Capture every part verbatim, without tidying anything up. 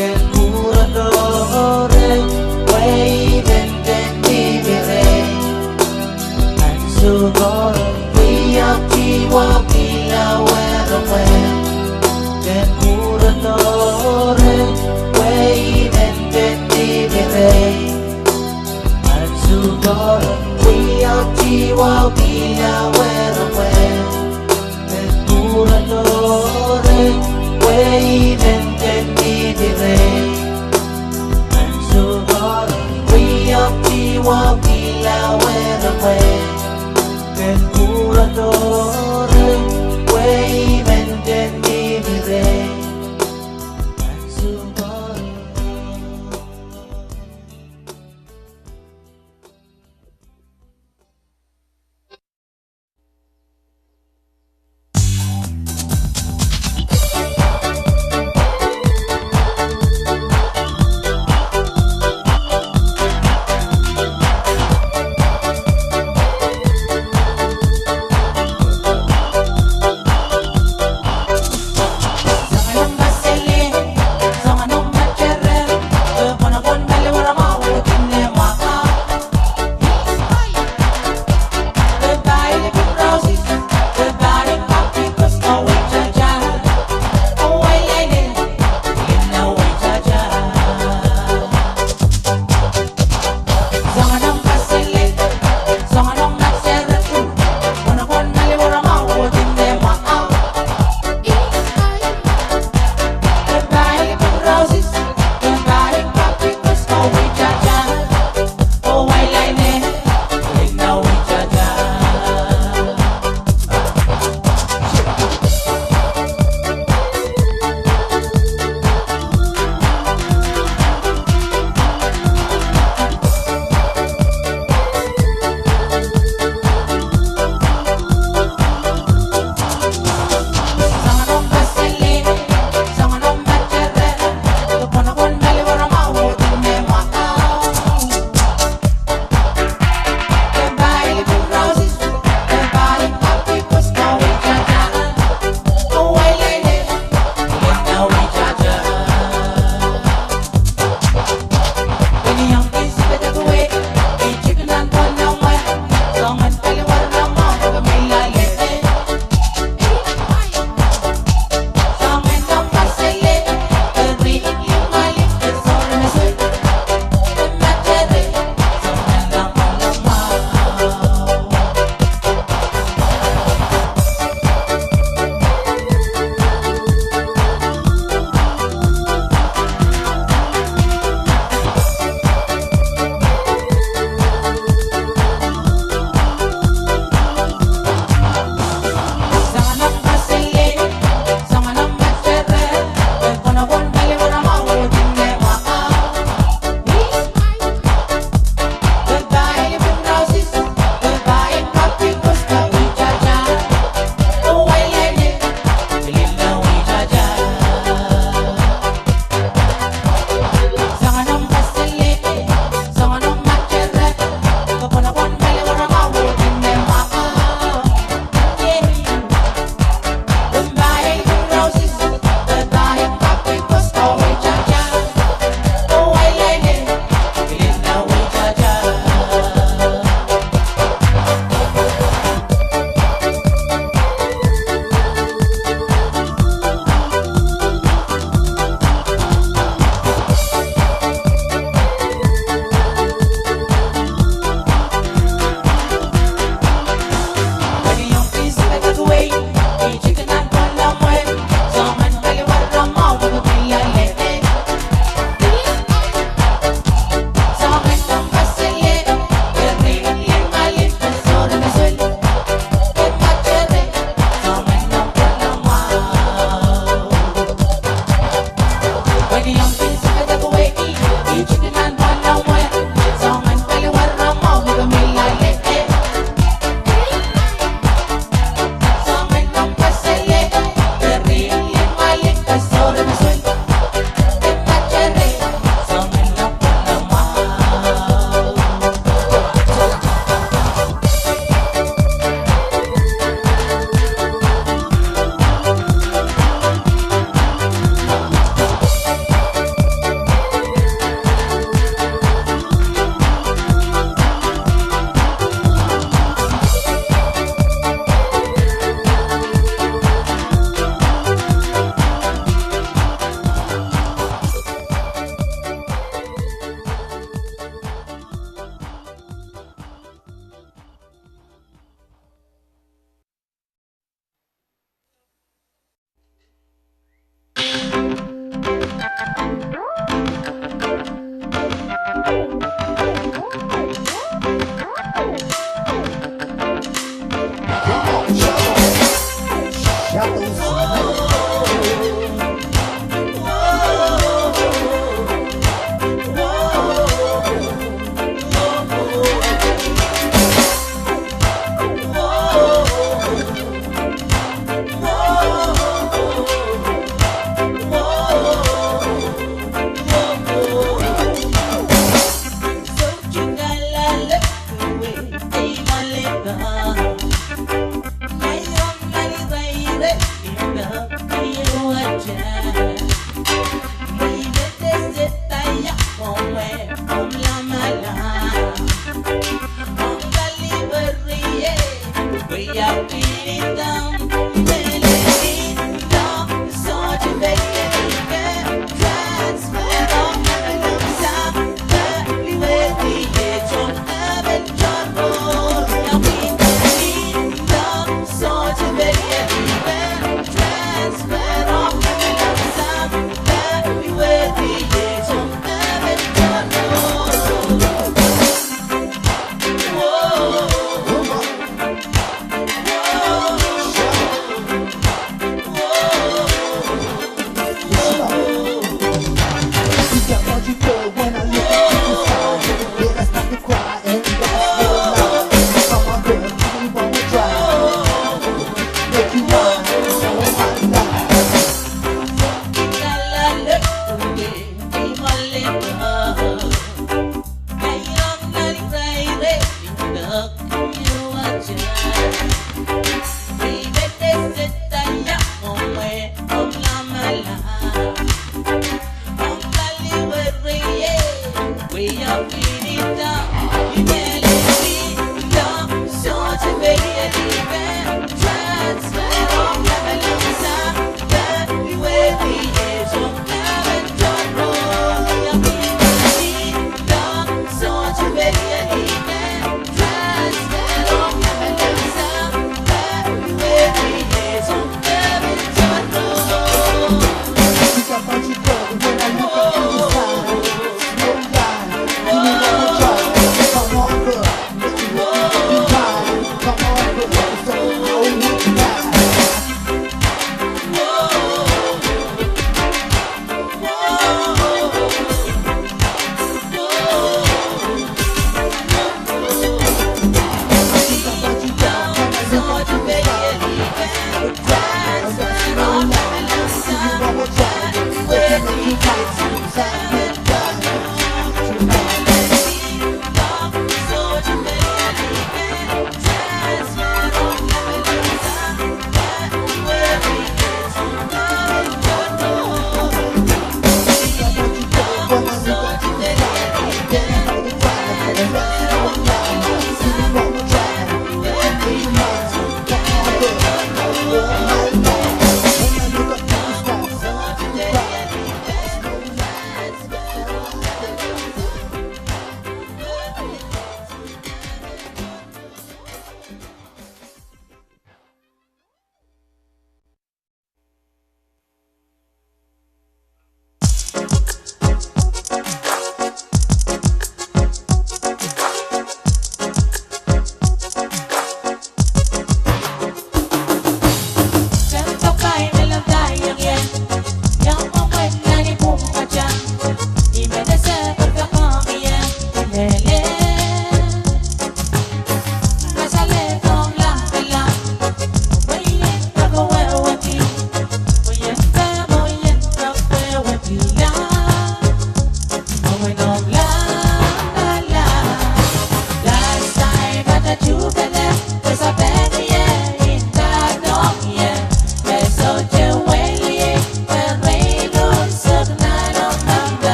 Ken pwurodo reh, pwe I men kin dihpire. Ansou koaros wia kihwei pil wehwehki. Ken pwurodo reh, pwe I men kin dihpire. Ansou koaros wia kihwei pil wehwehki. Ken pwurodo reh, pwe I men kin dihpire. Ansou koaros wia kihwei pil wehwehki. Ken pwurodo reh, pwe I men kin dihpire. Ansou koaros.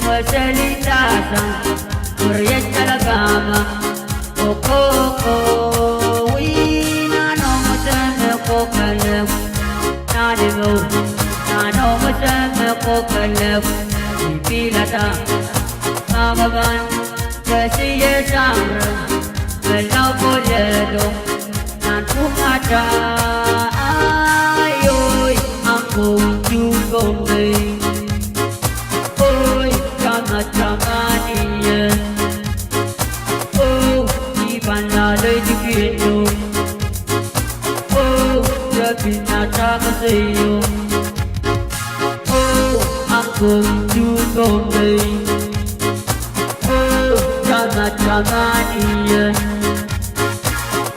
Weseli sasa, weriet kalakama, okoko, wina no mese me kokele, nani mo, nano mese me kokele, ipilada, makaman, kesie sangre, melau koledo, nan pwungata, ai, oi, I'm going to Bombay. Oi, kamatamani, eh. Oh, I pahn laleidi kihno. Oh, I pahn ataka seio. Oh, I'm going to Bombay. Oh, kamatamani, eh.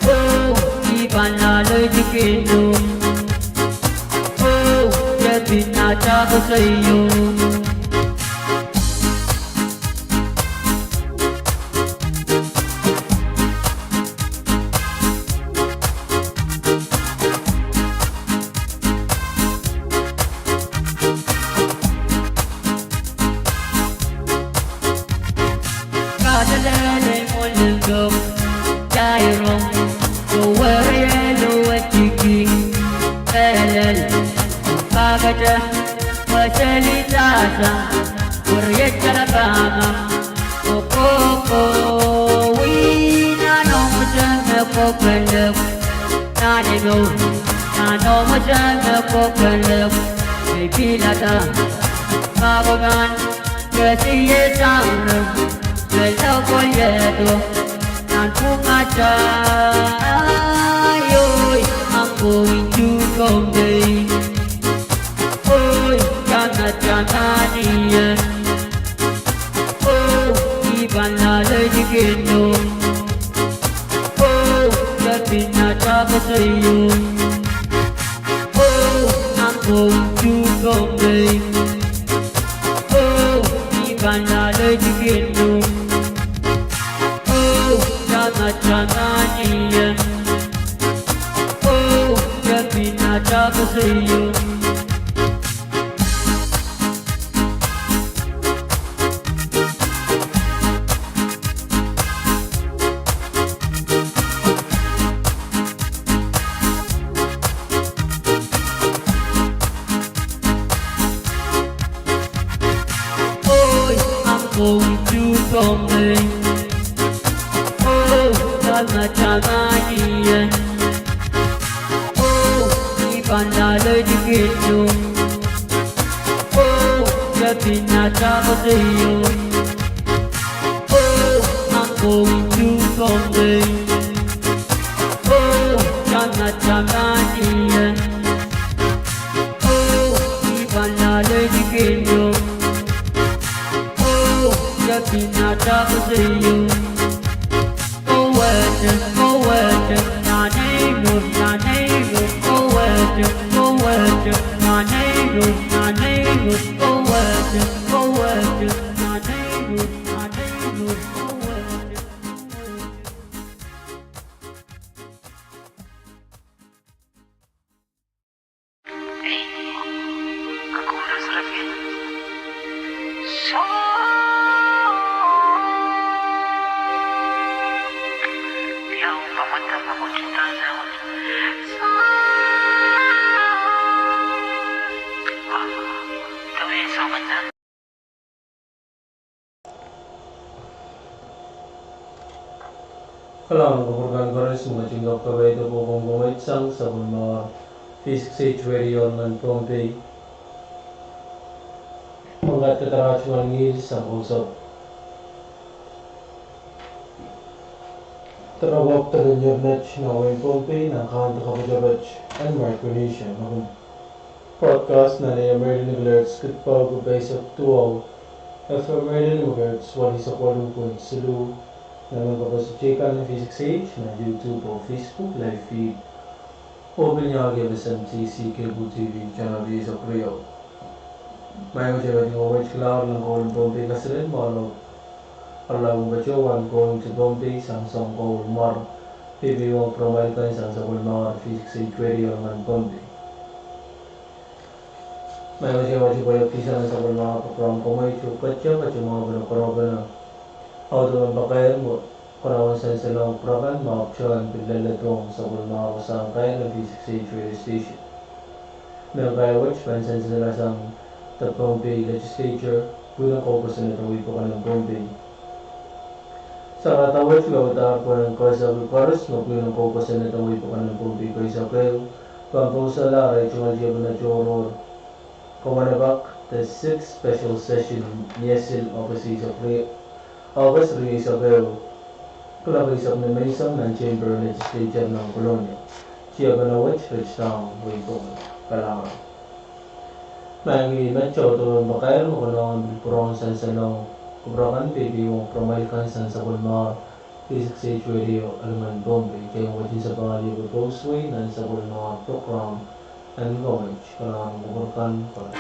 Oh, I pahn laleidi kihno. Oh, I pahn ataka seio. Kaselel en mwurin dok, tairong, kowerielo etiki, elel, kakete, weseli sasa, weriet kalakama, okoko, wina no mese me kokele, nani mo, nano mese me kokele, ipilada, makaman, kesie sangre, melau koledo, nan pwungata, ai, oi, I'm going to Bombay. Oi, kamatamani, eh. Oh, I pahn laleidi kihno. Oh, I pahn ataka seio. Oh, I'm going to Bombay. Oh, I pahn laleidi kihno. Oh, kamatamani, eh. Oh, I pahn ataka seio. Oi, I'm going to Bombay. Oh, kamatamani, eh. Oh, I pahn laleidi kihno. Oh, I pahn ataka seio. Oh, I'm going to Bombay. Oh, kamatamani, eh. Oh, I pahn laleidi kihno. Oh, I pahn ataka seio. Kowehte, kowehte, nanei mo, nanei mo, kowehte, kowehte, nanei mo, nanei mo, kowehte, kowehte, nanei mo, nanei mo, kowehte. Kalahngan en kupwur kan koaros, me ketin kak kaweid oh kokohng wet sang sapwellimomwi V six H Radio nan Pohnpei. Mengkad kadarohng ngihl sang kousapw. Doaropwopwd en ierned nan wehin Pohnpei, nan kahn de kapatapat en Micronesia, me kin broadcast nan A M radio kilohertz kid pahu ko pahisek duwau, F M radio kilohertz walisek waluh point siluh, nan mehn kapasitik kan V six H, nan YouTube oh Facebook live feed, oh pil ni ahi F S M T C, cable T V, channel riehsek riau. Maing oh tepin wet kilang nan koul en Pohnpei, kaselel mwahl oh aralap en patohwan Going to Bombay sang soang koul mwar, pil pil wong program kan sang sapwellimomwi V six H Radio nan Pohnpei. Maing, wet iei wet pwe iang kihsang sapwellimomwi program komoito, ketido, ketido mwahu pene koaroapene audepen pakair me konehng en sansalohng program me ahpwtehn pil leledohng sapwellimomwi sang kair nan V six H radio station. Me kair wet pahn sansal sang the Pohnpei Legislature, pwihn en kou koasoanehdi wehi pokon en Pohnpei. Sarada wet wiawidahr pwehn kaisakih koaros me pwihn en kou koasoanehdi wehi pokon en Pohnpei kaisakiehu, pahn pousehla arail tungoal tiepene tohrohr kawanepak the sixth special session, ni esil August rieisek ri-, August rieisek ehu, klok eisek ni menseng nan Chamber Legislature nan Kolonia. Tiepene wet, wet sang wehi pokon. Kalahngan. Maing, met audepen pakair me konehng en pwurehng sansalohng kupwur kan peipeiong pwurehng kan sang sapwellimomwi V six H radio, Ahlingen, Pohnpei. Kei wet en sapwung lih pwe pouswe nan sapwellimomwi program en komoito, kalahngan kupwur kan koaros.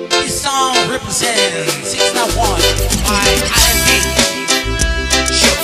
This song represents six oh one by I M B. Sure.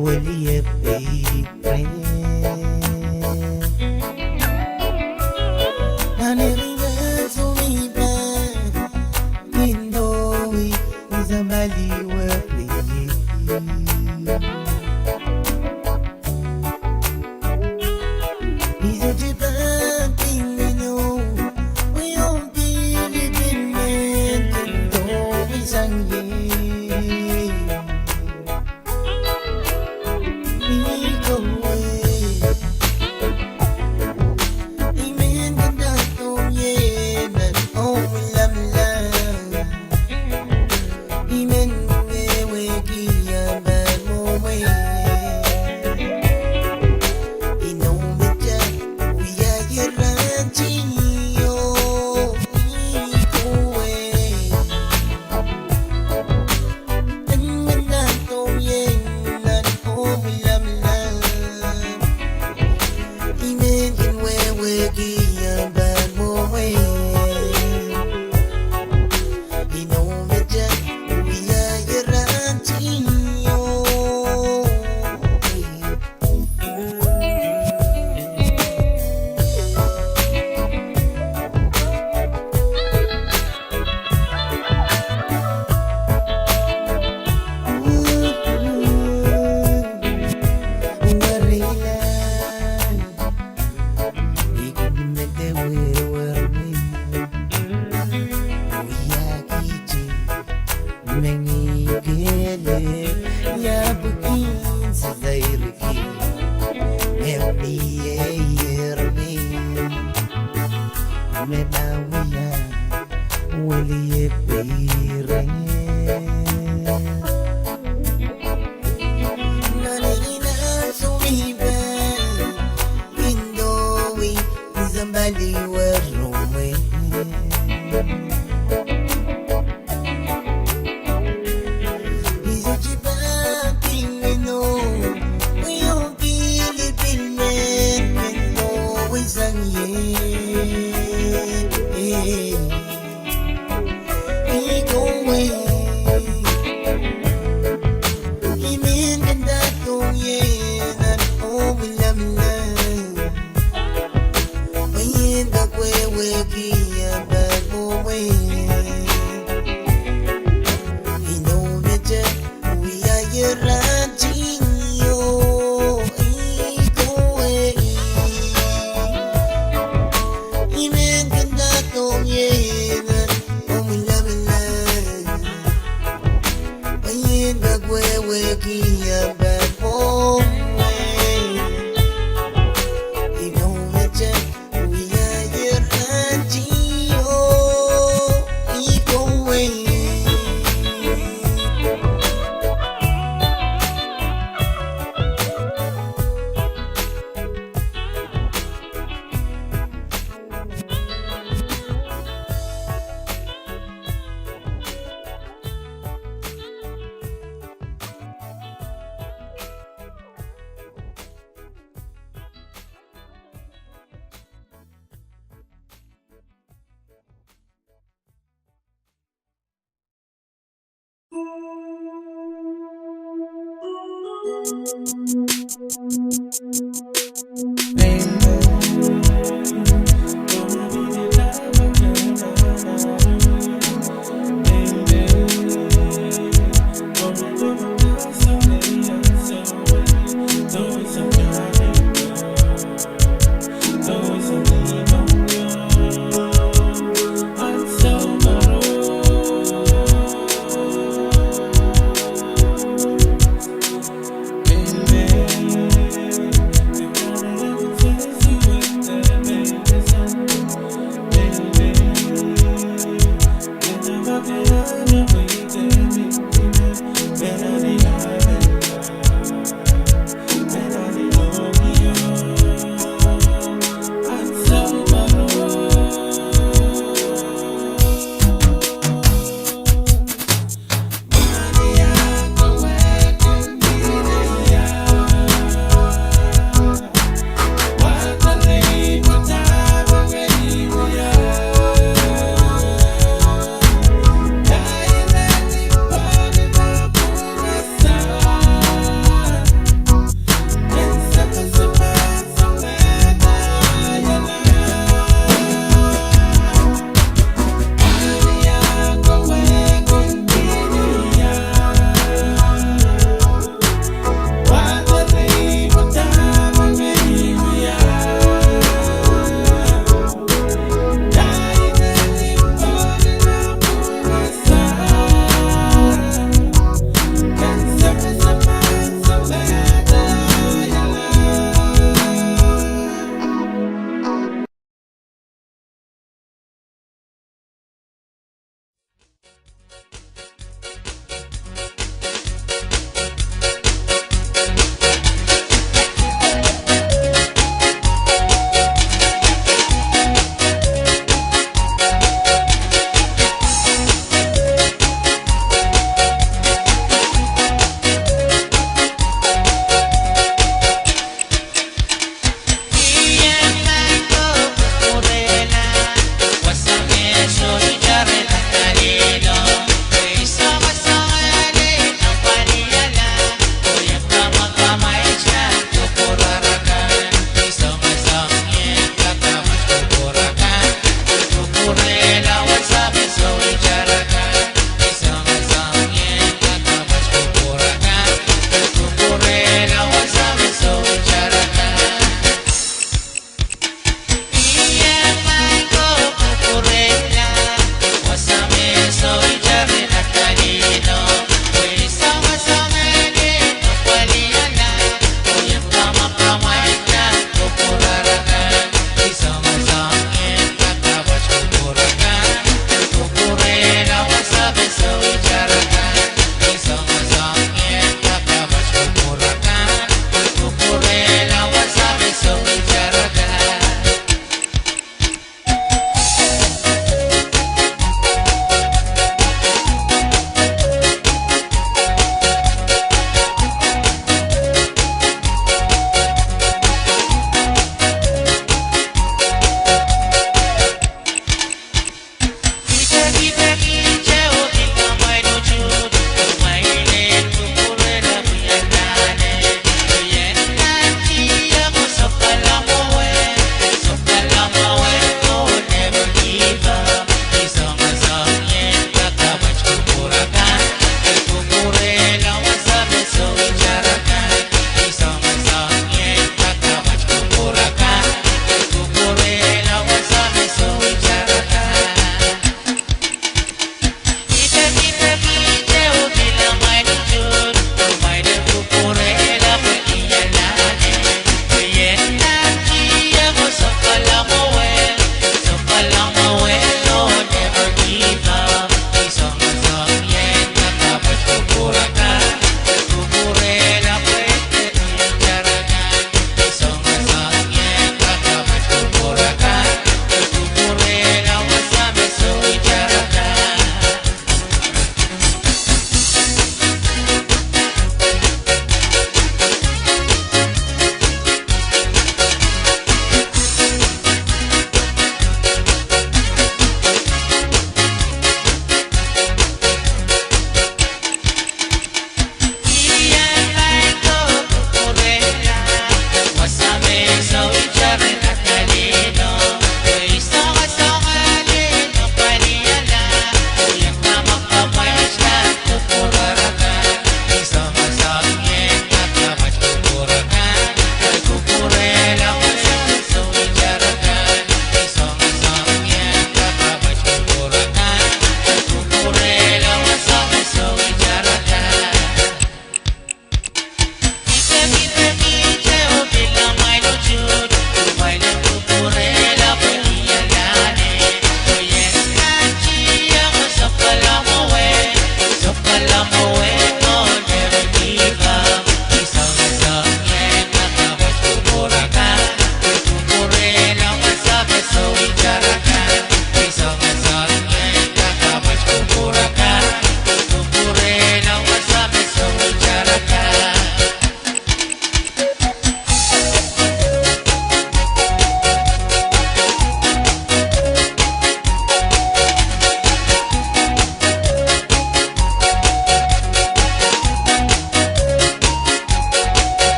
Weliepei reh. Nan eri ansou me I pahn kin dohwei, I sampah liwe reh. I sohte pahn kin inou, pwe ong pilipil men kin dohwei sang ie. I kowe, I men kin dohdohng ie nan omw lamlam. I men wehwehki ahmw pahn mwowe. Inou me te wia irahnti, oh, I kowe. I men kin dohdohng ie nan omw lamlam. I men kin wehwehki ahmw pahn mwowe. Inou me te wia irahnti, oh. Werila, I kin medewe werei, wiahkihte me ngihl kelehpw, ia pwehki I sairki me mie ier me, me pahn wia weliepei reh. Nan eri ansou me I pahn kin dohwei, I sampah liwe reh. I sohte pahn kin inou, pwe ong pilipil men kin dohwei sang ie. I kowe, I men kin dohdohng ie nan omw lamlam. Pwe I en kak wehwehki ahmw pahn mwowe. Inou me te wia irahnti, oh, I kowe. I men kin dohdohng ie nan omw lamlam. Pwe I en kak wehwehki ahmw pahn mwowe. Inou me te wia irahnti, oh, I kowe.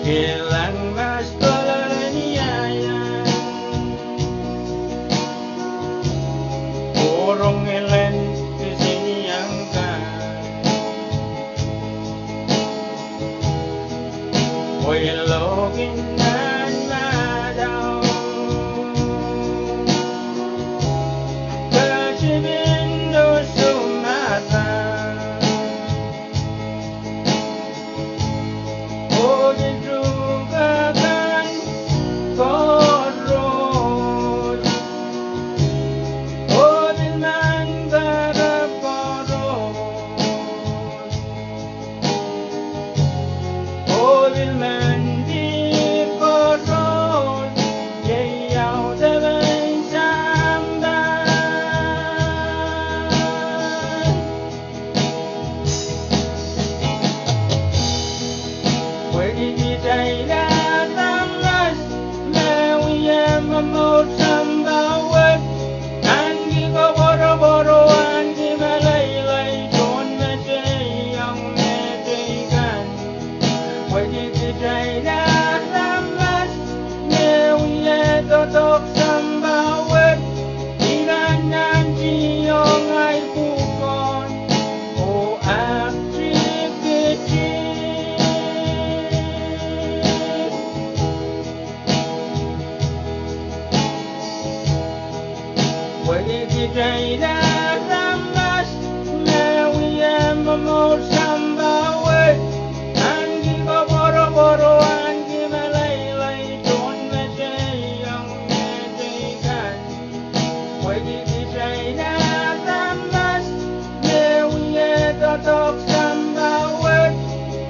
Kilang mas polonia iang, oh rong elen kisiniang kan, oh ilokin nan madau, ketipen doh sumada. Oh pil tuhke kan koaros, oh pil men kahrepe koaros, oh pil men dihp koaros, iei audepen sampah. Pwehki kitail aramas me wia momour sampah wet, ahneki koapworopwor, ahneki meleilei tohn mehteiong mehteikan. Pwehki kitail aramas me wia doadoahk sampah wet, I pahn nantihong ahi pwukoa oh aktivities. Pwehki kitail aramas me wia momour sampah wet, ahneki koapworopwor, ahneki meleilei tohn mehteiong mehteikan. Pwehki kitail aramas me wia doadoahk sampah wet,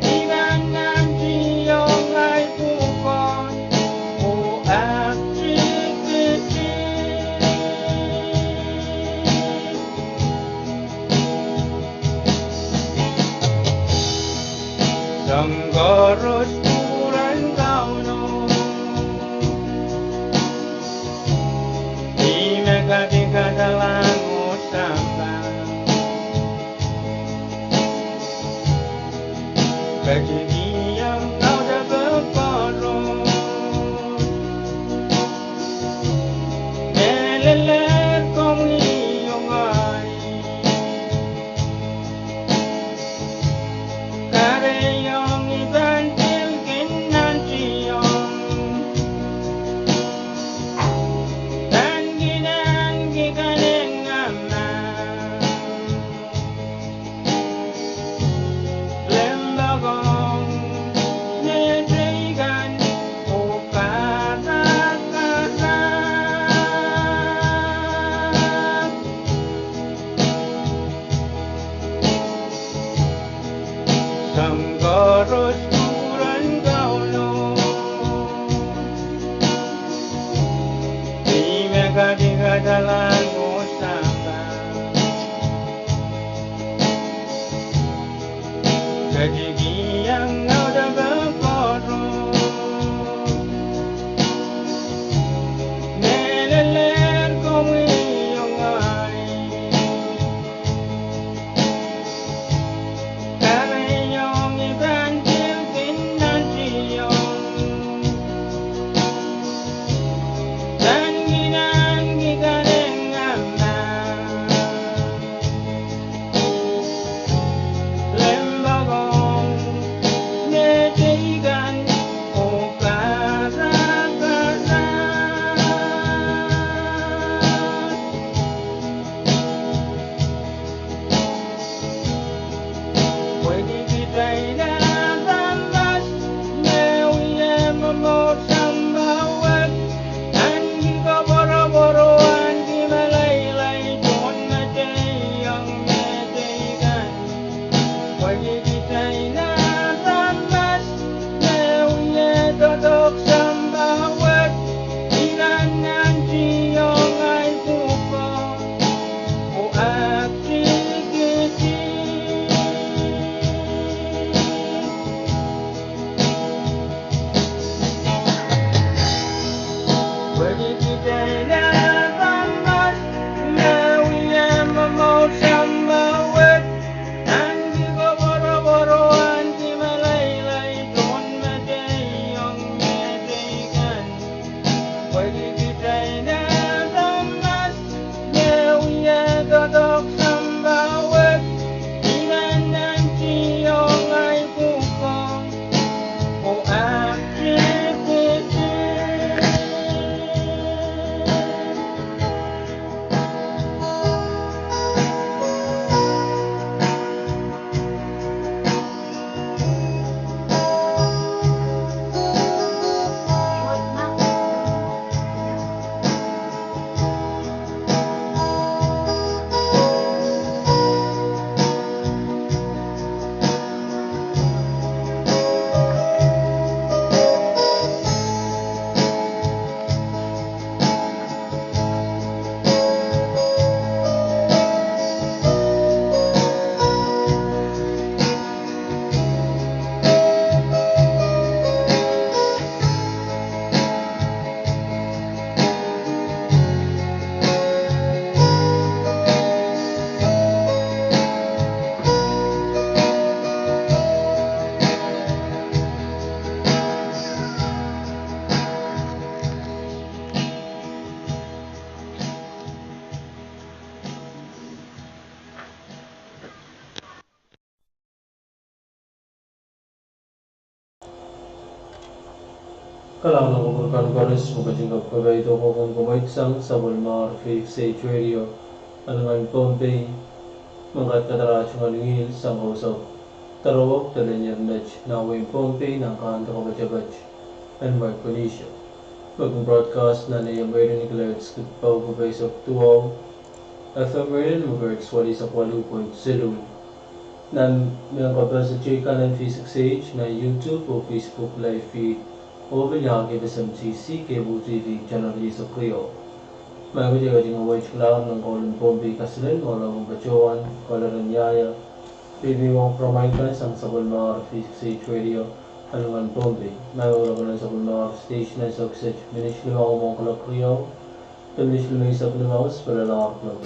I pahn nantihong ahi pwukoa oh aktivities. Soahng koaros kupwuren Kauno, ih me kadikadalahng oh sampah. Ketikihong audepe koaros, mehlel komwi oh ngehi. Kahrehiong I pahn pil kin nantihong, pahn kin ahneki kanengamah, limpoak ong mehteikan oh karakarahk. Soahng koaros kupwuren Kauno, ih me kadikadalahng oh sampah. Ketikihong audepe koaros, mehlel komwi oh ngehi. Kahrehiong I pahn pil kin nantihong, pahn kin ahneki kanengamah, limpoak ong Kalahngan en kupwur kan koaros me ketin kapkapaiada ong komwi sang sapwellimomwi Free State Radio, Ahnsoun Pohnpei, me kat kadar ah tungoal ngihl sang kausapw doaropwe de lenier met nan wehin Pohnpei nan kahn de kapatapat en Micronesia. Me kin broadcast nan A M radio kilohertz kid pahu ko paisek duwau, F M radio me kilohertz walisek waluh point siluh. Nan mehn kapehse teikan en V six H nan YouTube oh Facebook live feed, oh pil nan F S M T C cable T V channel riehsek riau. Ma ke dehr ketin wet kalahngan en koul en Pohnpei kaselel, me oaralap patohwan, koleren iahia, pwiliwong program kan sang sapwellimomwi V six H Radio, Ahnsoun Pohnpei. Ma ke oaralap nan sapwellimomwi station en sokset minit limau mwohn kuloak riau, de minit limeisek limau spelala kuloak.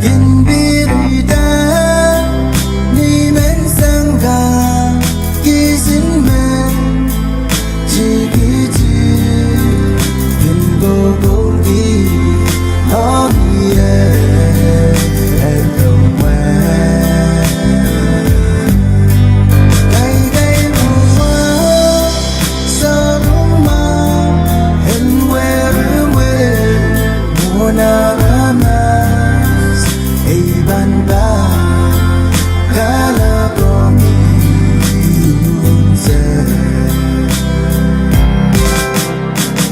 Kin pirida ni menseng kan kisin men tikitik kin kokoulki oh ie eldomwe. Kaikai rumwa, soh rumwa, en werimwe mwohn aramas, ei pahn pahn kalapw ong unsek.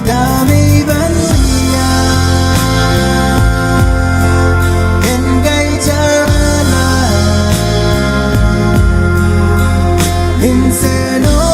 Dahme I pahn wia, en kaitala, nsenoh.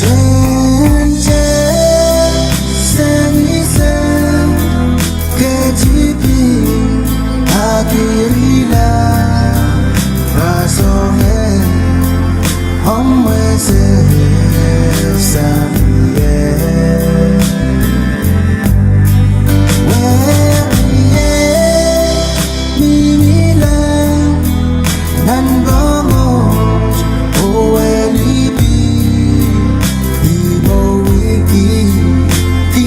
Tente, sengise, ketipin, akirila, rasongen, omwese, samie. Werie, mihmi lel nan pwohngot oh welipi, I mwohwiki, I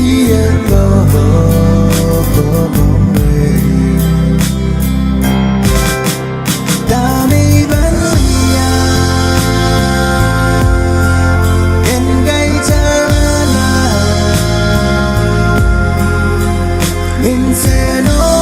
eri kohkohpomwe. Dahme I pahn wia, en kaitala, nsenoh.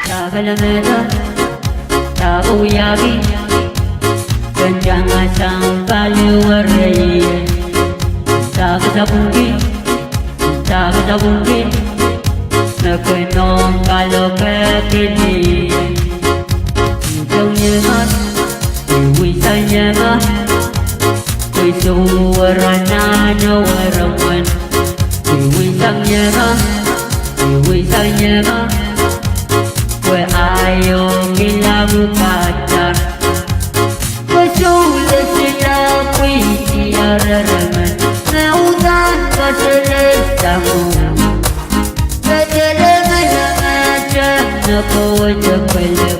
Takelemehda, takewiahki, ken tangahsang paliwere ie. Takesapwungki, takesapwungki, me kin ong kalokehki ni. Nsong ienga, wihwihsang ienga, pwe sohte were nan oh were mwen. Nyema, iwi sang nyema, we aio kilabu kata. Ke soule sila pwiti areremen, me uhdahn kasele sangu. Ke tele me leme teme ko te kwele,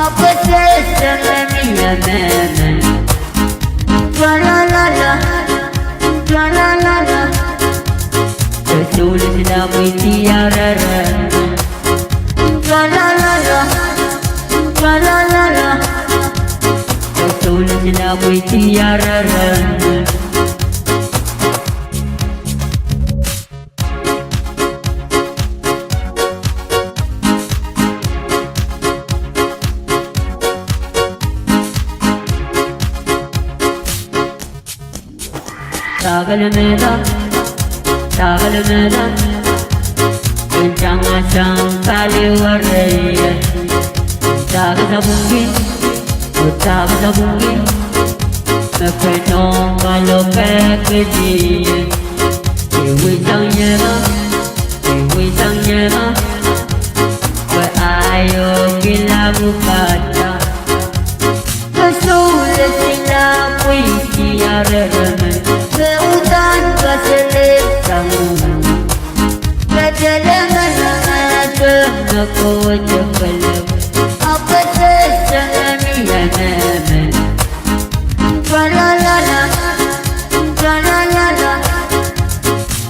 apwete seme mi ememen. Tralalala, tralalala. Ke soule sila pwiti arere. Tralalala, tralalala. Ke soule sila pwiti arere. Takalmeda, takalmeda, kin tang asang pali wareye. Takasapwungki, takasapwungki, me kin ong kaloke kidi. Iwi sang nyema, iwi sang nyema, we aio kilabu kata. Ke soule sila pwiti areremen, me uhdahn kasele sangu. Ke tele me leme teme ko te kwele, apwete seme mi ememen. Tralalala, tralalala.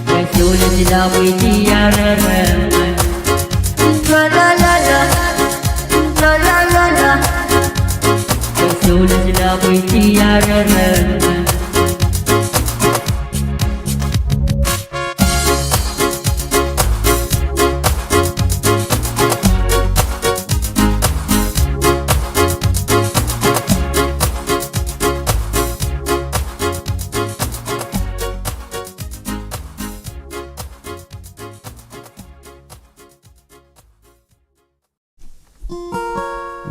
Ke soule sila pwiti arere. Tralalala, tralalala. Ke soule sila pwiti arere.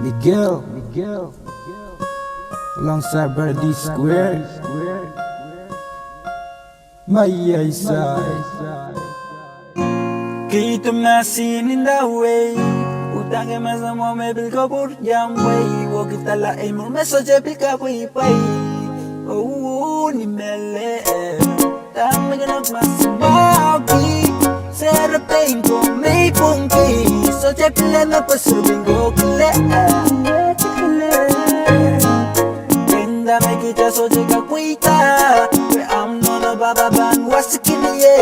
Miguel, Miguel, alongside Brother D Square. Mai ai sai. Kihdo mahsen inda wei, uhdahn ke mahsen mwo me pil kapwuriamwei, wekidala ei mwur me sohte pil kapweipwei. Oh, ni mele. Dahme ke nda mahsen mwoki, serepein ko me pwungki, sohte pil me pwe serepein ko kile. Inda me kihda sohte kapweida, pwe ahmw nohno pahpa pahn wasikilie,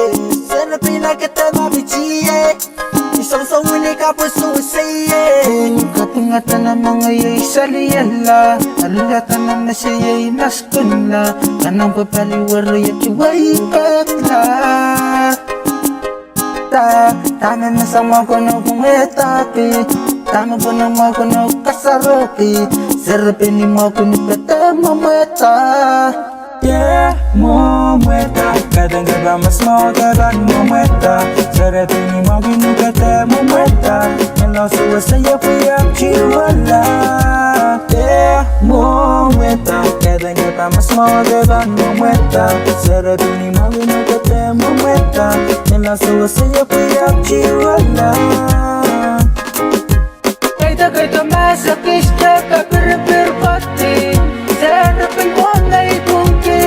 serepein akete ma pitie. I song song wini kapwe song seiei. Kaping atan among ei saliala, alu atan among seiei maskunla, kanang pwe pali were ia tuwei kakla. Da, dahme me sang mwokono kumwetaki, dahme pwene mwokono kasarohki, serepein mwokono kete mwomweta. Ie, mwomweta, kaidehn ke pahn mas mwo ke pahn mwomweta. Serepein mwokono kete mwomweta. Elo suwese ie pwihk tiwala. Ie, mwomweta, kaidehn ke pahn mas mwo ke pahn mwomweta. Serepein mwokono kete mwomweta. Elo suwese ie pwihk tiwala. Kaidehn kaidehn mahs kis te kapirpir pati, serepein ko me pwungki,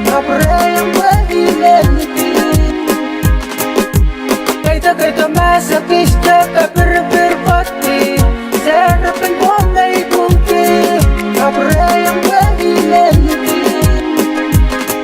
kapwurehiong pwe I leliki. Kaidehn kaidehn mahs kis te kapirpir pati, serepein ko me pwungki, kapwurehiong pwe I leliki.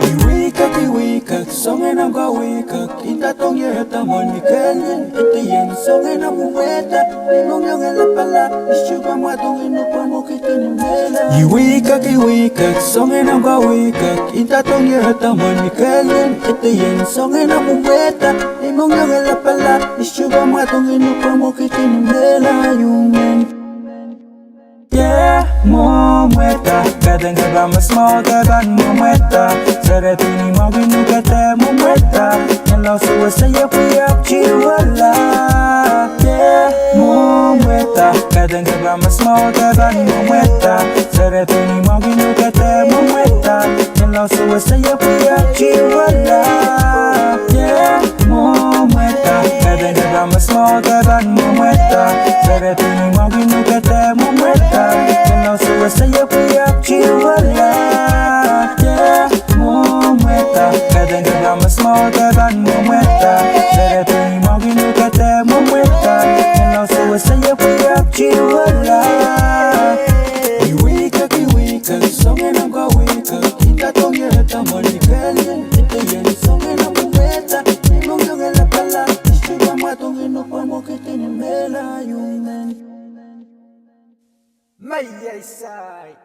Iwikak, iwikak, soangen ahmw kawikak. Inda tong ie ete mwohn Mikelien, ete ien soangen ahmw mwomweta, ni mongionge lapala, isuh pahn mwadong inoukpwe mwekid ni mehla. Iwikak, iwikak, soangen ahmw kawikak, inda tong ie ete mwohn Mikelien, ete ien soangen ahmw mwomweta, ni mongionge lapala, isuh pahn mwadong inoukpwe mwekid ni mehla, iu men. Ie, mwomweta, kaidehn ke pahn mas mwo ke pahn mwomweta. Serepein mwokono kete mwomweta. Elo suwese ie pwihk tiwala. Ie, mwomweta, kaidehn ke pahn mas mwo ke pahn mwomweta. Serepein mwokono kete mwomweta. Elo suwese ie pwihk tiwala. Ie, mwomweta. Kete pahn mwomwehda, sere pil mwahngih uhk kete mwomwehda, kete sewese ieu pwihk jiwala. Yeah, mwomwehda, kete pahn mwomwehda, sere pil mwahngih uhk kete mwomwehda, kete sewese ieu pwihk jiwala. Iwike, iwike, songen amka wike, inda tonge eta moni keli, ite yen songen amka weta, imong yonge lapala, isu pamwa tonge nokwa mokete ni mela yumen. Mai yai sai.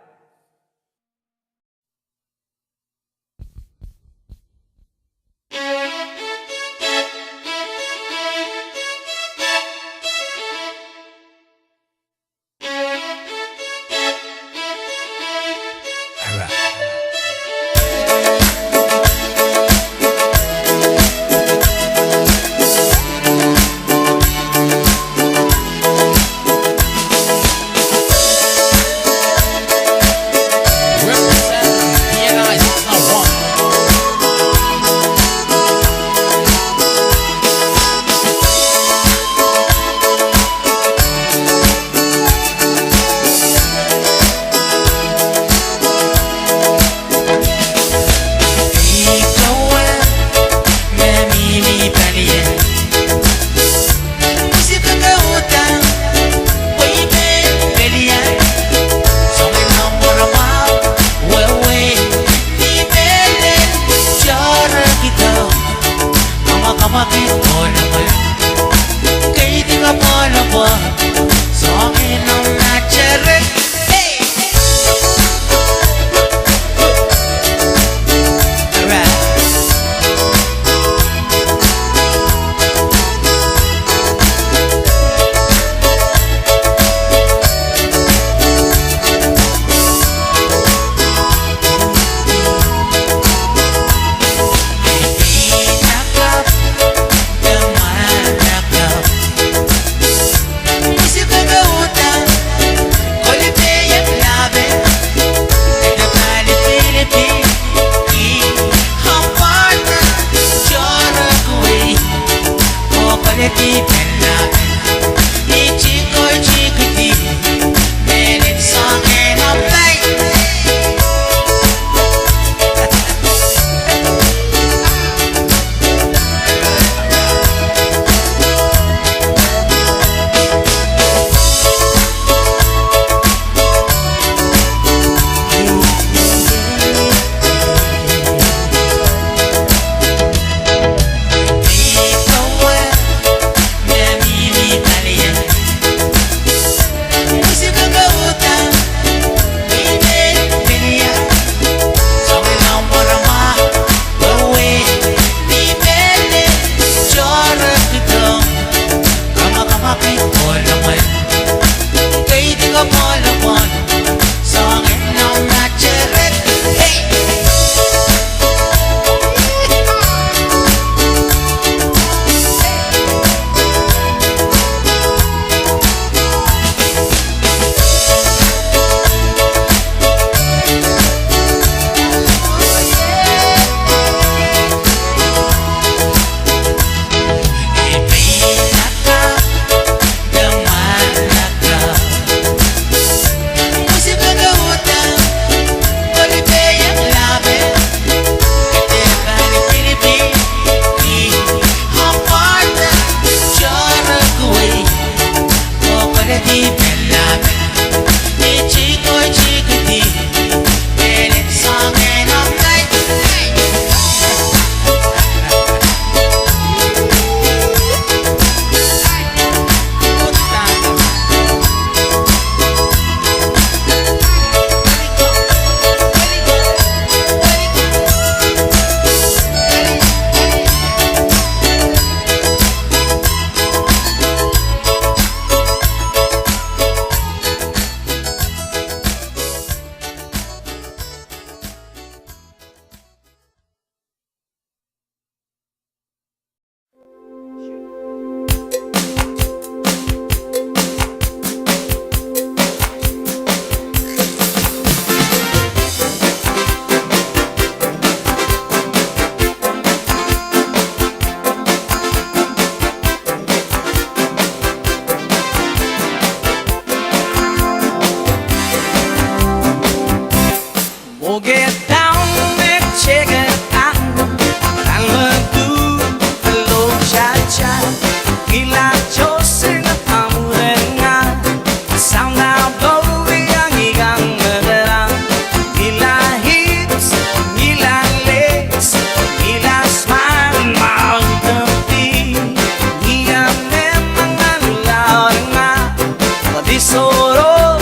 Sohro,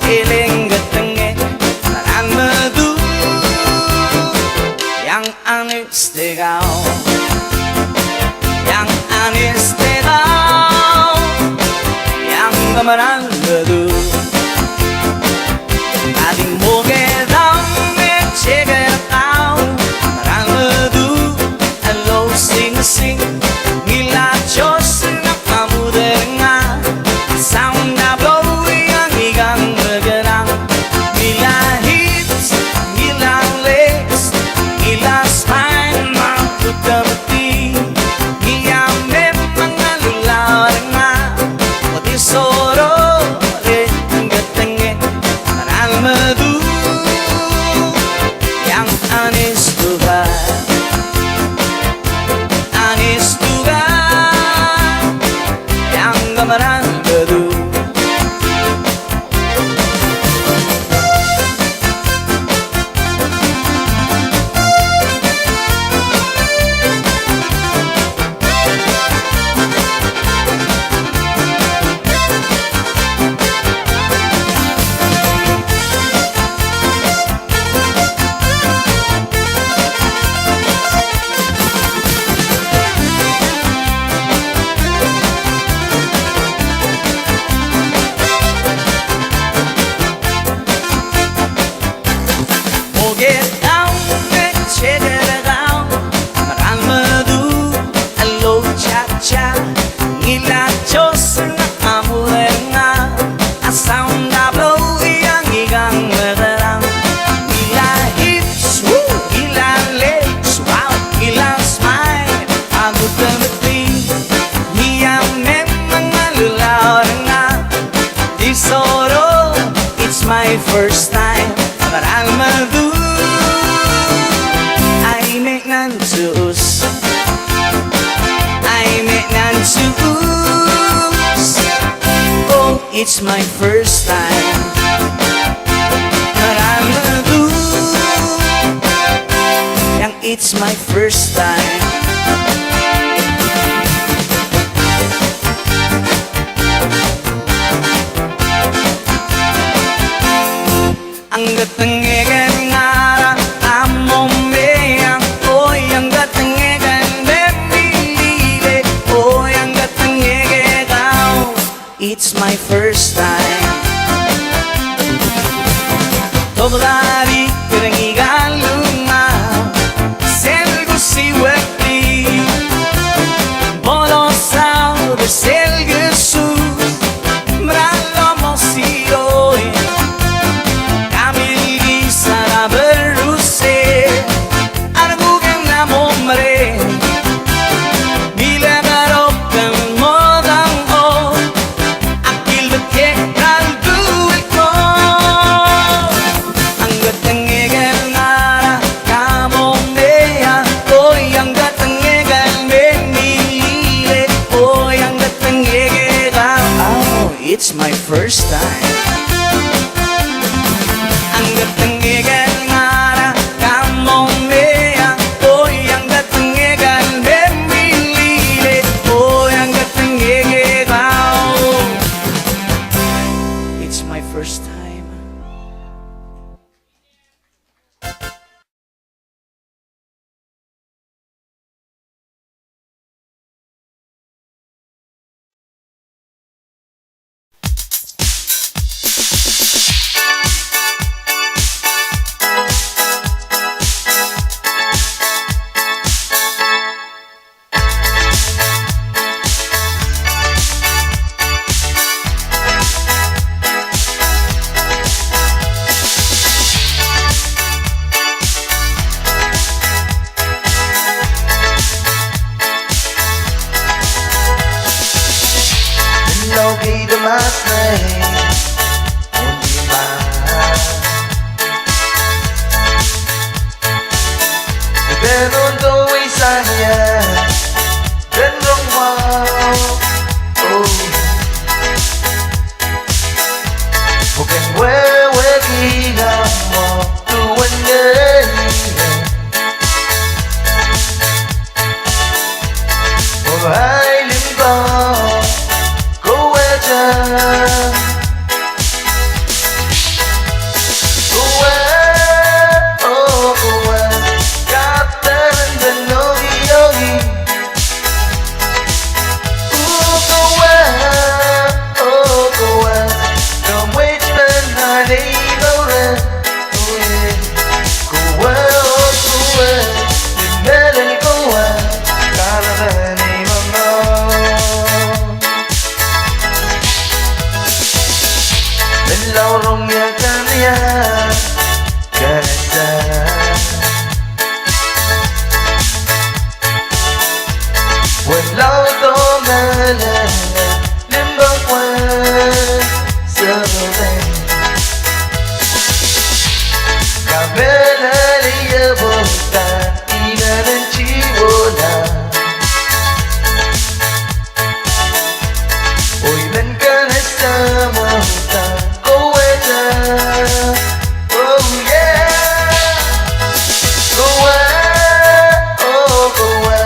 e lengketenge, marain me duh, iang aniste kau. Iang aniste kau, iang kamarain me duh. Ahi mwohngedahn me teke kau, marain me duh, elo singsing, ngila chosin a mudeng a, sound a blowing a ngikan me kelang. Ngila hips, ngila legs, ngila spine, ma kutemeti. Ngiah me mengel ulahr nga, oh di sohro, e lengketenge, marain me duh, iang aniste kau. Aniste kau, iang kamarain me duh. Mwohngedahn me teke kau, marain me duh, elo chacha, ngila chosin a mudeng a, a sound a blowing a ngikan me kelang. Ngila hips, woo, ngila legs, wow, ngila smile, a kutemeti. Ngiah me mengel ulahr nga, di sohro, it's my first time. Marain me duh, ahi me nan tus, ahi me nan tus. Oh, it's my first time. Marain me duh, iang it's my first time. Iang ketengek en ngara, kamomeiang, oh iang ketengek en me mihmi lihlo, oh iang ketengek kau. It's my first time. Tohpwalari kerengika luma, sel kusi wekdi, polo sau de sel kesu, mra lomo sioi, kamilki saraperuse, arkuken namo mre, mile karopen modang o, akil pekek kal duwil ko. Iang ketengek en ngara, kamomeiang, oh iang ketengek en me mihmi lihlo, oh iang ketengek kau. Oh, it's my first time. Iang ketengek en ngara, kamomeiang, oh iang ketengek en me mihmi lihlo, oh iang ketengek kau. It's my first time. Lao rong ia kan ia kanasa. Wet lao doh mehlel limpoak wet sewese. Kamehlel ie pwohtan inenen tiwohla. Oh, I men kanasa mwohn kowehte. Oh, yeah. Kowe, oh, kowe.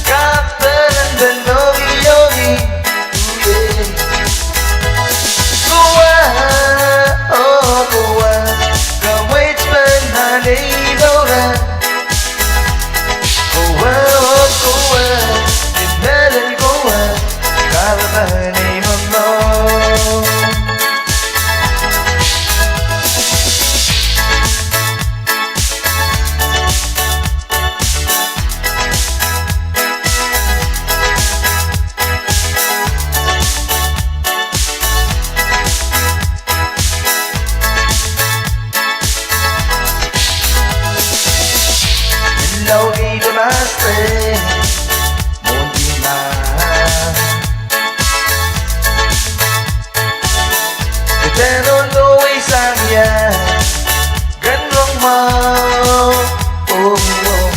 Kaperen pen ohiohi. Oh, yeah. Kowe, oh, kowe. Kamweit pen anehneure. Kowe, oh, kowe, ni mehlel kowe, kahrepen ei momour. Lao kihda master, mwohn dihme. Kitail en dohweisang ia ken rong mwahu, oh, oh.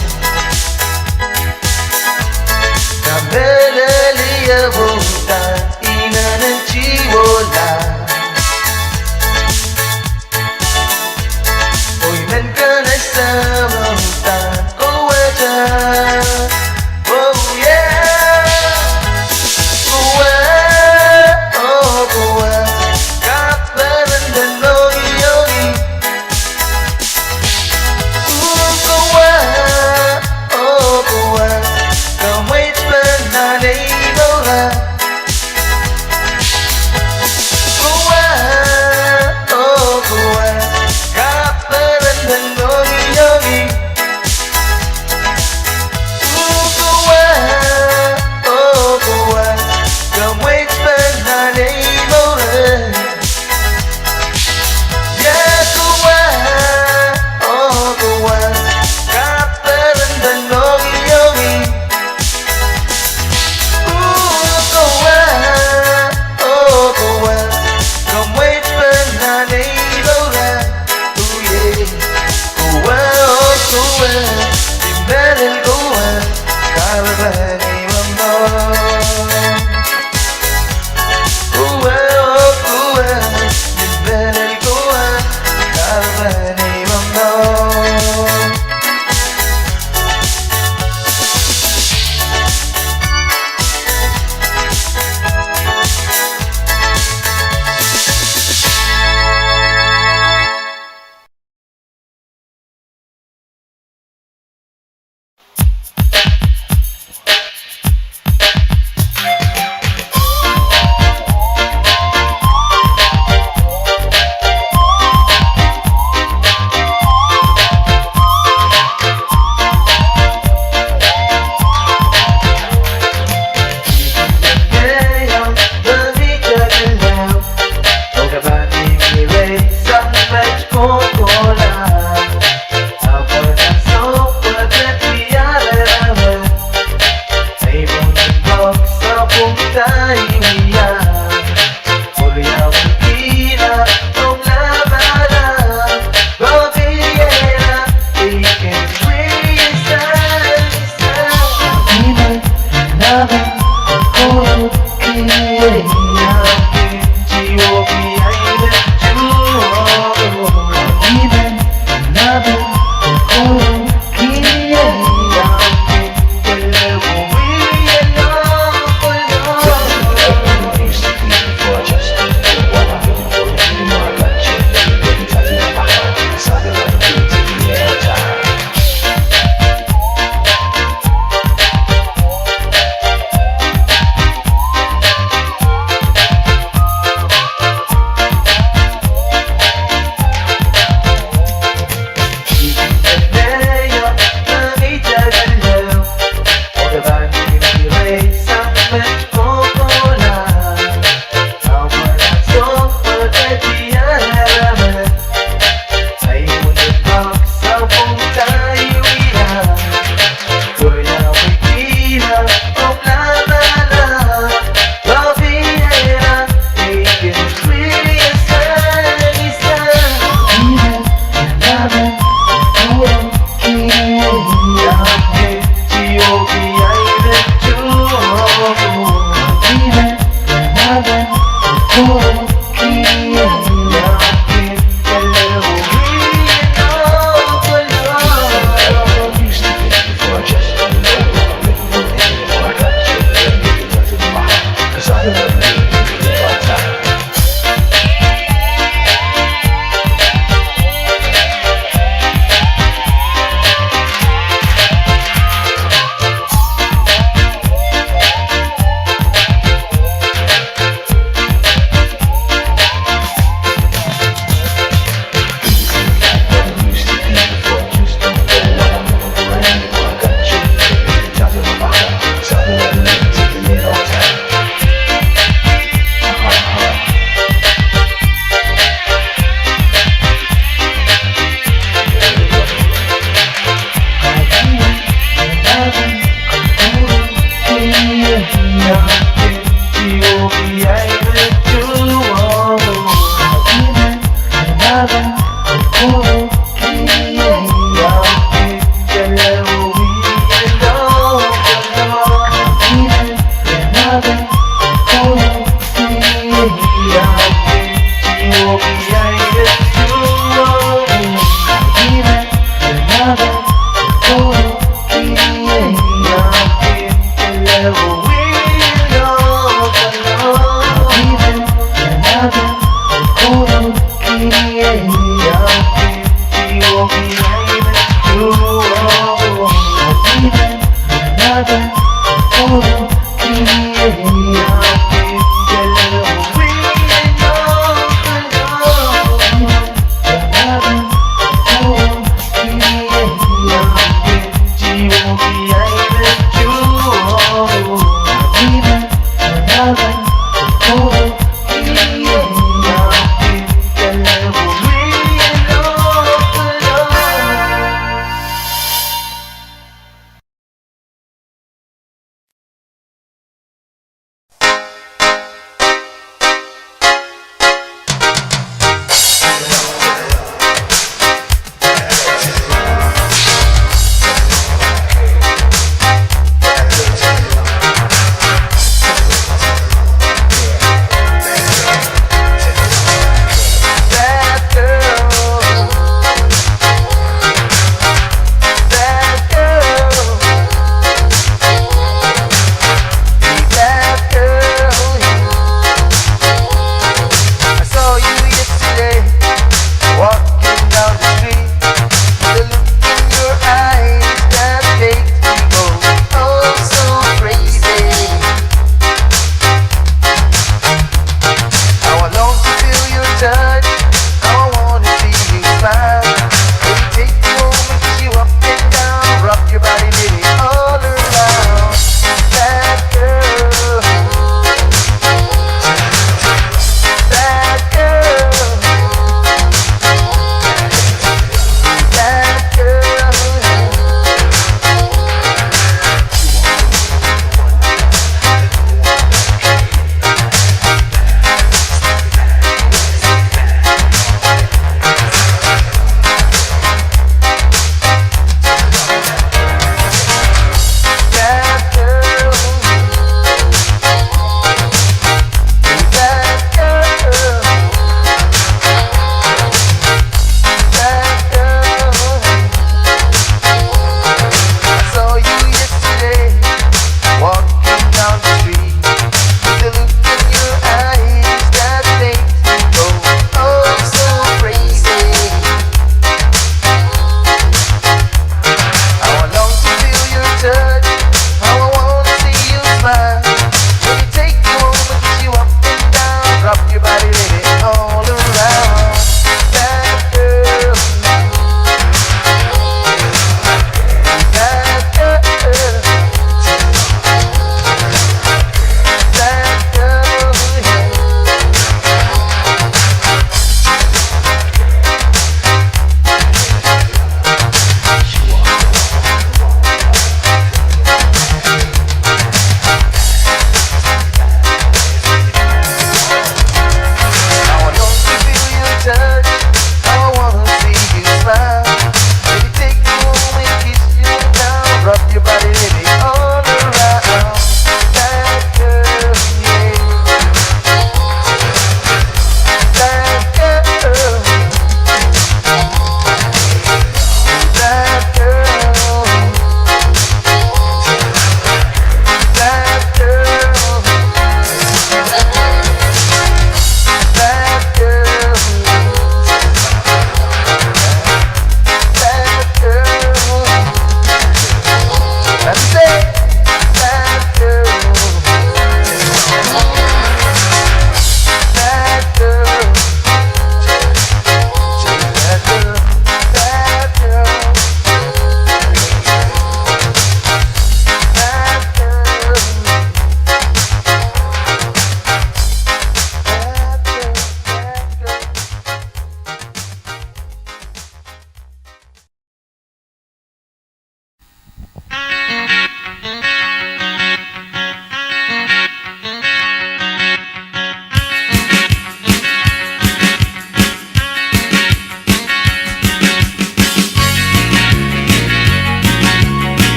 Kamehlel ie pwohtan inenen tiwohla. Oh, I men kanasa mwohn kowehte. Oh, yeah. Kowe, oh, kowe. Kaperen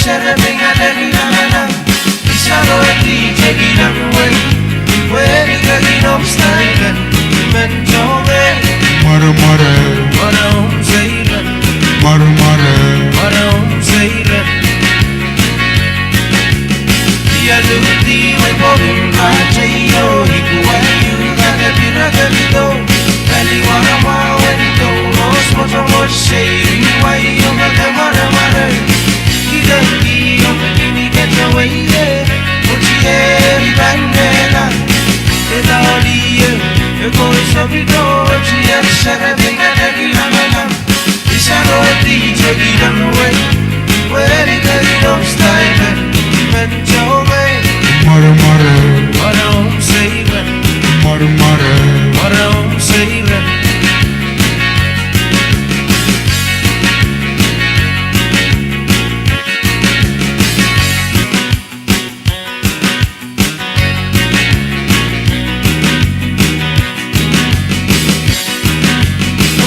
Serepein ngalek lamalam, I saloh di teki nan wei, wei ni kaki nom style, men tong ei. Mwaremware. Mwaremware. Mwaremware. Mwaremware. Ia luhdi wei pohin kateio, ikuwa iu kake pira kemito. Pali waramwa weni to, ros moto mot sei, iwa iu kake mwaremware. Kideng kio, kini kete weie, otieri pannena. Eda olie, eko isopito, otier serepein ngalek lamalam. I saloh di teki nan wei, wei ni kaki nom style, men tong ei. Mwaremware. Mwaremware. Mwaremware. Mwaremware.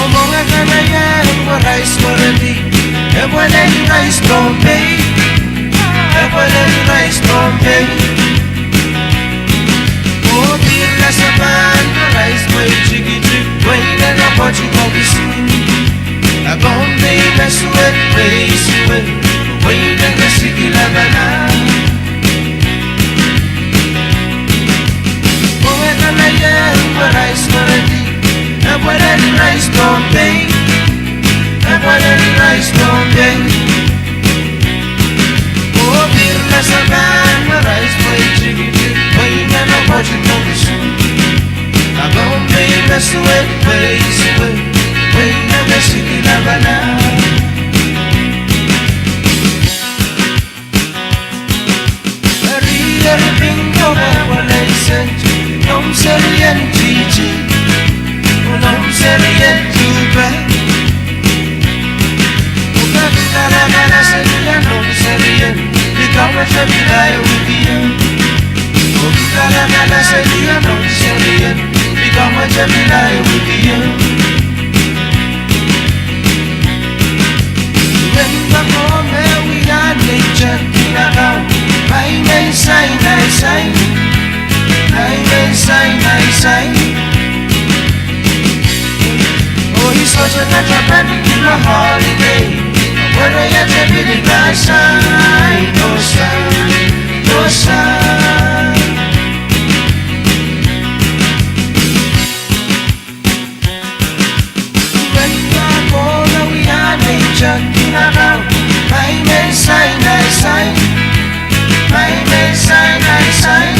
Omong ekana iang mwarais mwaredi, epwelel rais Pohnpei, epwelel rais Pohnpei. Oh, pil kasapan mwarais pwe tikitik, pwe ina na poti kokisi. A Pohnpei me suwed, pwe suwed, pwe ina na sikila bala. Omong ekana iang mwarais mwaredi, epwelel rais Pohnpei, epwelel rais Pohnpei. Oh, pil kasapan mwarais pwe tikitik, pwe ina na poti kokisi. A Pohnpei me suwed, pwe suwed, pwe ina na sikila bala. Eri, eri pingko me pwelei sent, nom serien titi, nom serien tupe. Uka kalakala seria nom serien, ikamwete pilai widio. Uka kalakala seria nom serien, ikamwete pilai widio. Wen pako me wia nei teki nan au, mai men sain ai sain, mai men sain ai sain. Oh, I sohte katapan kihla holiday, were ia te pil ika sain, no sain, no sain. Wen pako me wia nei teki nan au, mai men sain ai sain, mai men sain ai sain.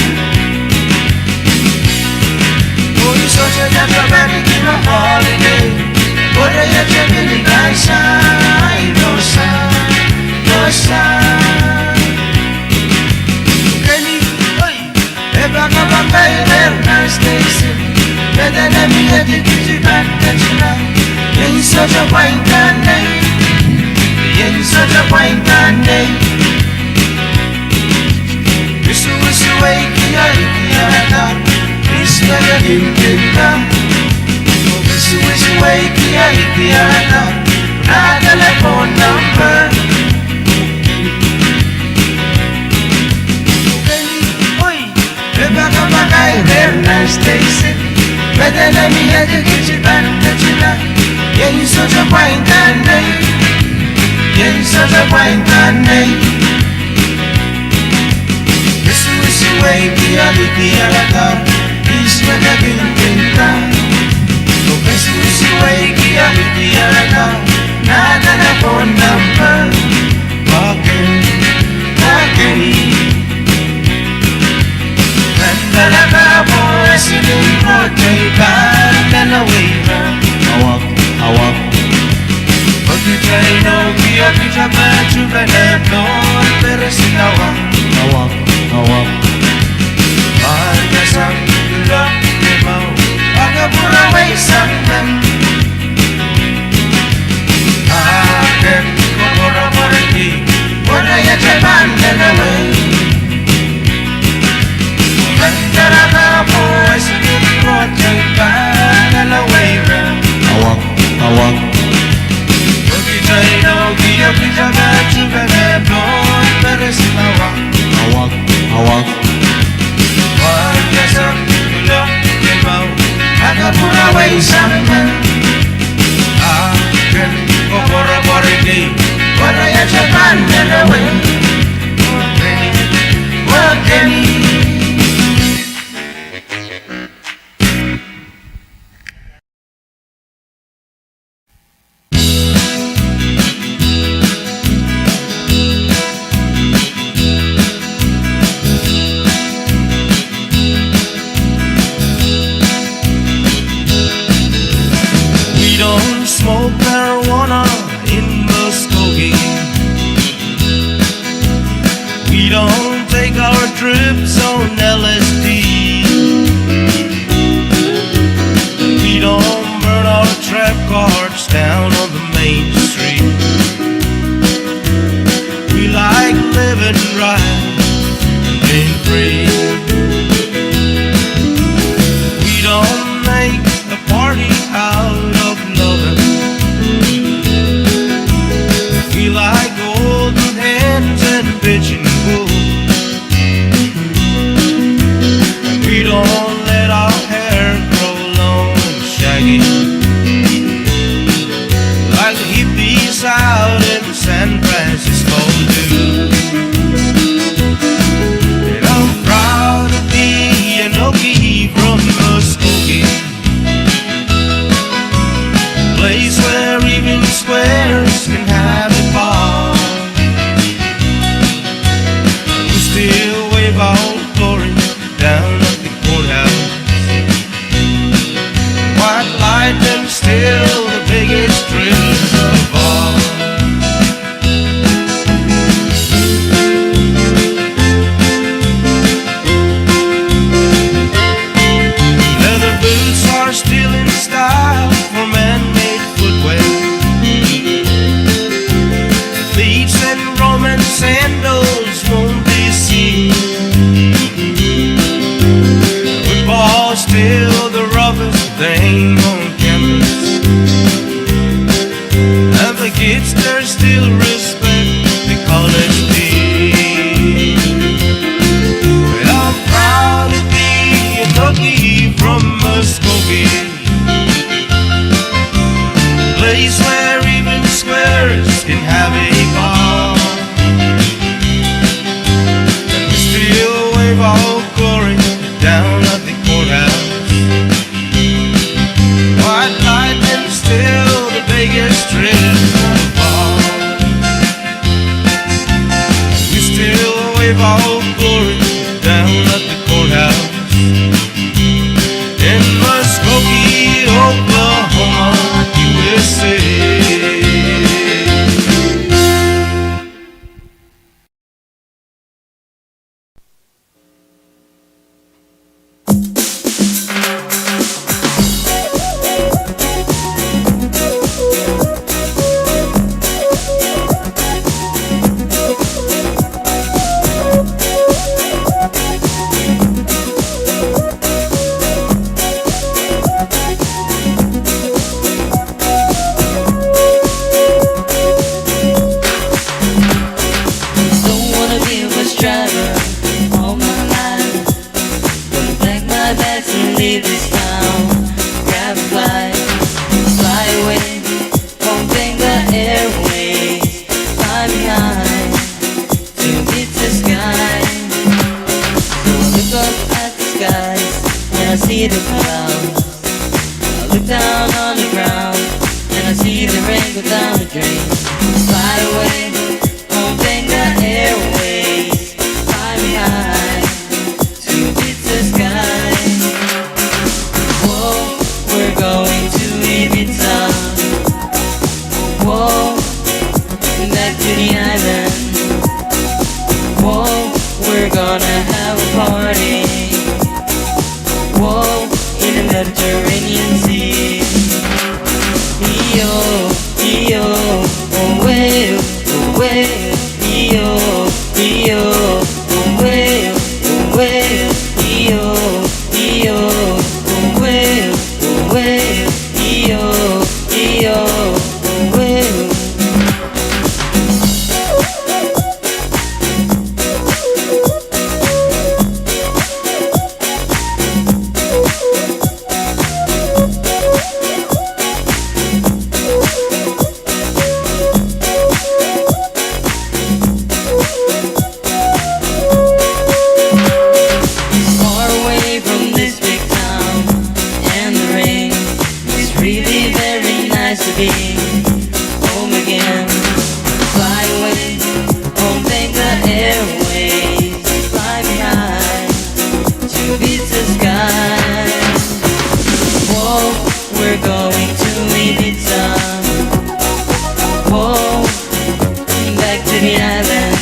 Oh, I sohte katapan kihla holiday, were ia te pil ika sain, no sain, no sain. Keni, oi. E pakapakai rer nan station, me dene mie dikiti pahn ketila. Ien sohte pwain kan nei, ien sohte pwain kan nei. Wisuwisi weiki a ikiada, is me de kinkinda. Wisuwisi weiki a ikiada, na telephone number. Keni, oi. E pakapakai rer nan station, me dene mie dikiti pahn ketila. Ien sohte pwain kan nei, ien sohte pwain kan nei. Wisuwisi weiki a ikiada, is me de kinkinda. Wisuwisi weiki a ikiada, na telephone number. Pake, pake. Nan kalakala pwe siling rotei pahn lel weira. Awak, awak. Okita inoukio kita pahn tupene pon peresin awak. Awak, awak. Pahn same on campus. And the kids there still respect the college dean. Well, I'm proud to be a Toki from Muskogee, place where even squares can have a ball. And we still wave our glory down at the courthouse. White lightning still the biggest threat of all. We still wave our glory down at the courthouse in Muskogee, Oklahoma, U S A. Don't wanna be a bus driver all my life. Gonna pack my bags and leave this town. Grab a flight, fly away, on Benga Airways. Fly me high to meet the sky. So I look up at the skies and I see the clouds. I look down on the ground and I see the rain go down the drain. Fly away, on Benga Airways. Fly me high to meet the sky. Whoa, we're going to Ibiza. Whoa, back to the island. Whoa, we're gonna have a party. Whoa, in the Mediterranean Sea. Iyo, iyo, oh whale, oh whale. Iyo, iyo, oh whale, oh whale. Iyo, iyo, oh whale, oh whale. Iyo, iyo, oh whale. Far away from this big town and the rain, it's really very nice to be home again. Fly away, on Benga Airways. Fly me high to Ibiza sky. Whoa, we're going to Ibiza. Whoa, back to the island.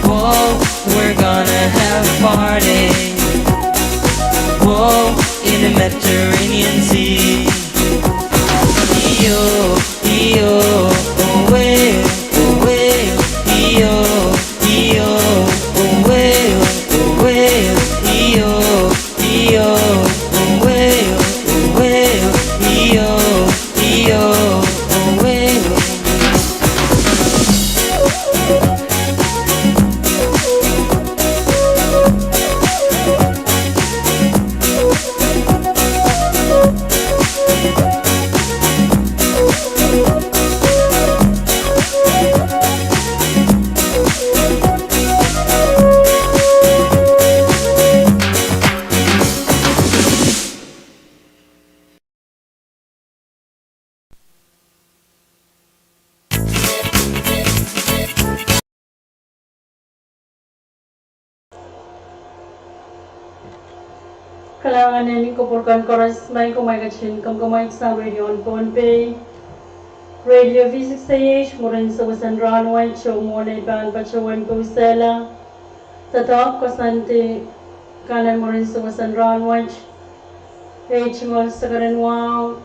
Whoa, we're gonna have a party. Whoa, in the Mediterranean Sea. Iyo, iyo, oh whale, oh whale. Iyo, iyo, oh whale, oh whale. Iyo, iyo, oh whale, oh whale. Iyo, iyo, oh whale. Kalahngan en kupwur kan koaros, ma kumwail ketin kamwakamwaitsang radio en Pohnpei, Radio V six A H, mwurin sewesen rahn wet, oh mwohn ei pahn patohwan pwusehla doadoahk koasoandi kan en mwurin sewesen rahn wet. Ei tungoal sakaradahn wahu,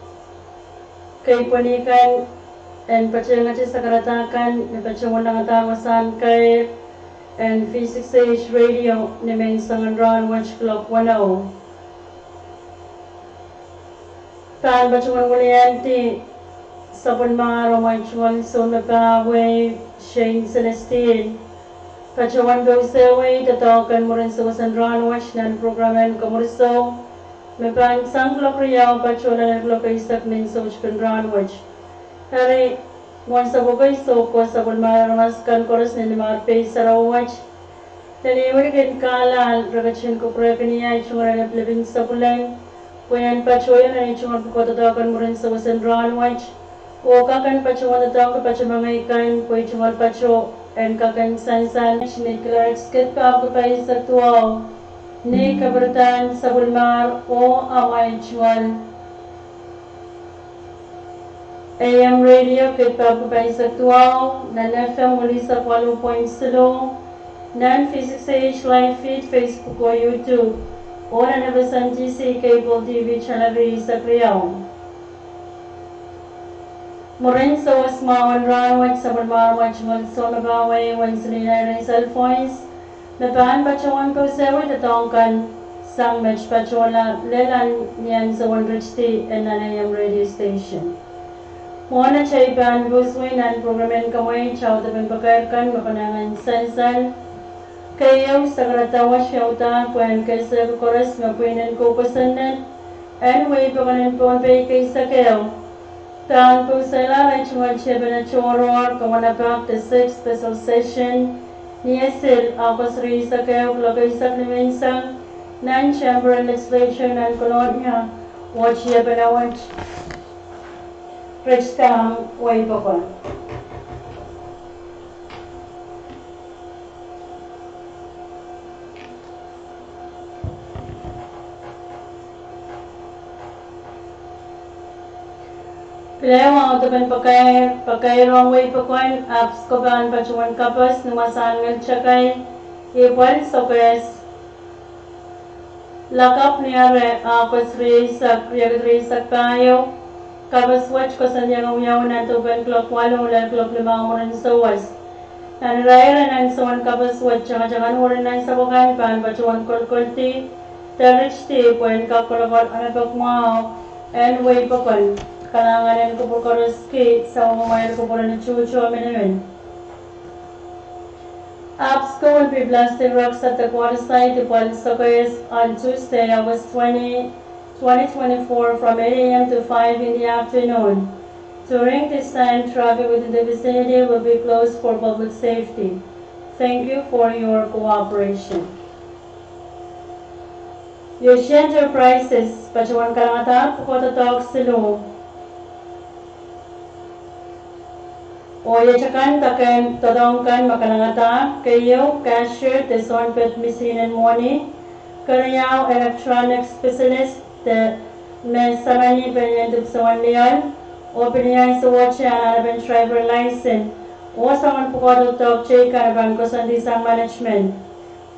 kei pwoni kan, en patehngete sakaradahk kan me patohwan langada wasahn kair en V six A H radio ni mehn soangen rahn wet kuloak weneu. Pahn patohwan wiliandi sapwellimomwi tungoal sounpapah wei, Shane Celestine, patohwan pousehwei doadoahk kan mwurin sewesen rahnwet nan prokram en Komwursou, me pahn sang kuloak riau patohla nan kuloak eisek ni soutikin rahnwet. Eri, mwohn sapwokei soukohp, sapwellimomwi aramas kan koaros ni nimar pei sarawi wet, lelehiong kin kahlahl re ketin kupwurki ni ahi tungoal en lepin sapweleng, pwe en patohla nan ahi tungoal pwukoa doadoahk kan mwurin sewesen rahnwet, oh kak en patohwan doadoahngki patohmengei kan pwe tungoal patoh en kak en sansal ni clerks, kid pahpwiki pahisek duwau, ni kapwuradahn sapwellimomwi oh amwail tungoal A M radio, kid pahpwiki pahisek duwau, nan F M wiliesek waluh point siluh, nan V six A H live feed, Facebook oh YouTube, oh nan F S N T C cable T V channel rieisek riau. Mwurin sewese mwahu en rahnwet, sapwellimomwi tungoal sounpapah wei, Wensley Irene Alphonse, me pahn patohwan pousehwei doadoahk kan sang met patohla lel ni ansou en ritidi en nan A M radio station. Mwohn atail pahn pousewei nan prokram en Kamweid, audepen pakair kan me konehng en sansal, keieu, sakaradahn wet iaudahr pwehn kesehki koaros me pwihn en kou kosonned en wehi pokon en Pohnpei keisek ehu, pahn pousehla ahi tungoal tiepene tohrohr, kawenepak de sixth special session, ni Esil, August rieisek ehu, kuloak eisek ni menseng, nan Chamber en Legislature nan Kolonia, oh tiepene wet, Richdam, wehi pokon. Pil ehu, audepen pakair, pakair ong wehi pokon, ahpw ko pahn patohwan kapas ni wasahn ngihl takai, Ipwel Sokehs, lakapw ni Ere, August rieisek, riekid rieisek pahieu, kapas wet koasoandi wiawi nan duwen kuloak waluh lel kuloak limau mwurin sewese. Nan irair en ansoun kapas wet, tangatang en werihen nan sapwellimomwi pahn patohwan kolokoldi de ritidi pwehn kak kolokol amepek mwahu en wehi pokon. Kalahngan en kupwur koaros ki, sapwellimamwail kupwur en tuht oh minimin. Ahpw school will be blasted rock at the quarter site, Ipwel Sokehs, on Tuesday, August twenty, twenty twenty-four, from eight A M to five in the afternoon. During this time, traffic within the vicinity will be closed for public safety. Thank you for your cooperation. Yoshi Enterprises patohwan kalangadahr pwukoa doadoahk siluh. Oh iet akan doadoahk kan me kalangadahr, keieu, cashier de sounpei misihn en mwohni, keriau, electronics business de me samani pelien dipwisoun lioal, oh pil ni ansouohte anahnepen driver license, oh soangen pwukoa doadoahk teikan pahn koasoandi sang management.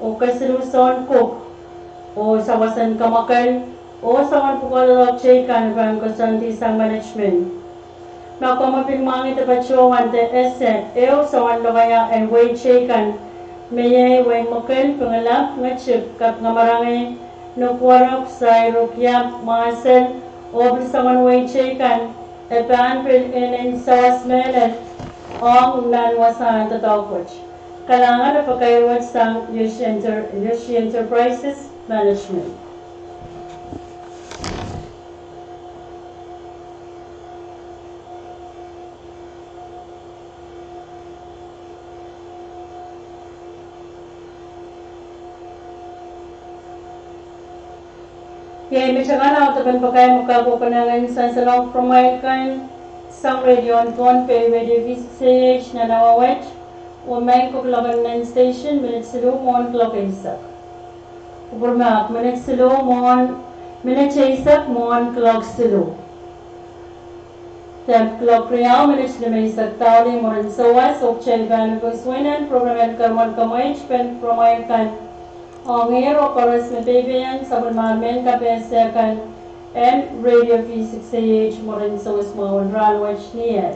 Oh kesiluh soun cook, oh sawas en kamwakel, oh soangen pwukoa doadoahk teikan pahn koasoandi sang management. Ma komw pil mwangih de patohwan de ese ehu soangen lokaia en wehi teikan, me iei wehi mwekel, pingelap, ngetik, kapingamarangi, nukuarok, sairuk, iap, mwahsel, oh pil soangen wehi teikan, e pahn pil inenen sawas mehlel ong nan wasahn doadoahk wet. Kalahngan, pakair wet sang Yoshi Enter-, Yoshi Enterprises Management. Iei met akan audepen pakair me kak konehng en sansalohng pwuromwail kan sang radio en Pohnpei, Radio V six A H, nan awa wet, oh maing ko kuloak en nan station minit siluh mwohn kuloak eisek. Kupwur mahk, minit siluh mwohn, minit eisek mwohn kuloak siluh. Dahme kuloak riau minit limeisek doulih mwurin sewese, oh kitail pahn koasoia nan prokram en Kamweid, Kamweid pen pwuromwail kan. Ong ihr oh koaros me peipeiong sapwellimomwi mehn kapehse kan en Radio V six A H mwurin sewese mwahu en rahnwet, Niehd.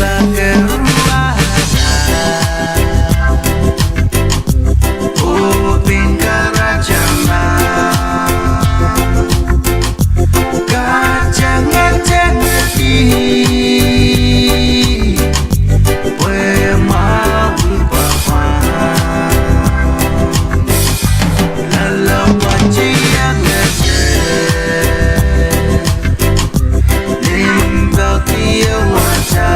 Keruahda, oh pin karajana, katengetengedi, pwe mwahu pahpa, loalopwoatiengete, limpoak ie wasa.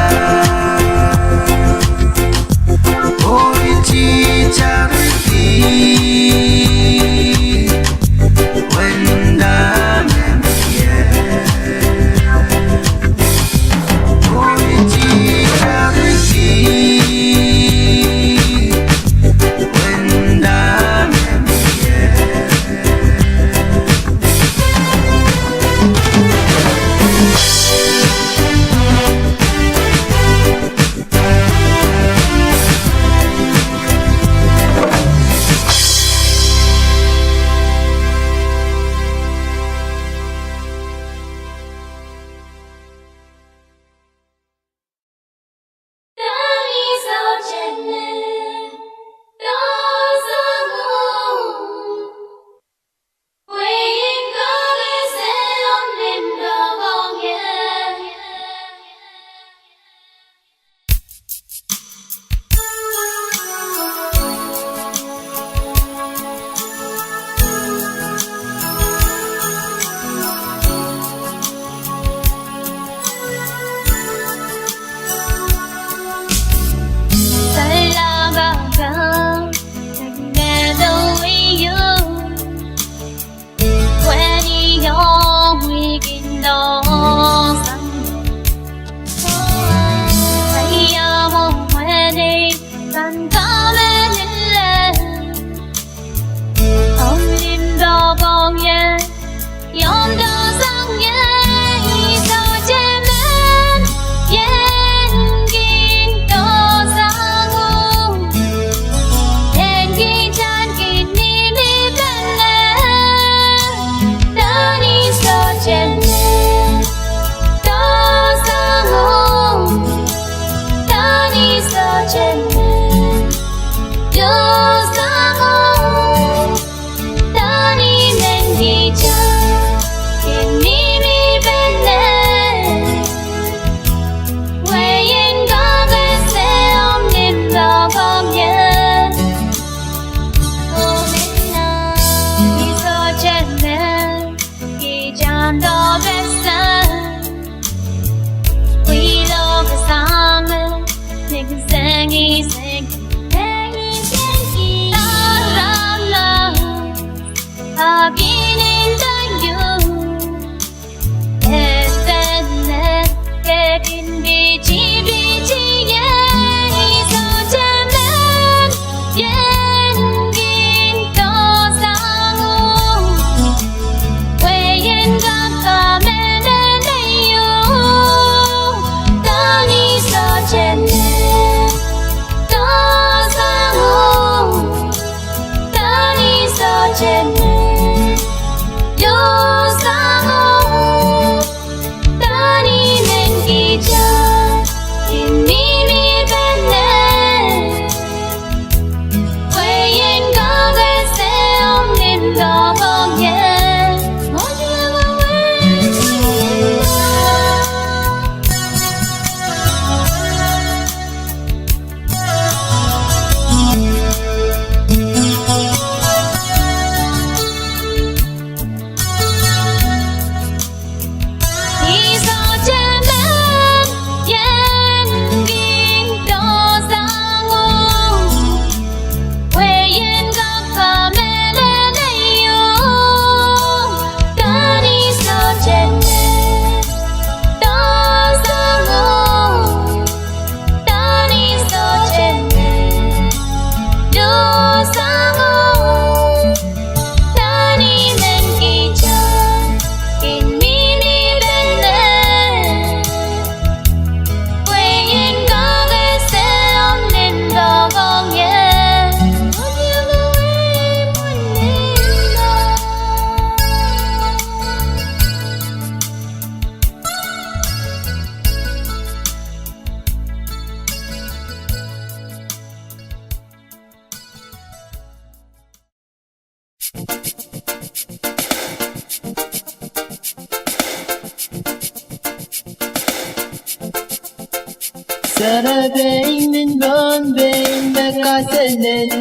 Serepein en Pohnpei me kaselel,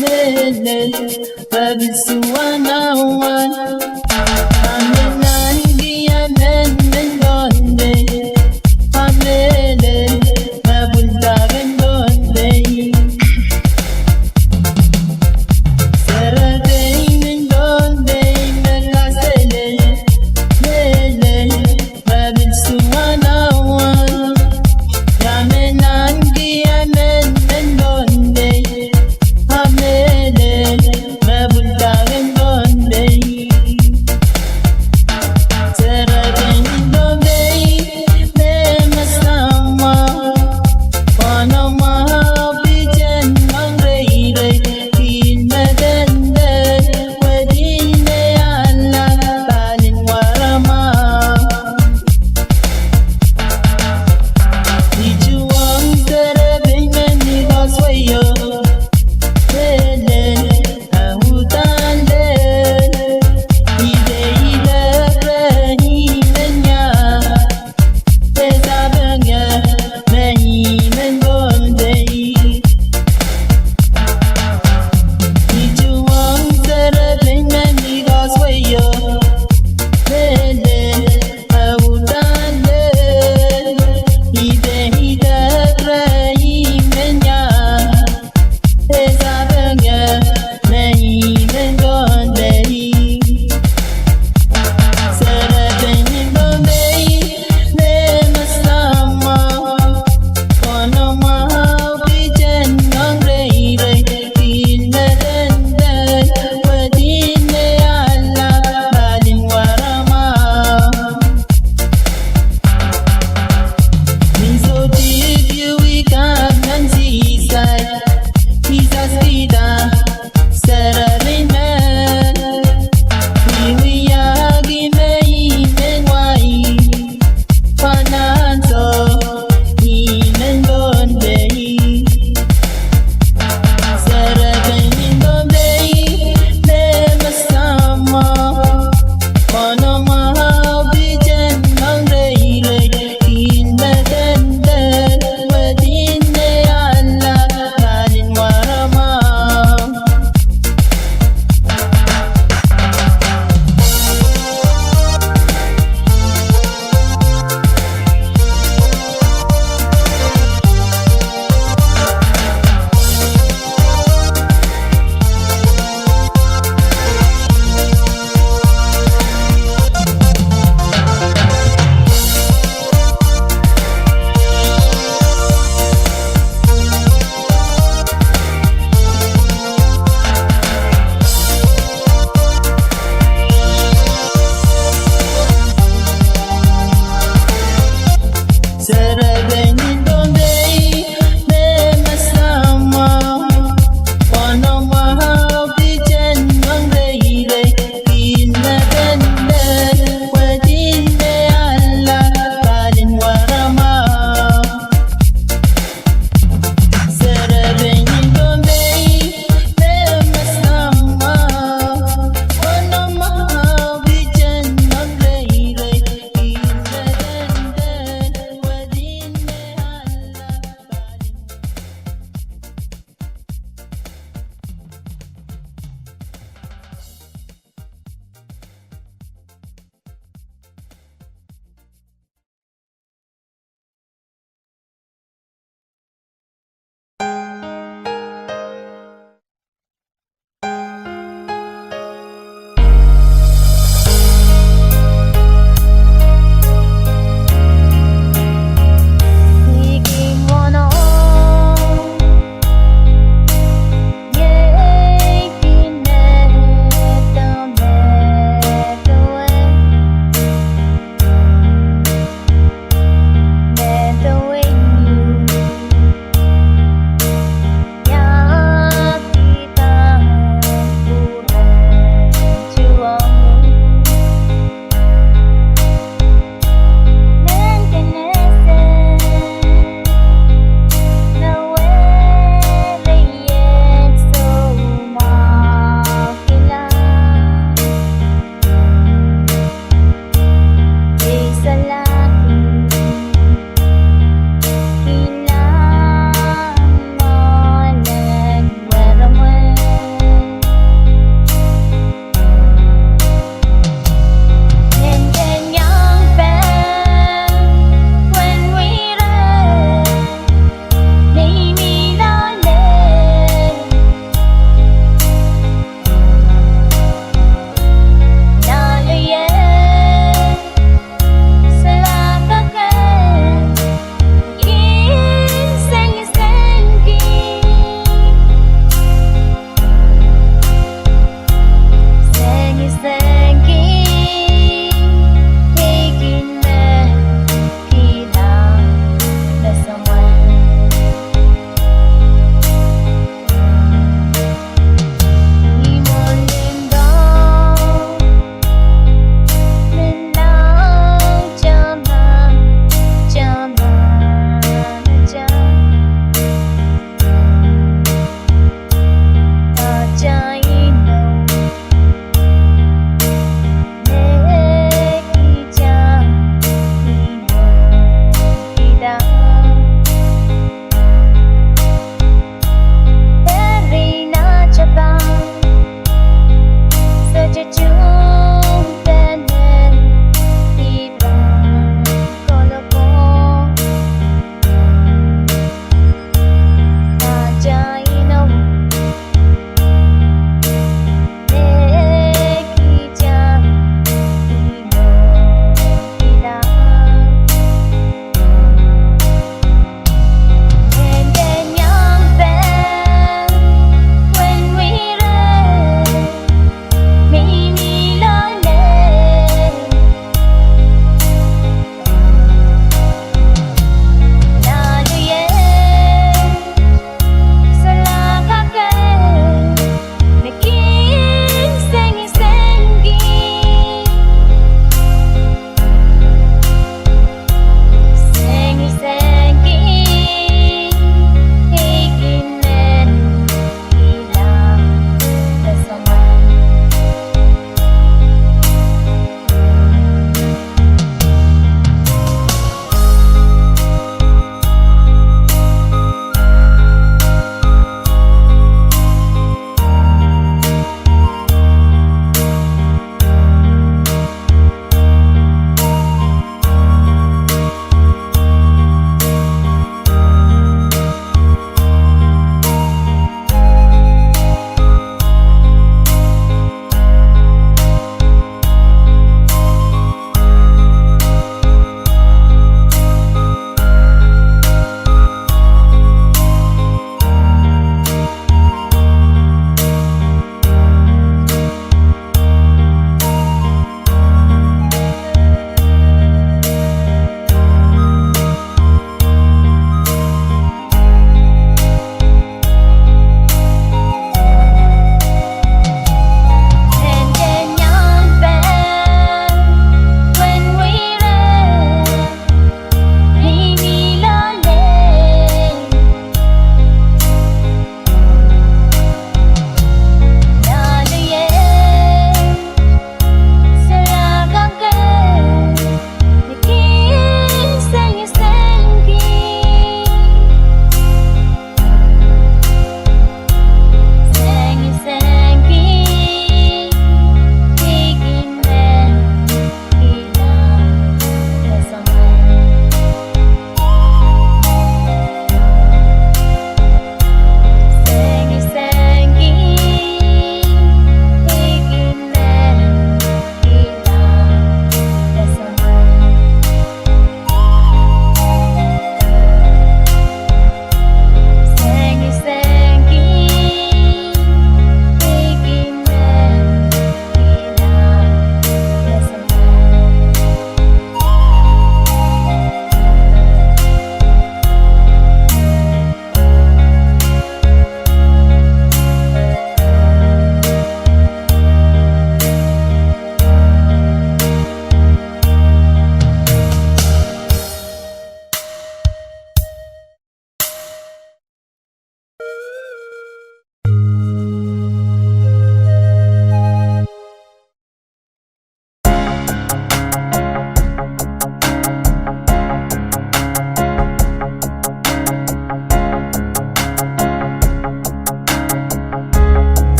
mehlel, me pil suwanawan. A men ahneki emen en Pohnpei, a mehlel, me pwulda ken Pohnpei. Serepein en Pohnpei me kaselel, mehlel, me pil suwanawan. A men ahneki emen en Pohnpei, a mehlel, me pwulda ken Pohnpei.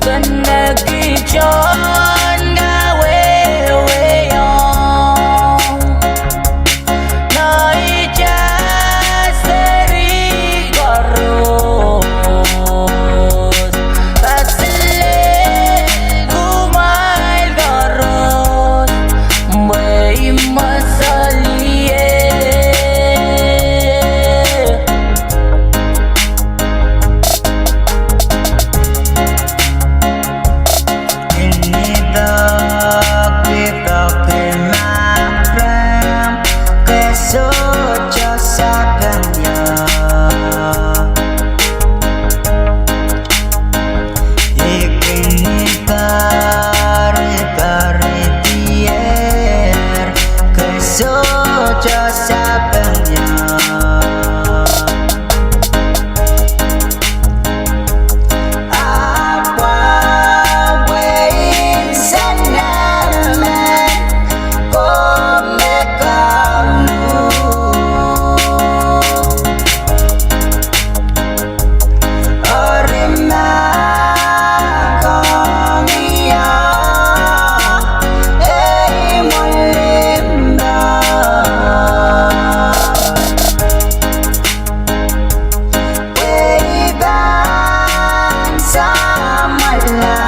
Kennekihte kawehwehiong neitail seri koaros, kaselel kumwail koaros, pwe I mwosalier. Inidok pidok en Apraam, ke sohte sapeng ie. I kin idar, idar dier, ke sohte sapeng ie. Ahpw pwe insenamwahu me komw kamwahu. Eri ma komw ie, ei mwohn limpoak, pwe I pahn samwala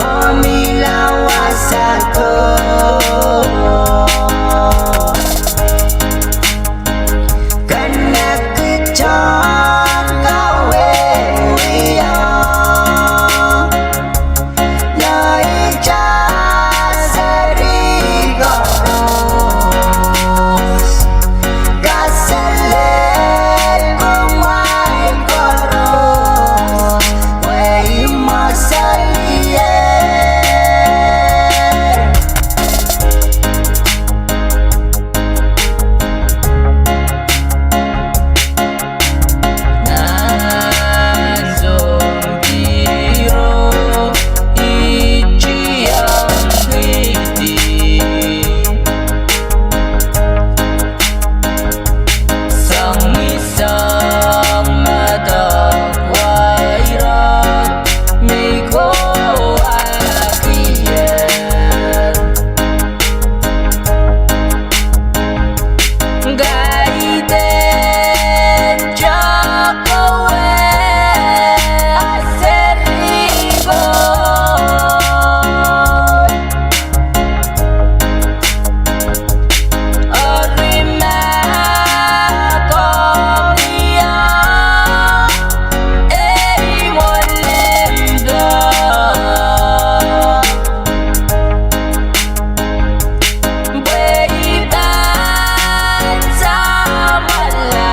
oh mihla wasa ko. Kennekihte kawehwehiong neitail seri koaros, kaselel kumwail koaros, pwe I mwosalier. Nan sounpiro, I tiahngkihdi sang ni sang madok waira me I kohwahkier. Kaidehn tohkowe seri ko. Eri ma komw ie, ei mwohn limpoak, pwe I pahn samwala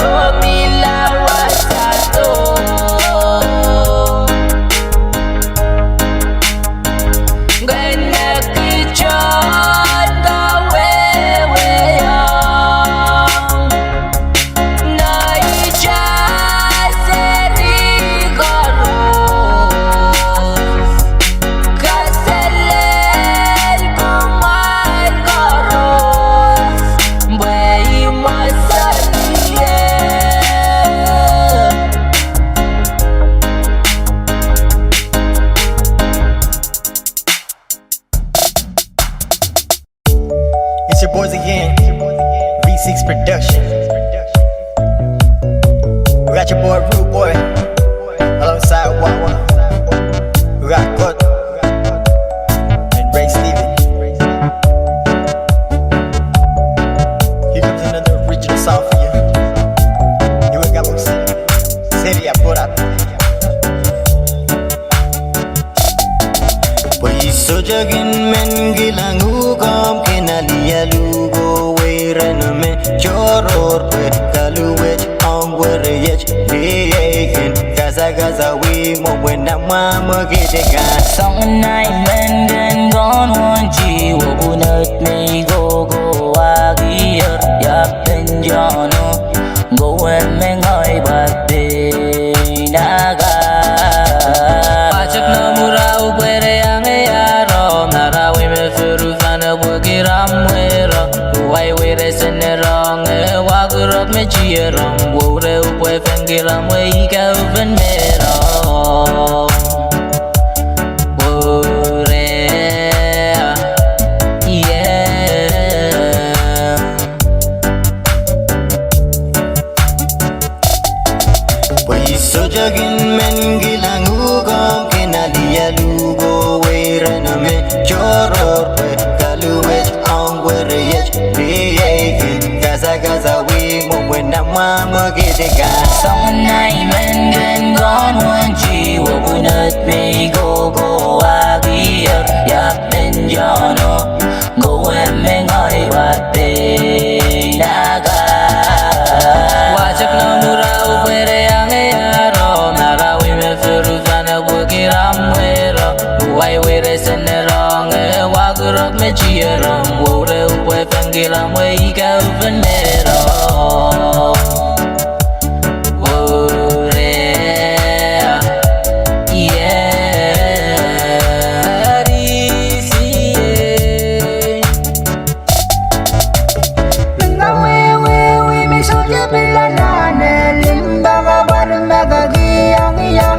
oh mihla wasa ko. Kennekihte kawehwehiong neitail seri koaros, kaselel kumwail koaros, pwe I mwosalier. It's your boys again, V six Production. We got your boy Rude Boy alongside Wawa. We got Kot and Ray Steven. Here comes another original song for you. Here we go. Seri Apraam. Pwe I sohte kin men kilang uhk omw kin alialu ko, weireno me tohrohr pwe kaluwet ong wereiet, lieikin kasakasa wi mwo pwe nan mwahmw kihdi kan. Soangen ahi men ken kohn wonti, oh pwunod me I kohkohwahkier, iap pen tohno, kowe me ngehi pahn pein akan. Patek nohmwurahu pwe re iang iaro, narawi me furu fahn pwe kiramwero, uwai wire sene rong e waku rok me tierong, woure upwe fen kiramwe ika upen mero. Men kilang uhk omw kin alialu ko, weirano me tohrohr pwe kaluwet ong weriet, riei kin kasakasawih mwomwen nan mwamwekid kan. Soangen ahi men ken kohn wenchi, oh pwunod me I kohkohwahkier, iang men tohno, kowe me ngehi wad pein akan. Watsek nan murahu pwe re iang ehier omw, marawi me firufan e pwekir amw wehro. Uwai weire sene rong e wakerok me tierom, wourehu pwe fen kiramwe ika ufen mehro. Wourehu, yeah, risi, yeah. Mengawehwehwih me sohte pil anahne limpoak, a pwal me kaki iang ia.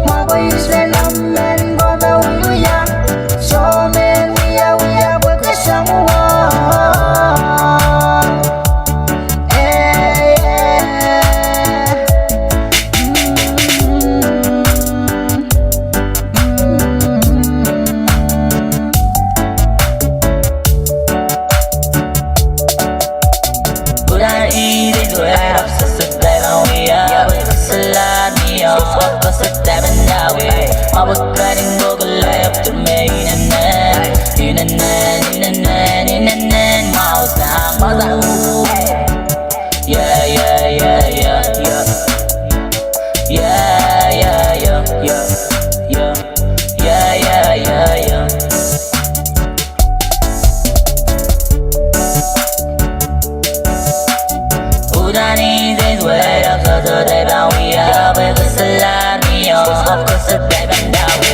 Mwahu pwe Israel men ko me wiewia. Soh men wiawia pwe kesang wah. Eh, eh. Mm. Yeah, yeah, yeah, yeah, yeah. Yeah, yeah, yeah, yeah, yeah. Yeah, yeah, yeah, yeah. Udahn ihte wehwehki sohte pahn wia, pwe kesalahr ni oh, oh, kesadahr pahn dahwe.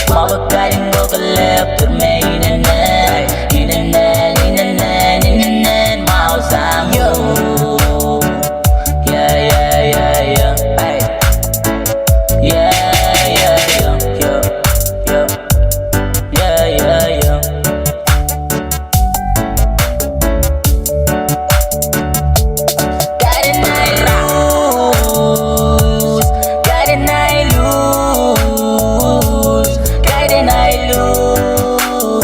Mwahu pwe kaidehn kohkohlahte me inenen, inenen, inenen, inenen, mwahu sang. Yeah, yeah, yeah, yeah. Hey. Yeah, yeah, yeah, yeah, yeah. Yeah, yeah, yeah. Kaidehn ahi lus, kaidehn ahi lus, kaidehn ahi lus.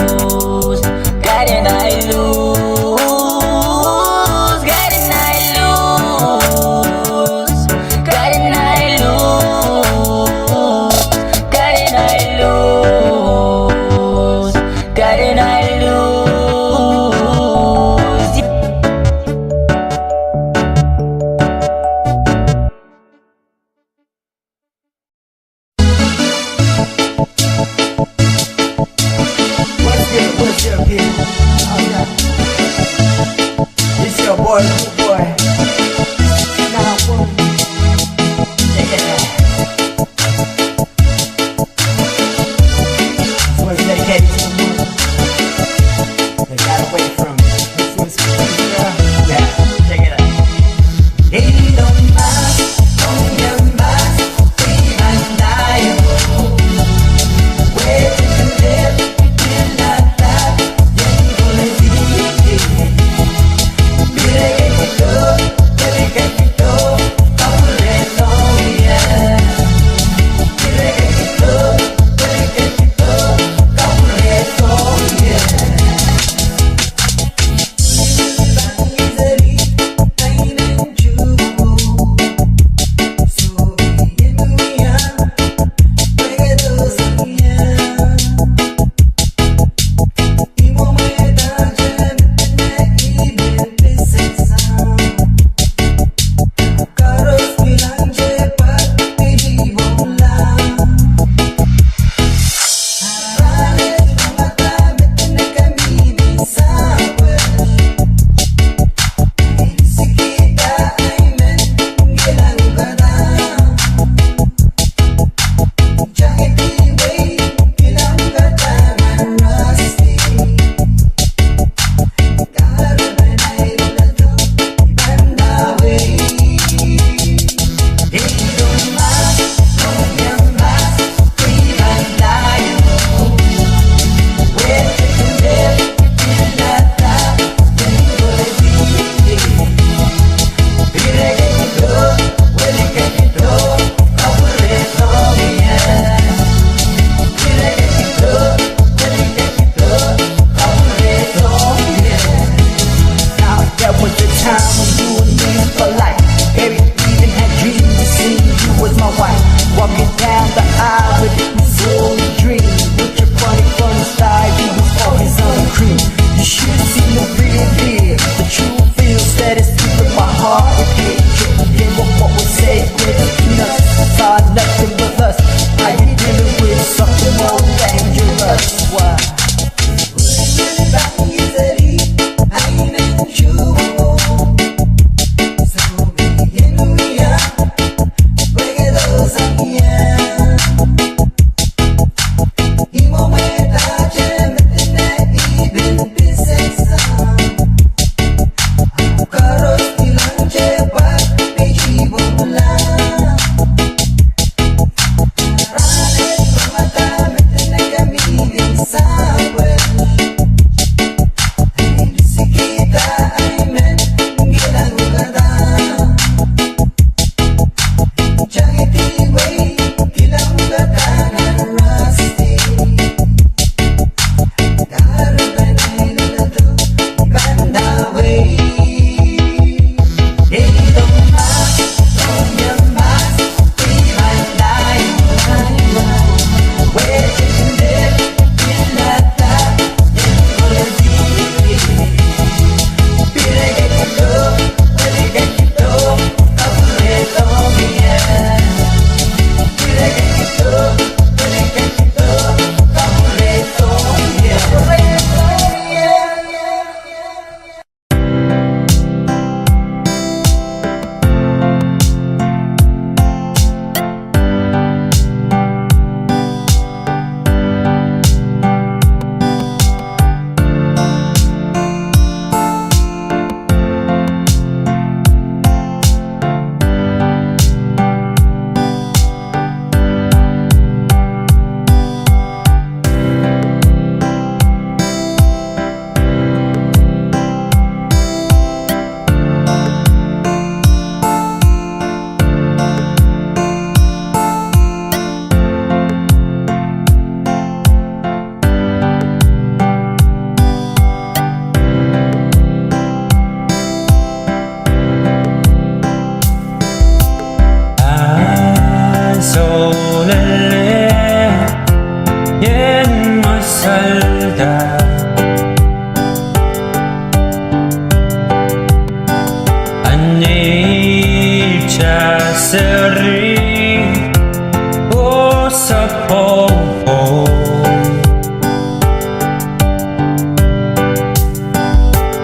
Sapwung.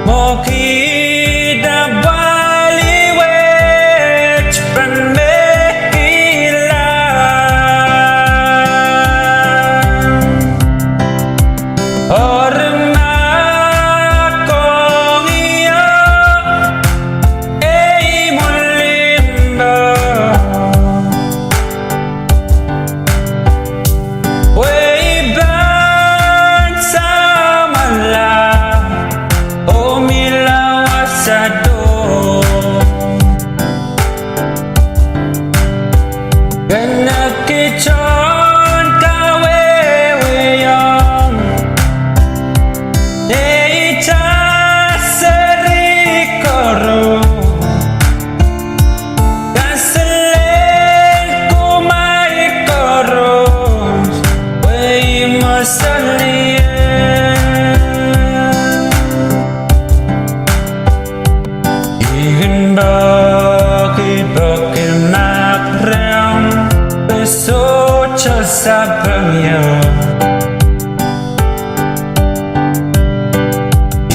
Mwo kihda pwali wet pahn me kilang. Eri ma komw ie ei mwulimbo, pwe I pahn samwala oh mihla wasa do. Kene kitail en kawehwehiong neitail seri koaros, kaselel kumwail koaros, pwe I mwosalier. I kin poaki poaki mahk rehmw, pwe sohte sapeng ie.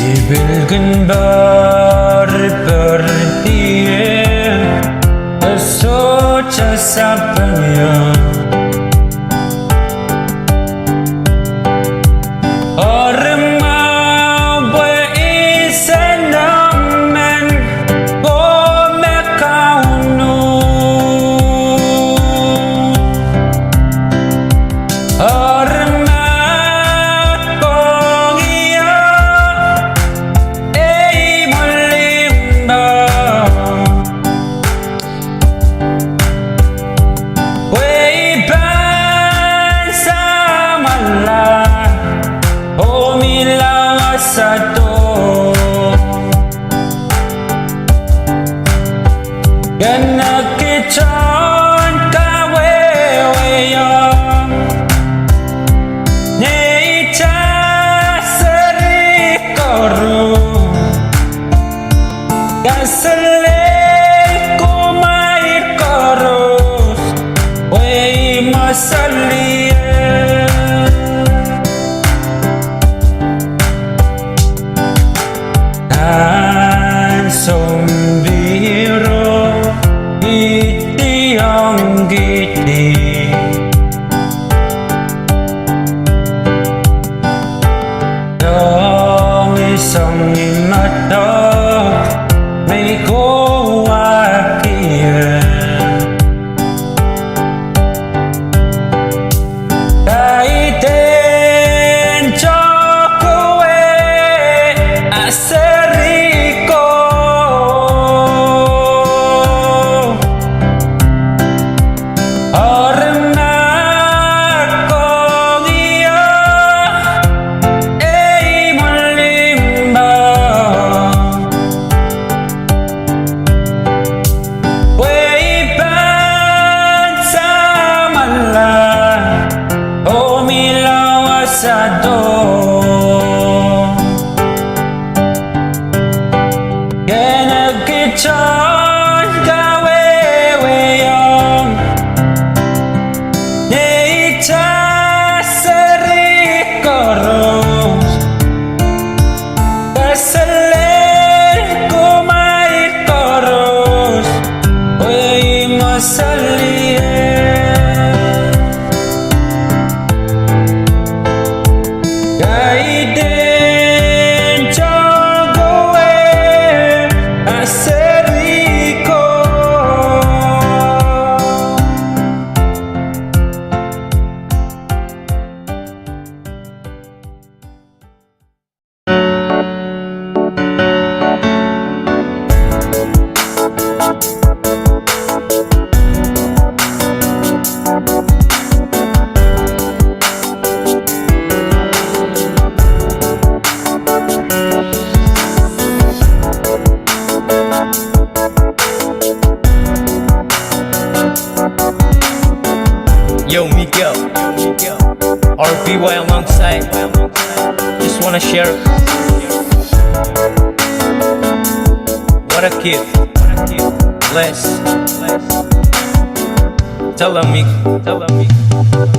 I pil kin pori pori ie, pwe sohte sapeng ie. Eri mwahu pwe I sehse emen oh me Kauno. Eri ma komw ie ei mwulimbo, pwe I pahn samwala oh mihla wasa do. Kene kitail en kawehwehiong neitail seri koaros, kaselel kumwail koaros, pwe I mwosalier. Nan sounpihro I tiongkihdi, soangen soangen mwadok me I kohwahkie. Kaidehn tohkowe a seri ko, eri ma komw ie ei mwulimbo, pwe I pahn samwala oh mihla wasa do. Kene kitail en kawehwehiong neitail seri koaros, kaselel kumwail koaros, pwe I mwosalier. Kaidehn tohkowe a seri ko. Yo, Miguel, R B Y alongside. Just wanna share. What a gift. Bless. Tell them, Miguel. Tell them, Miguel.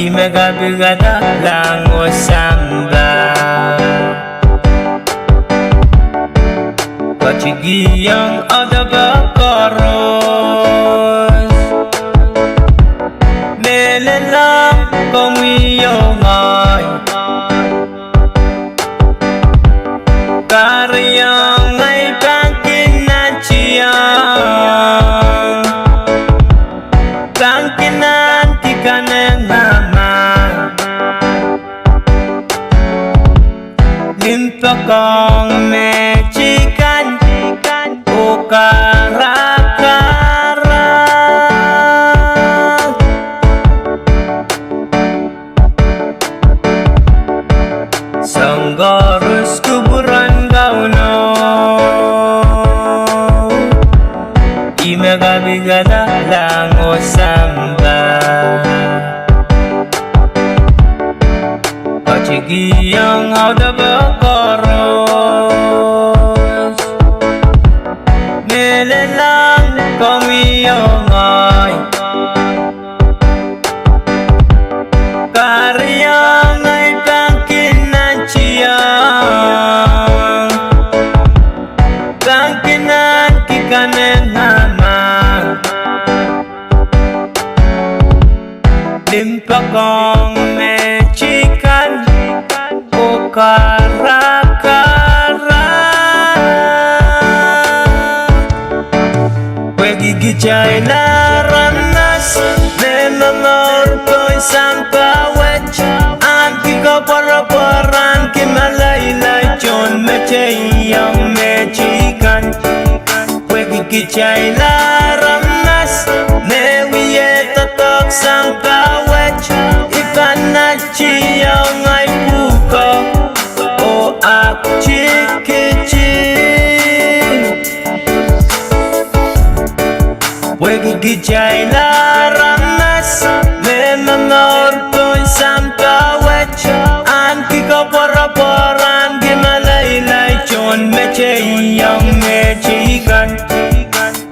Ih me kapikada lahng oh sampah. Ketikihong audepe koaros. Mehlel ong komwi oh ngehi. Kahrehiong ei pahn kin nantihong. Pahn kin ahneki kanengamah. Limpoak ong meteikan oh karakara. Soang koaros kupwuren Kauno. Ih me kapikada lahng oh sampah. Ketikihong audepe koaros. Mehlel ong komwi oh ngehi. Kahrehiong ei pahn kin nantihong. Pahn kin ahneki kanengamah. Limpoak ong meteikan oh karakara. Pwehki kitail aramas me momour pohn sampah wet, ahneki koapworopwor, ahneki maleilai tohn meteio, meteikan. Pwehki kitail aramas me wie doadoahk sampah wet, I pahn nantihong ei pwuhko oh aktikitik. Pwehki kitail aramas me momour pohn sampah wet, ahneki koapworopwor, ahneki maleilai tohn meteio, meteikan.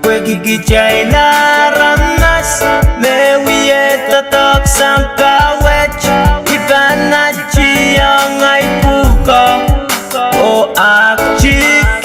Pwehki kitail aramas me wie doadoahk sampah wet, I pahn nantihong ei pwuhko oh aktikitik.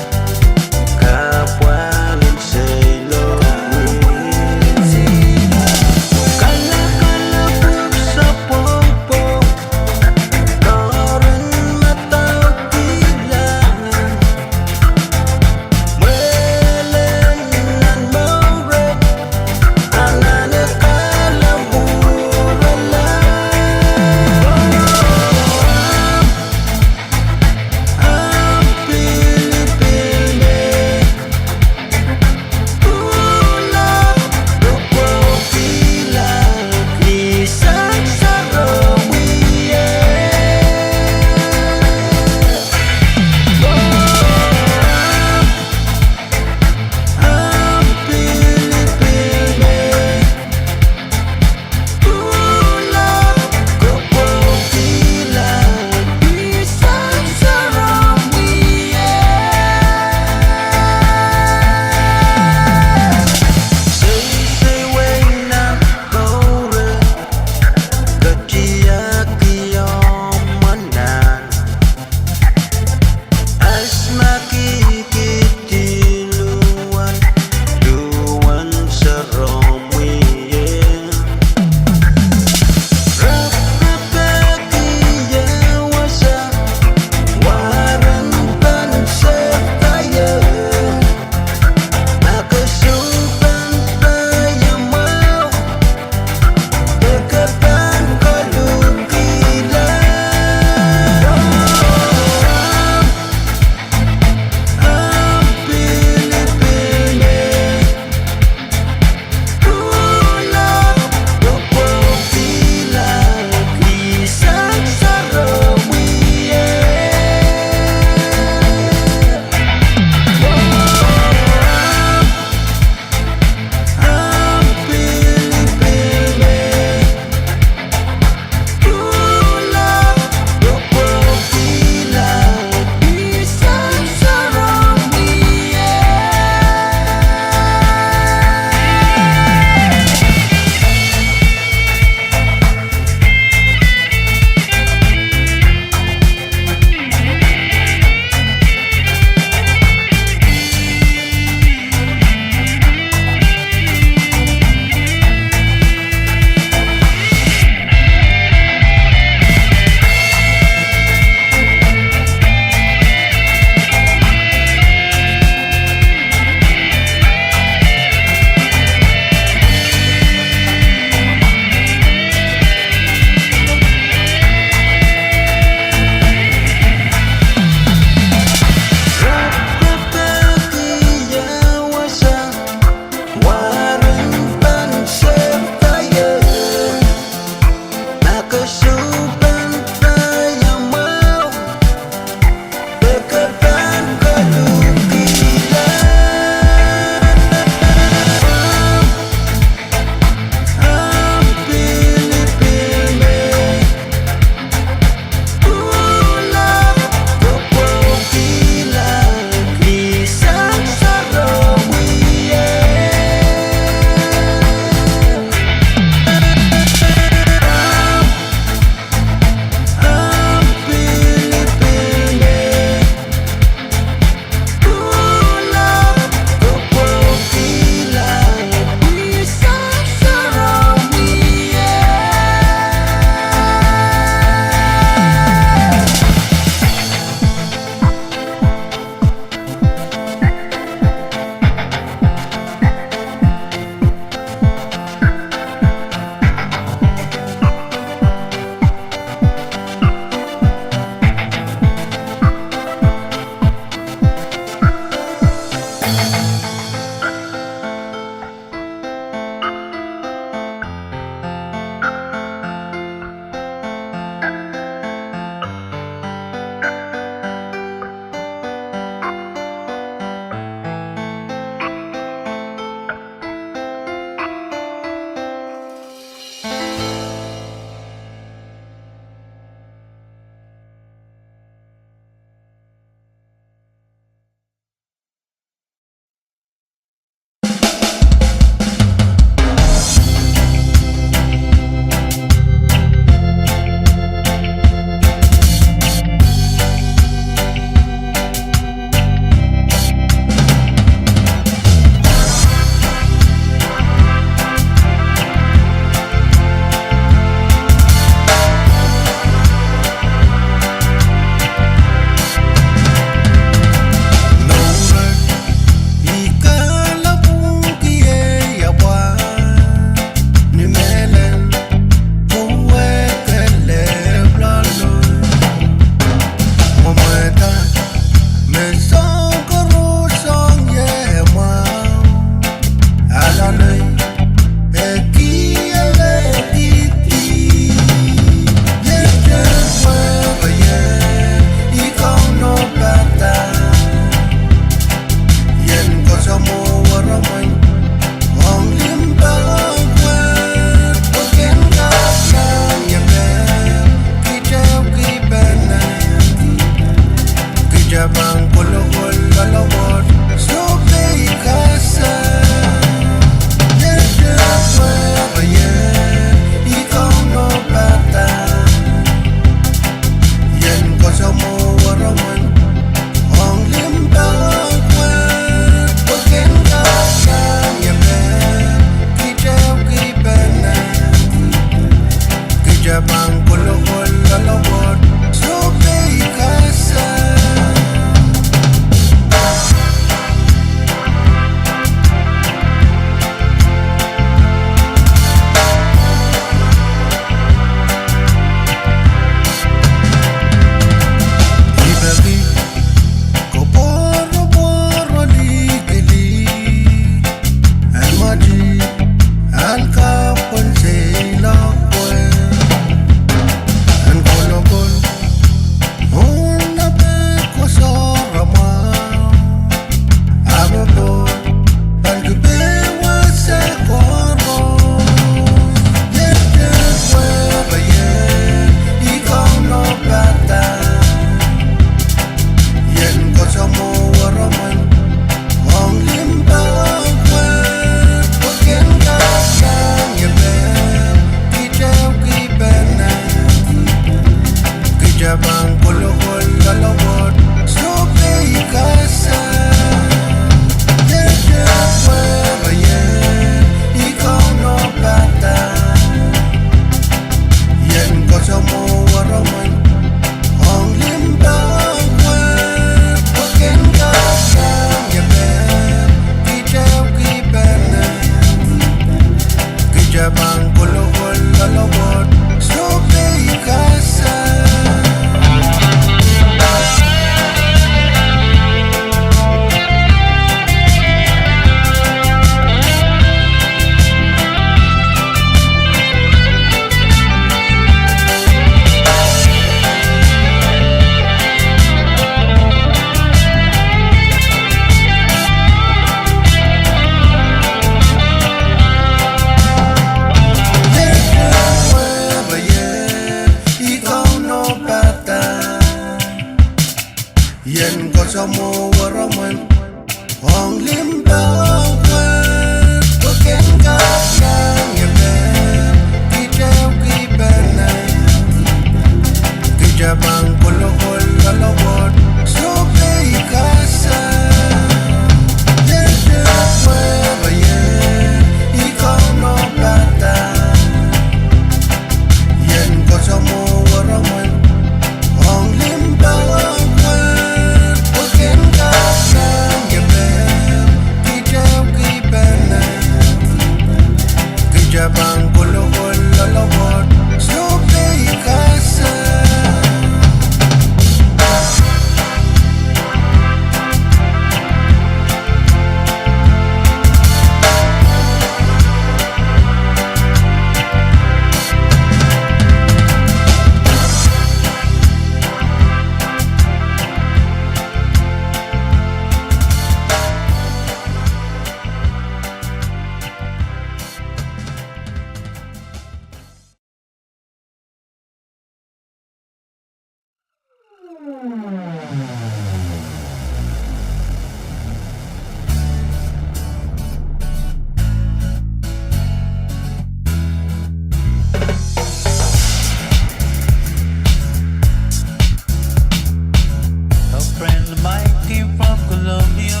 A friend of mine came from Colombia.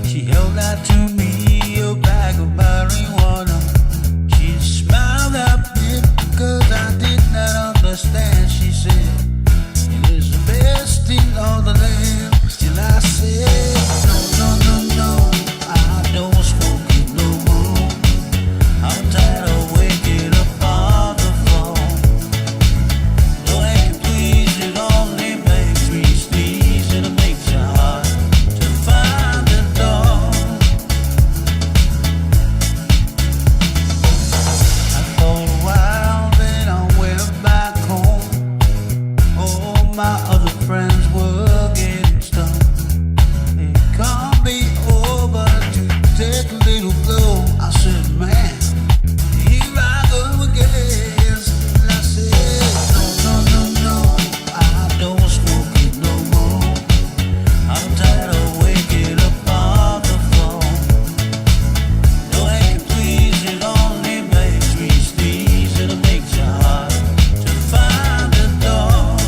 She held out to me a bag of marijuana. She smiled at me because I did not understand. She said, "It is the best in all the land." Still I said, "No, no, no, no, I don't smoke it no more. I'm tired of waking up on the phone. Though I can please, it only makes me sneeze, and it makes it hard to find a dog." And for a while, then I went back home. All my other friends were getting stoned. They called me over to take a little blow. I said, "Man, here I go again." I said, "No, no, no, no, I don't smoke it no more. I'm tired of waking up on the phone. Though I can please, it only makes me sneeze, and it makes it hard to find a dog."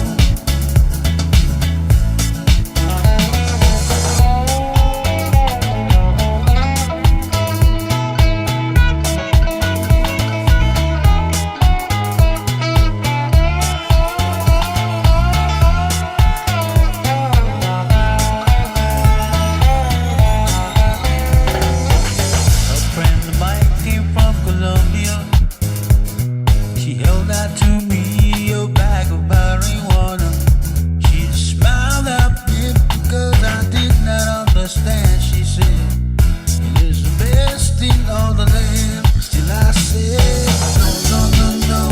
A friend of mine came from Colombia. She held out to me a bag of marijuana. She smiled at me because I did not understand. She said, "It is the best in all the land." Still I said, "No, no, no, no,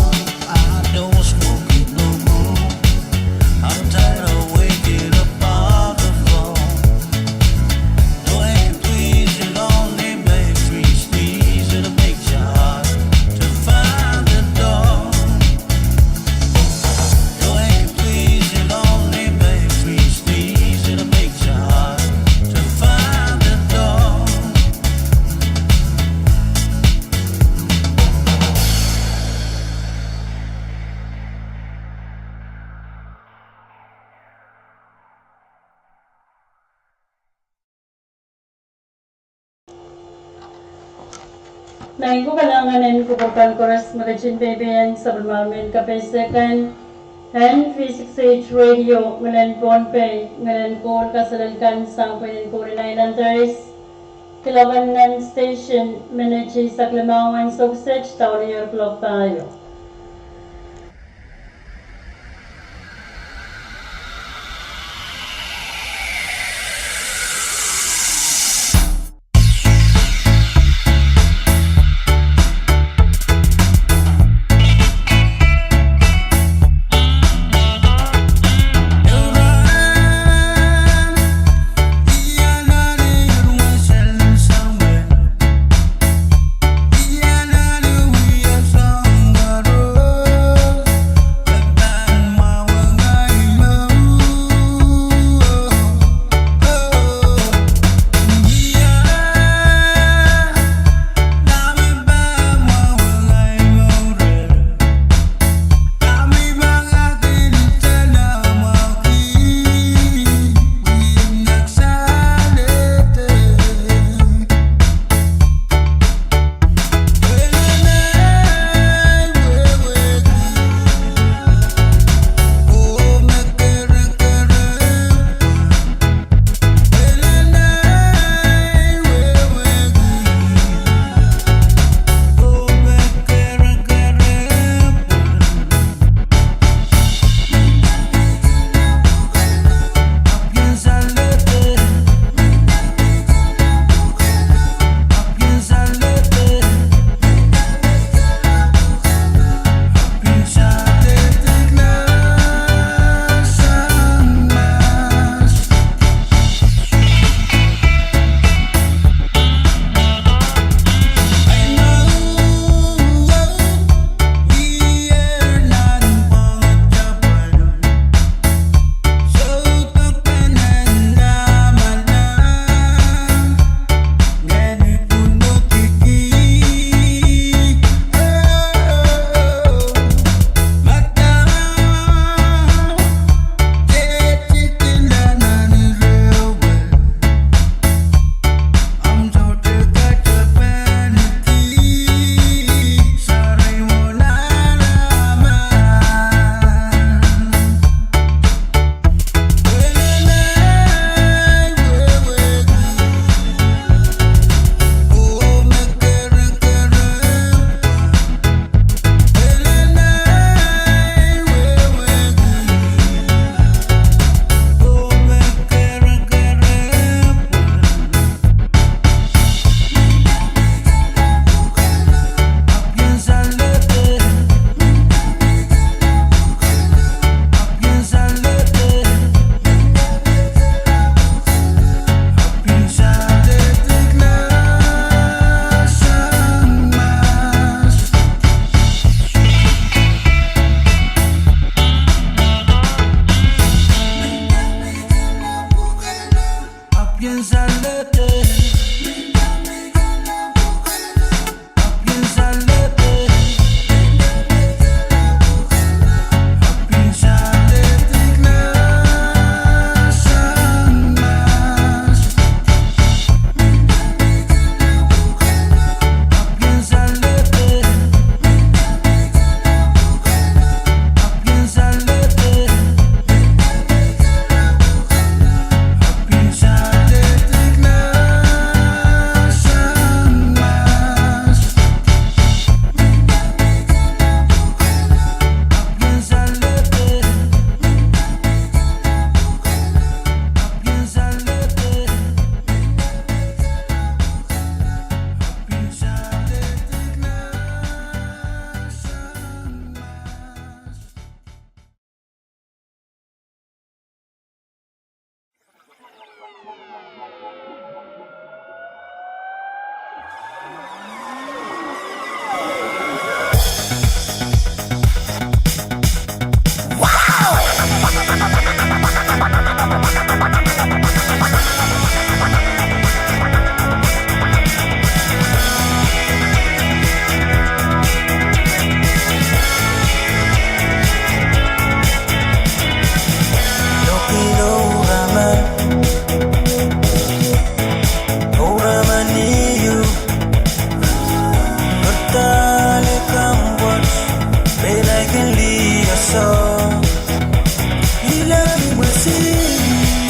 I don't smoke it no more. I'm tired of waking up on the phone. Though I can please, it only makes me sneeze, and it makes it hard to find a dog. Though I can please, it only makes me sneeze, and it makes it hard to find a dog." Maing ko, kalahngan en kupwur kan koaros me ketin peipeien sapwellimomwi en kapehse kan en V six H Radio, Ngehn en Pohnpei, Ngehn en Koul, kaselel kan sang pwihn en Korean Islanders. Kilang nan station miniti saklimawan sokset, daulihar klok pahieu.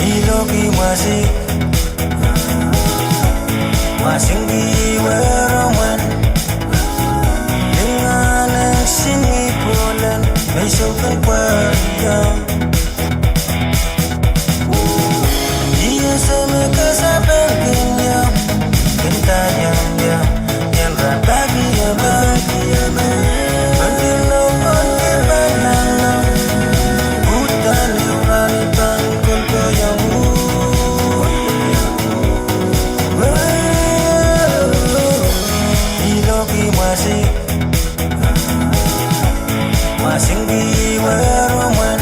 Iloak I mwasik, mwasingki weromwen, lingan en singih pwolen, me I sou kin pwarodo. I ese me ke sapeng kin iang, kin taliang iang, ien rapahki emen, kin pil lohpwon kin pahn nanleng, uhdahn ehu rahn I pahn kolkohiong uhk. Iloak I mwasik, mwasingki weromwen,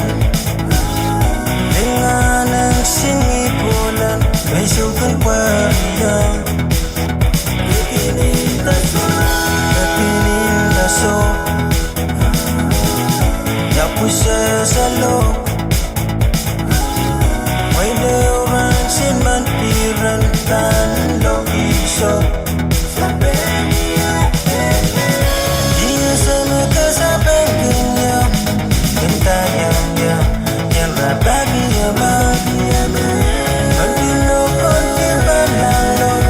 lingan en singih pwolen, me I sou kin pwarodo. Kekinin kaso, kekinin kaso, ia pwe sehse lohk. Mwein ehu rahn sin men piren pahn lohkiso. I ese me ke sapeng kin iang, kin taliang iang, ien rapahki emen, kin pil lohpwon kin pahn nanleng.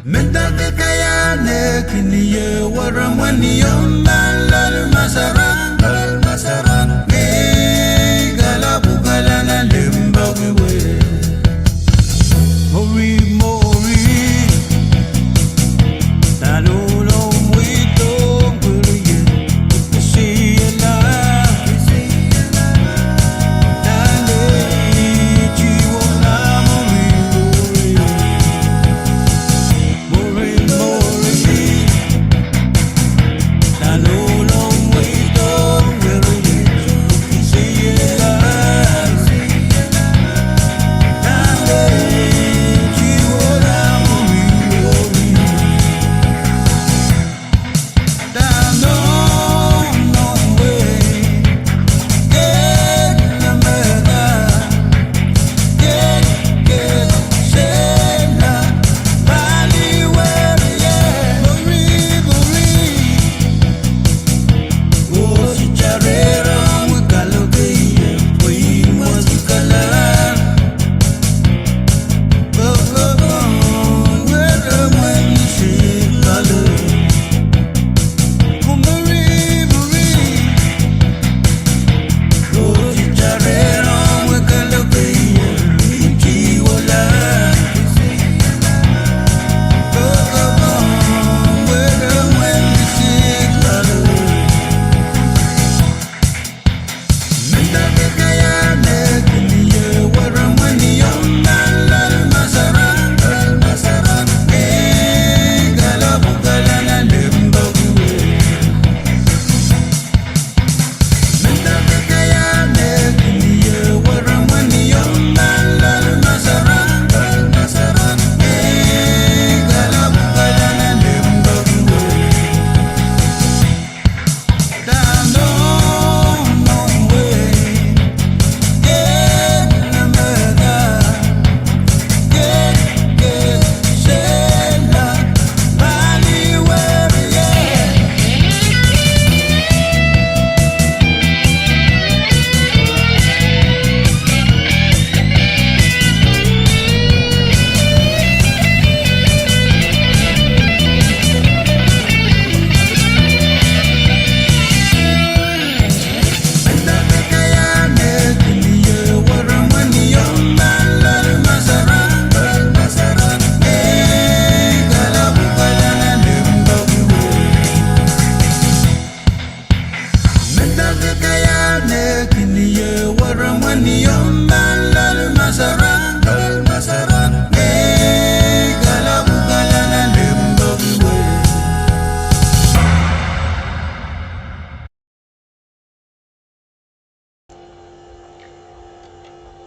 Mendahte kaiahn eh kin ie weremwen iong nan loal masaran, loal masaran. Ngehi kalapw kalana limpoak wet. Mori, mori. Nan ohl omw wehi dohng werei, kisiela. Nan ehi tiwo na mori, mori.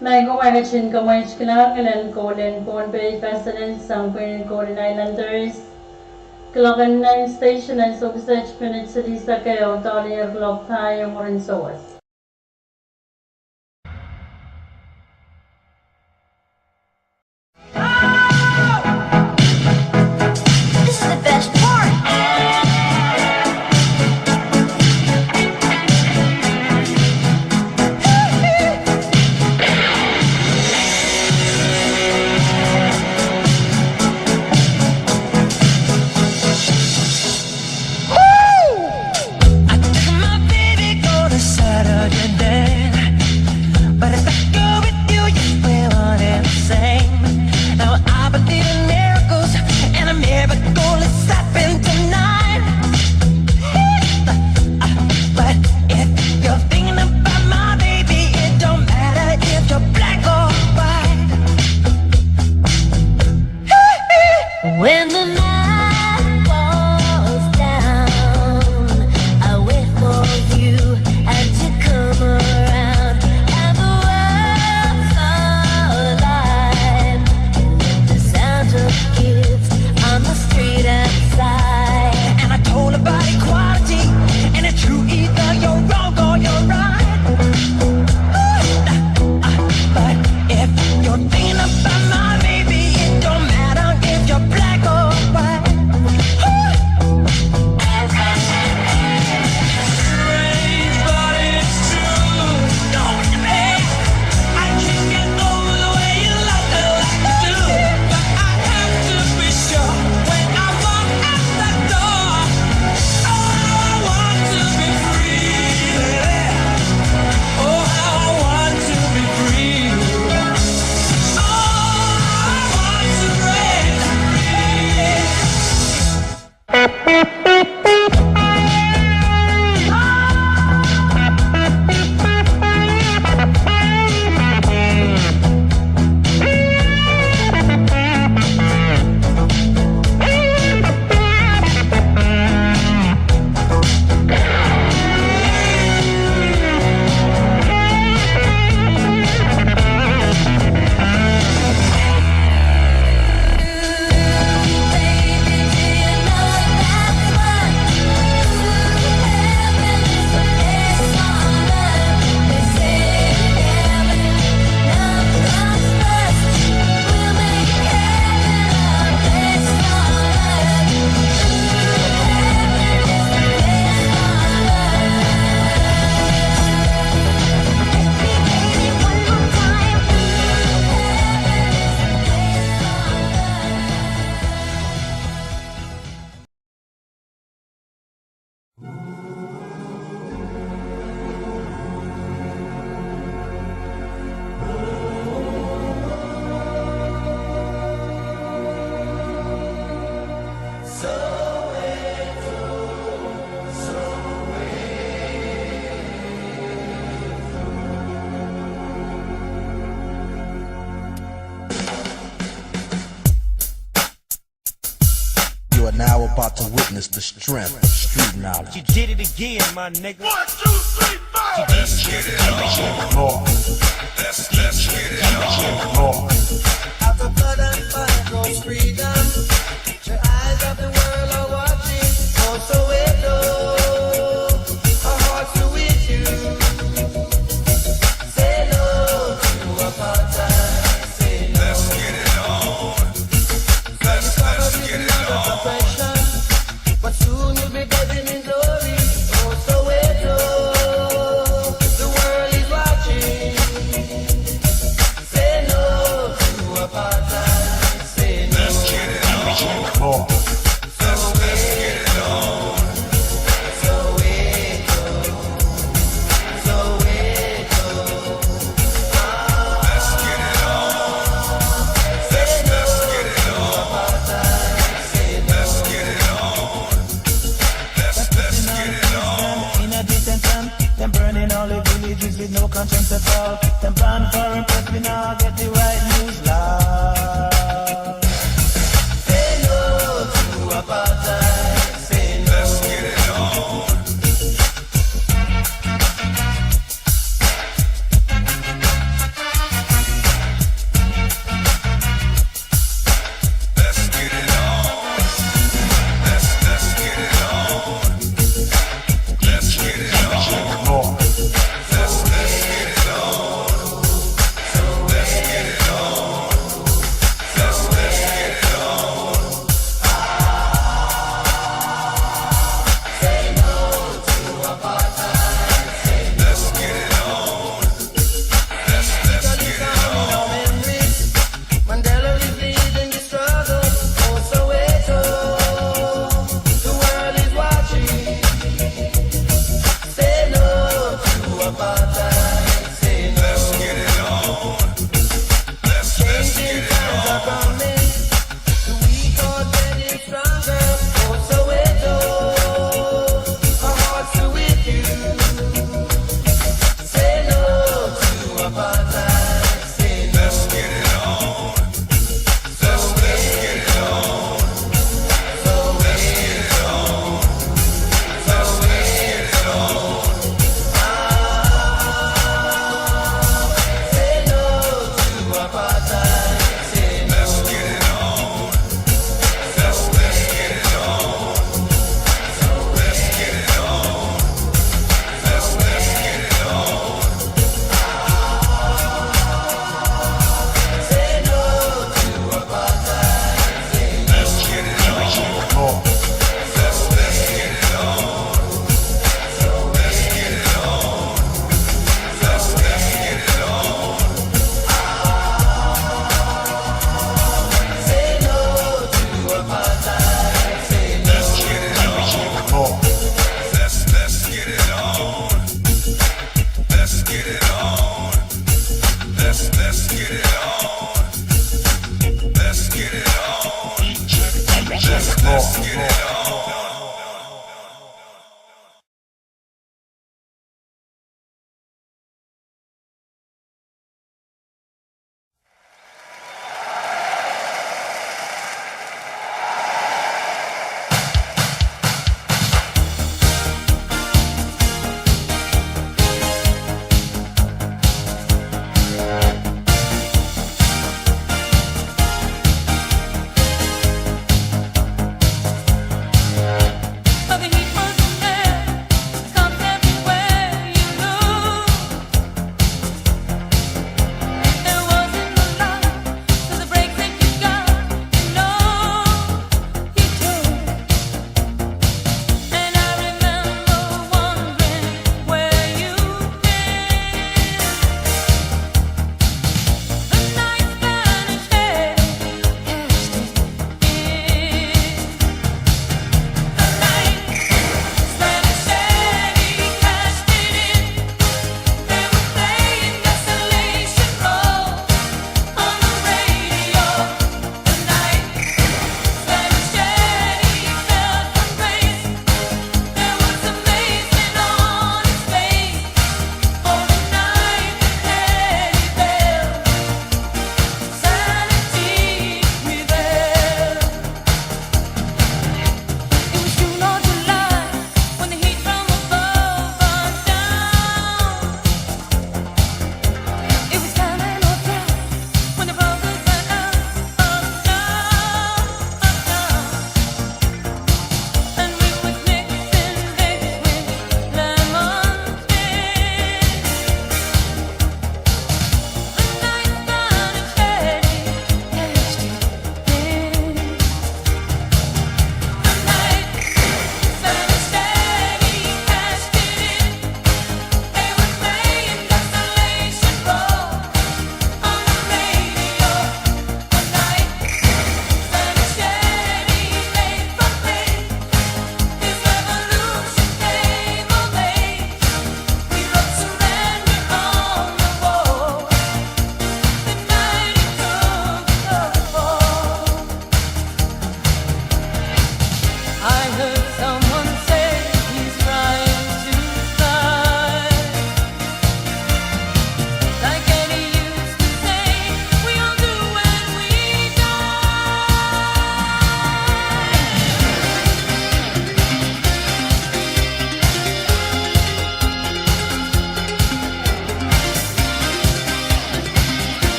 Maing ko, ma I ketin kamwahiong kilang elen kohlen Pohnpei Pheasants sang pwihn en Koht en Highlanders. Kilang en nan station en sokisek minit silihsek ehu doadoahk ong kuloak pahieu mwurin souwas. This is the best part. I took my baby, go to Saddam. It's the strength of street knowledge. You did it again, my nigga. One, two, three, four. Let's get it on. Let's, let's get it on. After blood and fire goes freedom. The eyes of the world are watching. Oh, Soweto, our hearts are with you. Say no to apartheid. Say no. Let's get it on. Let's, let's get it on. But soon you'll be bathing in glory. Oh, Soweto, the world is watching. Say no to apartheid. Say no. Let's get it on. Let's, let's get it on. Soweto, Soweto. Let's get it on. Let's, let's get it on. Let's get it on. Let's, let's get it on. In a decent time, them burning all the villages with no conscience at all. Them ban foreign press, we now get the right news, Lord. Say no to apartheid. Say no. Let's get it on. Let's get it on. Let's, let's get it on. Let's get it on. Let's, let's get it on. Let's get it on.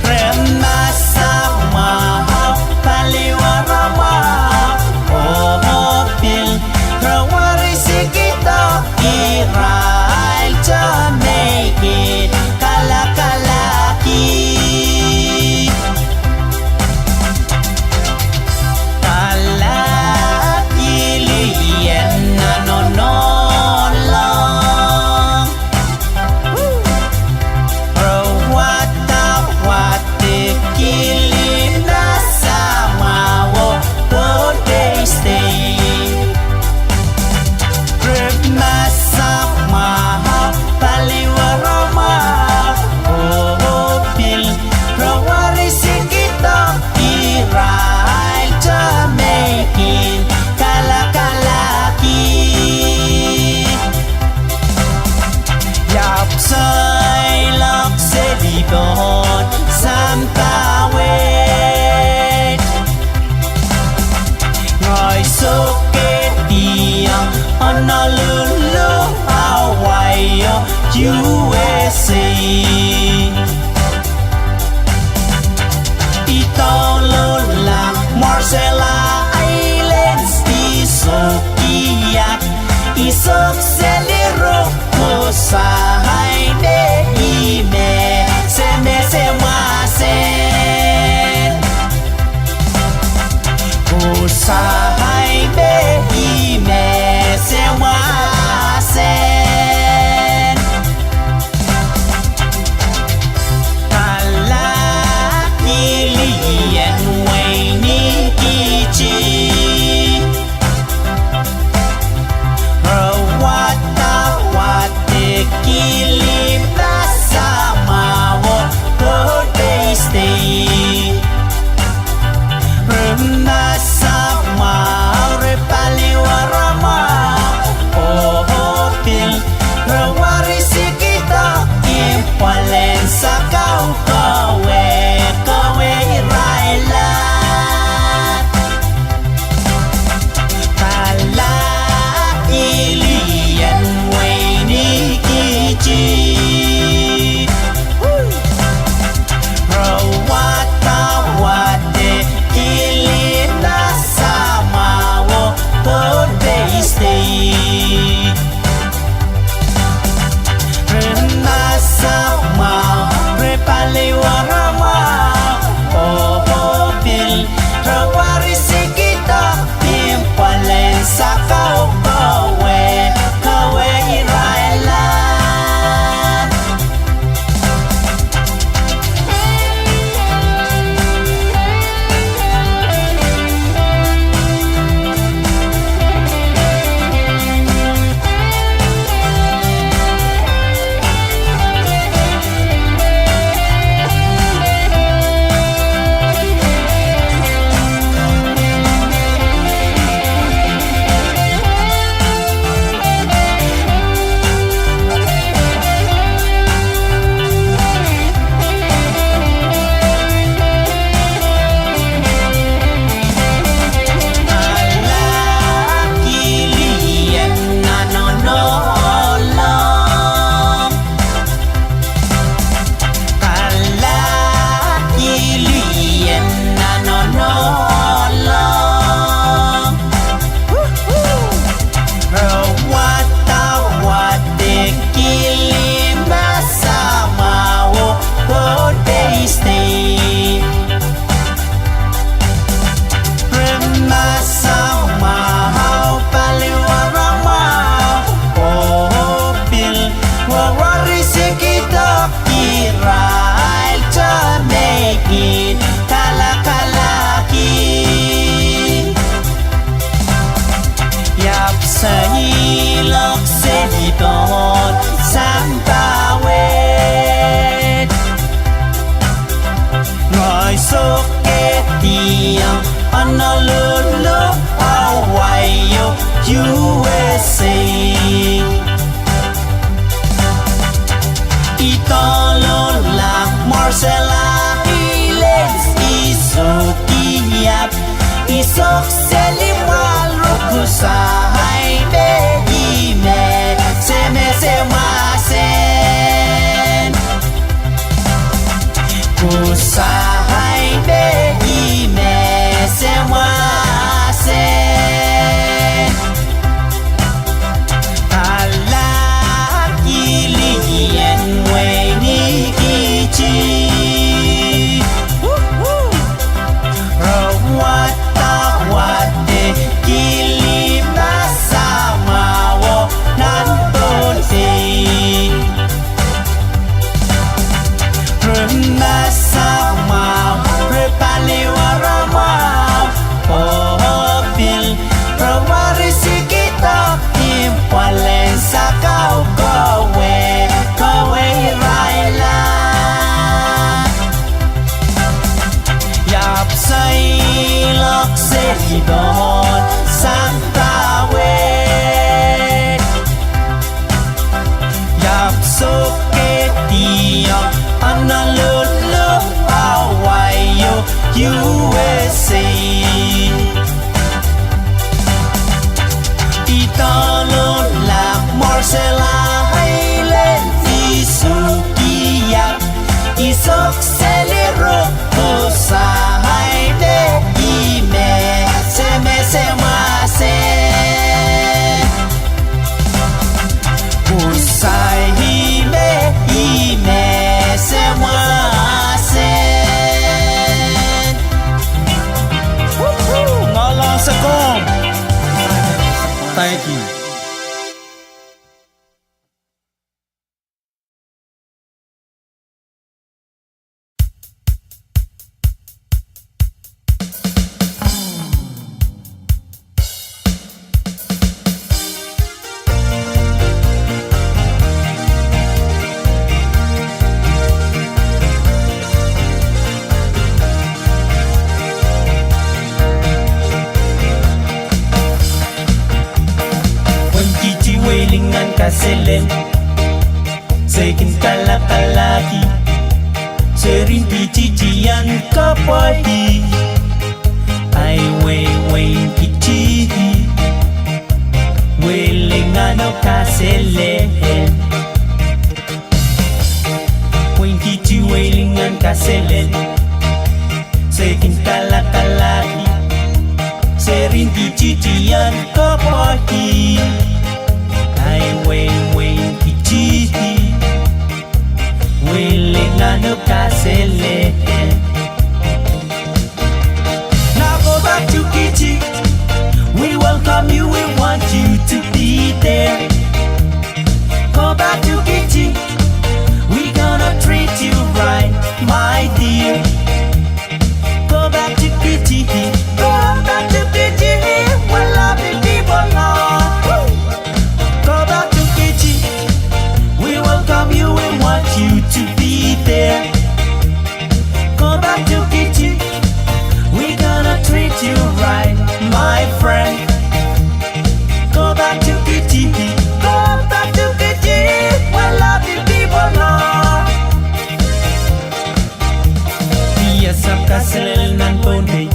Re masak mwahu, paliwar mwahu, oh pil re werisikihdo irail tohn mehkihn kalakalahki. Kalahkilien nan onohnleng. Re wadawad kilin masak mwahu, oh Pohnpei State. Re masak mwahu, paliwar mwahu, oh pil re werisikihdo irail tohn mehkihn kalakalahki. Iap seiloak seli pwohn sampah wet. Ngehi sohkehdiong Honolulu, Hawaii, U S A. I douluhla Marshall Islands, I sohki iap, I sohk seli rukusahi me I mehse mehse mwahsen. Kusahi me I mehse mwahsen. Kalahkilien wein Ikiti. Re wadawad kilin masak mwahu, oh Pohnpei State. Re masak mwahu, re paliwar mwahu, oh pil re werisikihdo ipwalen sakau kowe, kowe irail ahd. Kalahkilien wein Ikiti. Re wadawad kilin masak mwahu, oh Pohnpei State. Re masak mwahu, re paliwar mwahu, oh pil re werisikihdo ipwalen sakau kowe, kowe irail ahd. Kalahkilien nan onohnleng. Kalahkilien nan onohnleng. Re wadawad kilin masak mwahu, oh Pohnpei State. Re masak mwahu, paliwar mwahu, oh pil re werisikihdo irail tohn mehkihn kalakalahki. Iap seiloak seli pwohn sampah wet. Ngehi sohkehdiong Honolulu, Hawaii, U S A. I douluhla Marshall Islands, I sohki iap, I sohk seli mwahl rukusahi me I mehse mehse mwahsen. Diong Honolulu, Hawaii, U S A. I download la Marshall Island, i sukiak, i sok seli ro, kosaide, i me, se me se mwase. Kosaide, i me se mwase. Woohoo! Ngoalohng se komw. Thank you. Wein Kiti wehlingan kaselel, se kin kalakalaki, serihn kitidian kapwaiada. Ai wein, Wein Kiti, wehlingan oh kaselel. Wein Kiti wehlingan kaselel, se kin kalakalaki, serihn kitidian kapwaiada. Ai wein, Wein Kiti, wehlingan oh kaselel. Now go back to Kiti. We welcome you, we want you to be there. Go back to Kiti. We gonna treat you right, my dear. Go back to Kiti. Go back to Kiti, where lovely people are. Woo! Go back to Kiti. We welcome you, we want you to be there. Go back to Kiti. We gonna treat you right, my friend. Go back to Kiti. Go back to Kiti, where lovely people are. Mie sapkaselel nan Pohnpei.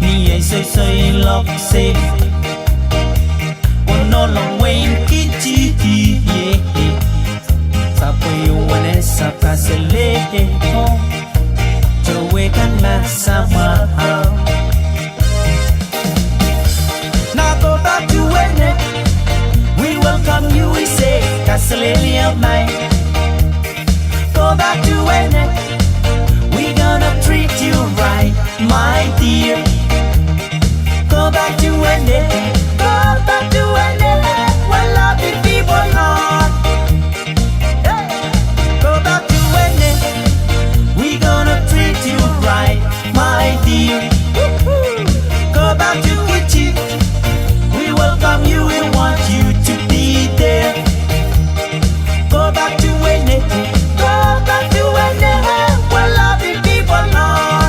Mie soisoilok seli. Onohlong Wein Kiti, yeah. Sapwe uwen sapkaselel, oh. Towe kan mahs samwa. Now go back to Wene. We welcome you, we say, kaselehlie mai. Go back to Wene. We gonna treat you right, my dear. Go back to Wene. Go back to Wene, where lovely people are. Hey! Go back to Wene. We gonna treat you right, my dear. Woohoo! Go back to Kiti. We welcome you, we want you to be there. Go back to Wene. Go back to Wene, where lovely people are.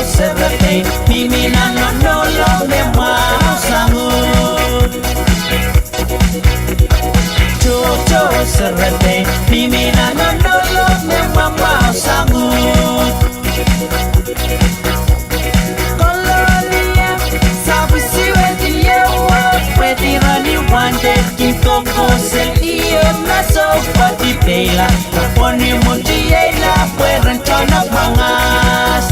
Serepein mihmi nan onohlong me mwahu sang uhk. Tohto serepein mihmi nan onohlong me mwamwahu sang uhk. Kolonia, sapwisiwet ieu oh pwehdi ren I wanded kin kokosel ih oh maso pwehdi peila, pwehn imwutiehla pwe ren tohn mwangas.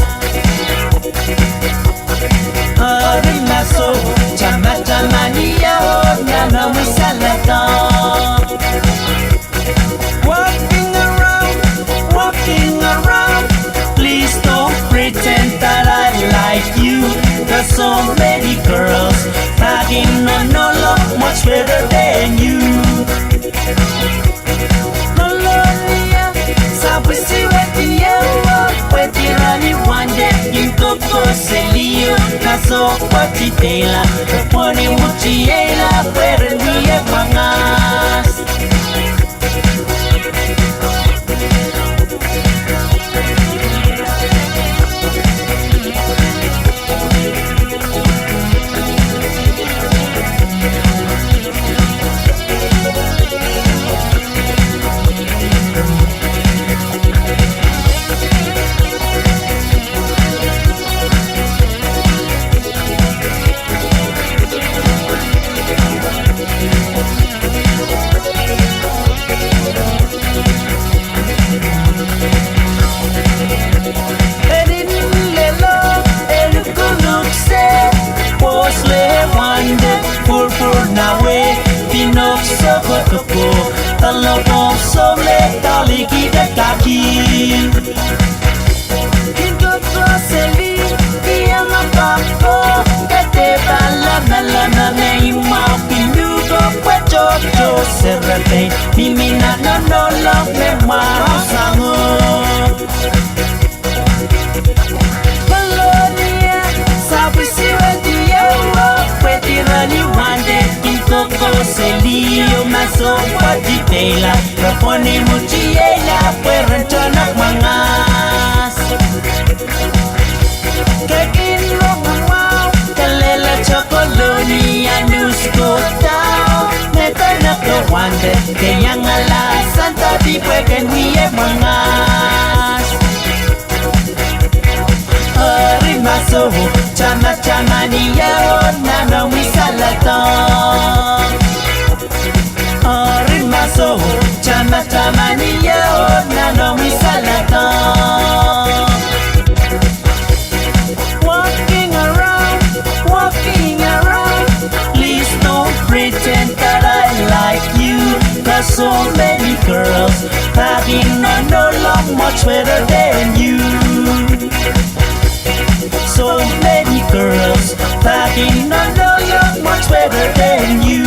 Eri maso, tamataman ie oh nan omw wisaledong. Walking around, walking around. Please don't pretend that I like you. There's so many girls packing on no lot much better than you. Kolonia, sapwisiwet ieu oh pwehdi ren I wanded kin kokosel ih oh maso pwehdi peila, pwehn imwutiehla pwe ren wie mwangas. Enin lelo, enin kunuhk se, pwohs le wanded, pwurpwur nah wei, pinok soko doko, dalo pwohso me dali kihda kaki. Kin kokoseli, ih me pahn ko, kete pahn lamalam me imwahu kin luhko pwe tohto serepein mihmi nan onohlong me mwahu sang uhk. Kolonia, sapwisiwet ieu oh pwehdi ren I wanded kin kokosel ih oh maso pwehdi peila, pwehn imwutiehla pwe ren tohn mwangas. Ke kin rong mwahu, ke lella tokoloni, anus ko dau, me dene ke wanded, ke iangala santa di pwe ken wie mwangas. Eri maso, tamataman ie oh nan omw wisaledong. Eri maso, tamataman ie oh nan omw wisaledong. Walking around, walking around. Please don't pretend that I like you. There's so many girls packing on no lot much better than you. So many girls packing on no lot much better than you.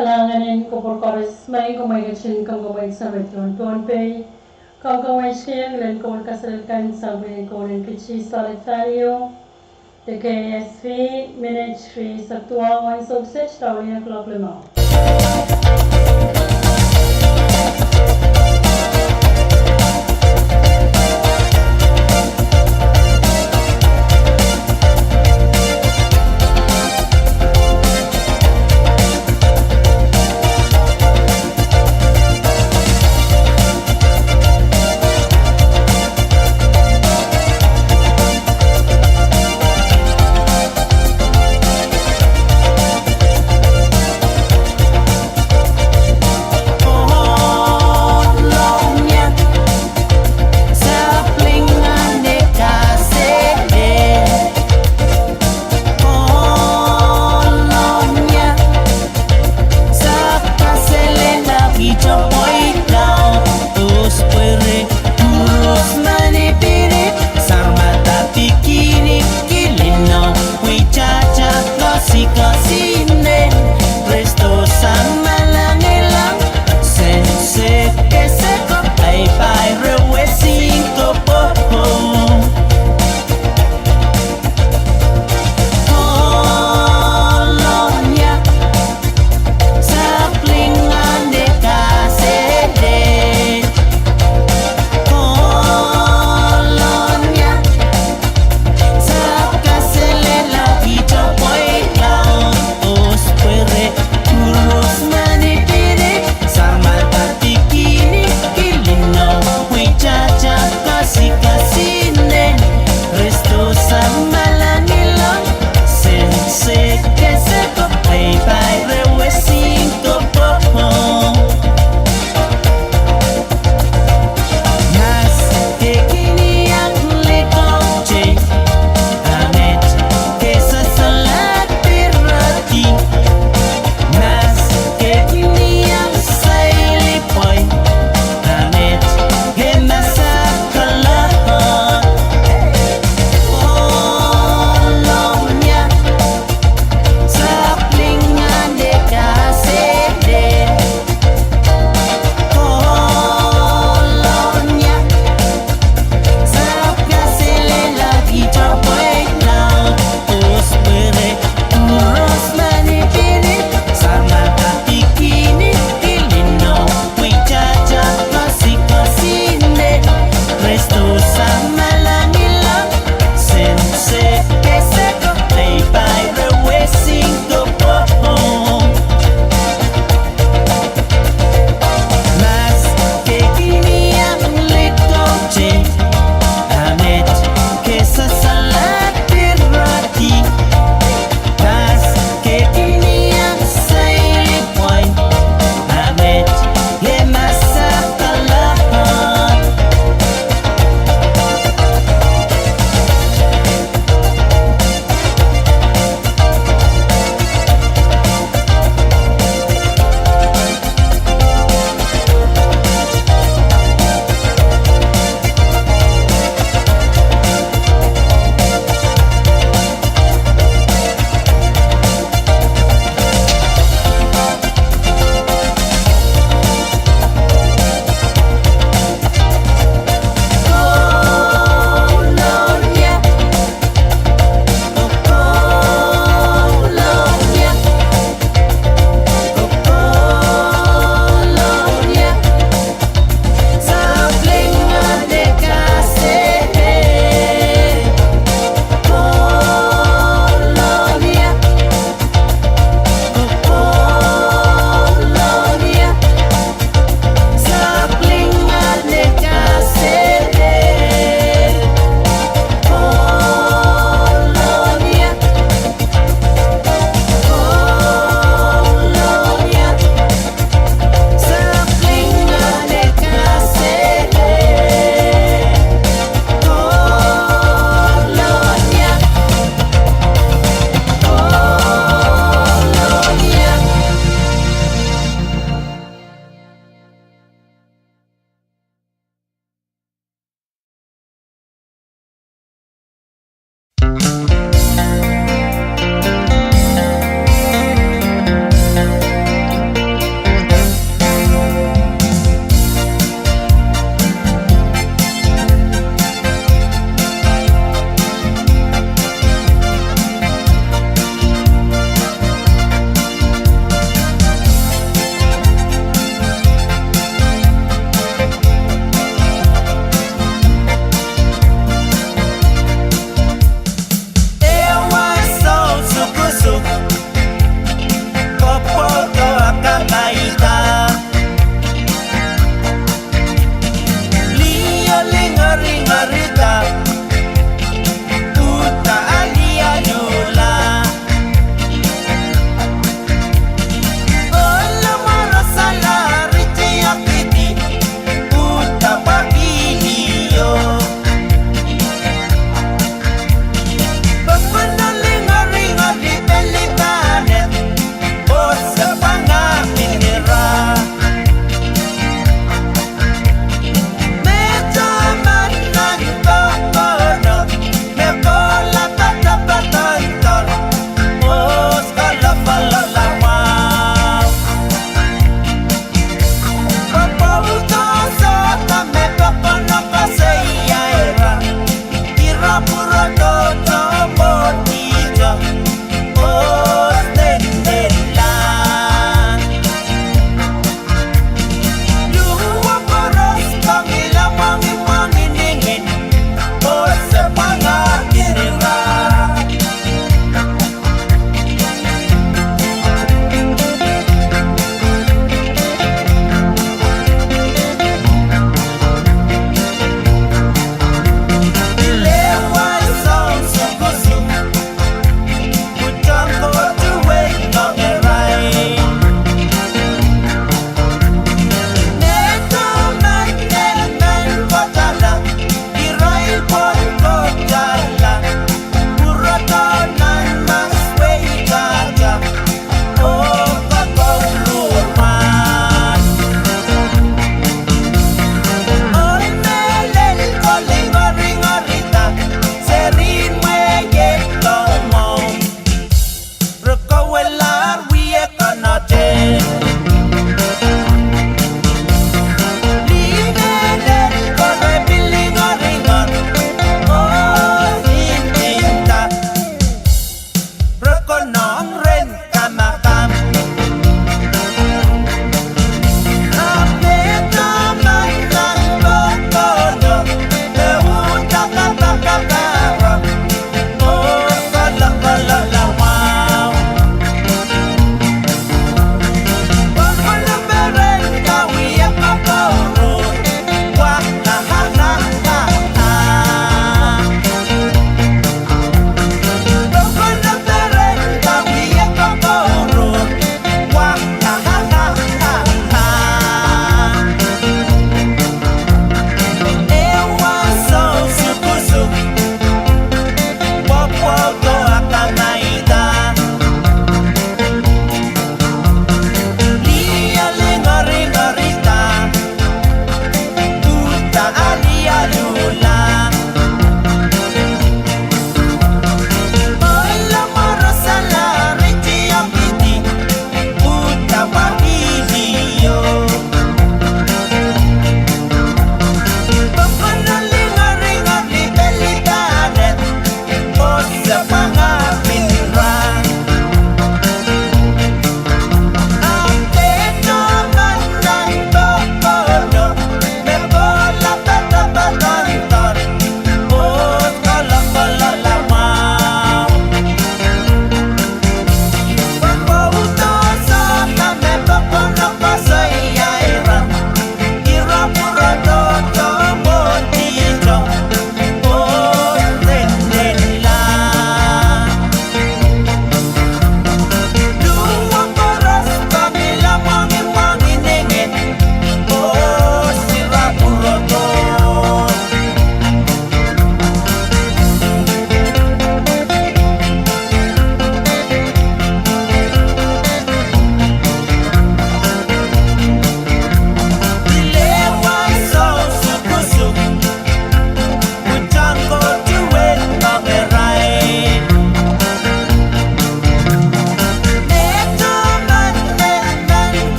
Kalahngan en kupwur koaros, maing komw ketin kamwekid samwid en Pohnpei. Kamwekid kihieng lel koul kaselel kan sang pwihn koul en Kiti Solid Value, de K S V, minit ri soktua wan sohpeseng daulih kuloak limau.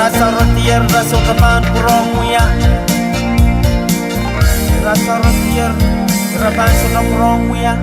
Ira sohradier, ira sohte pahn pwurehng wia. Ira sohradier, ira pahn sohte pwurehng wia.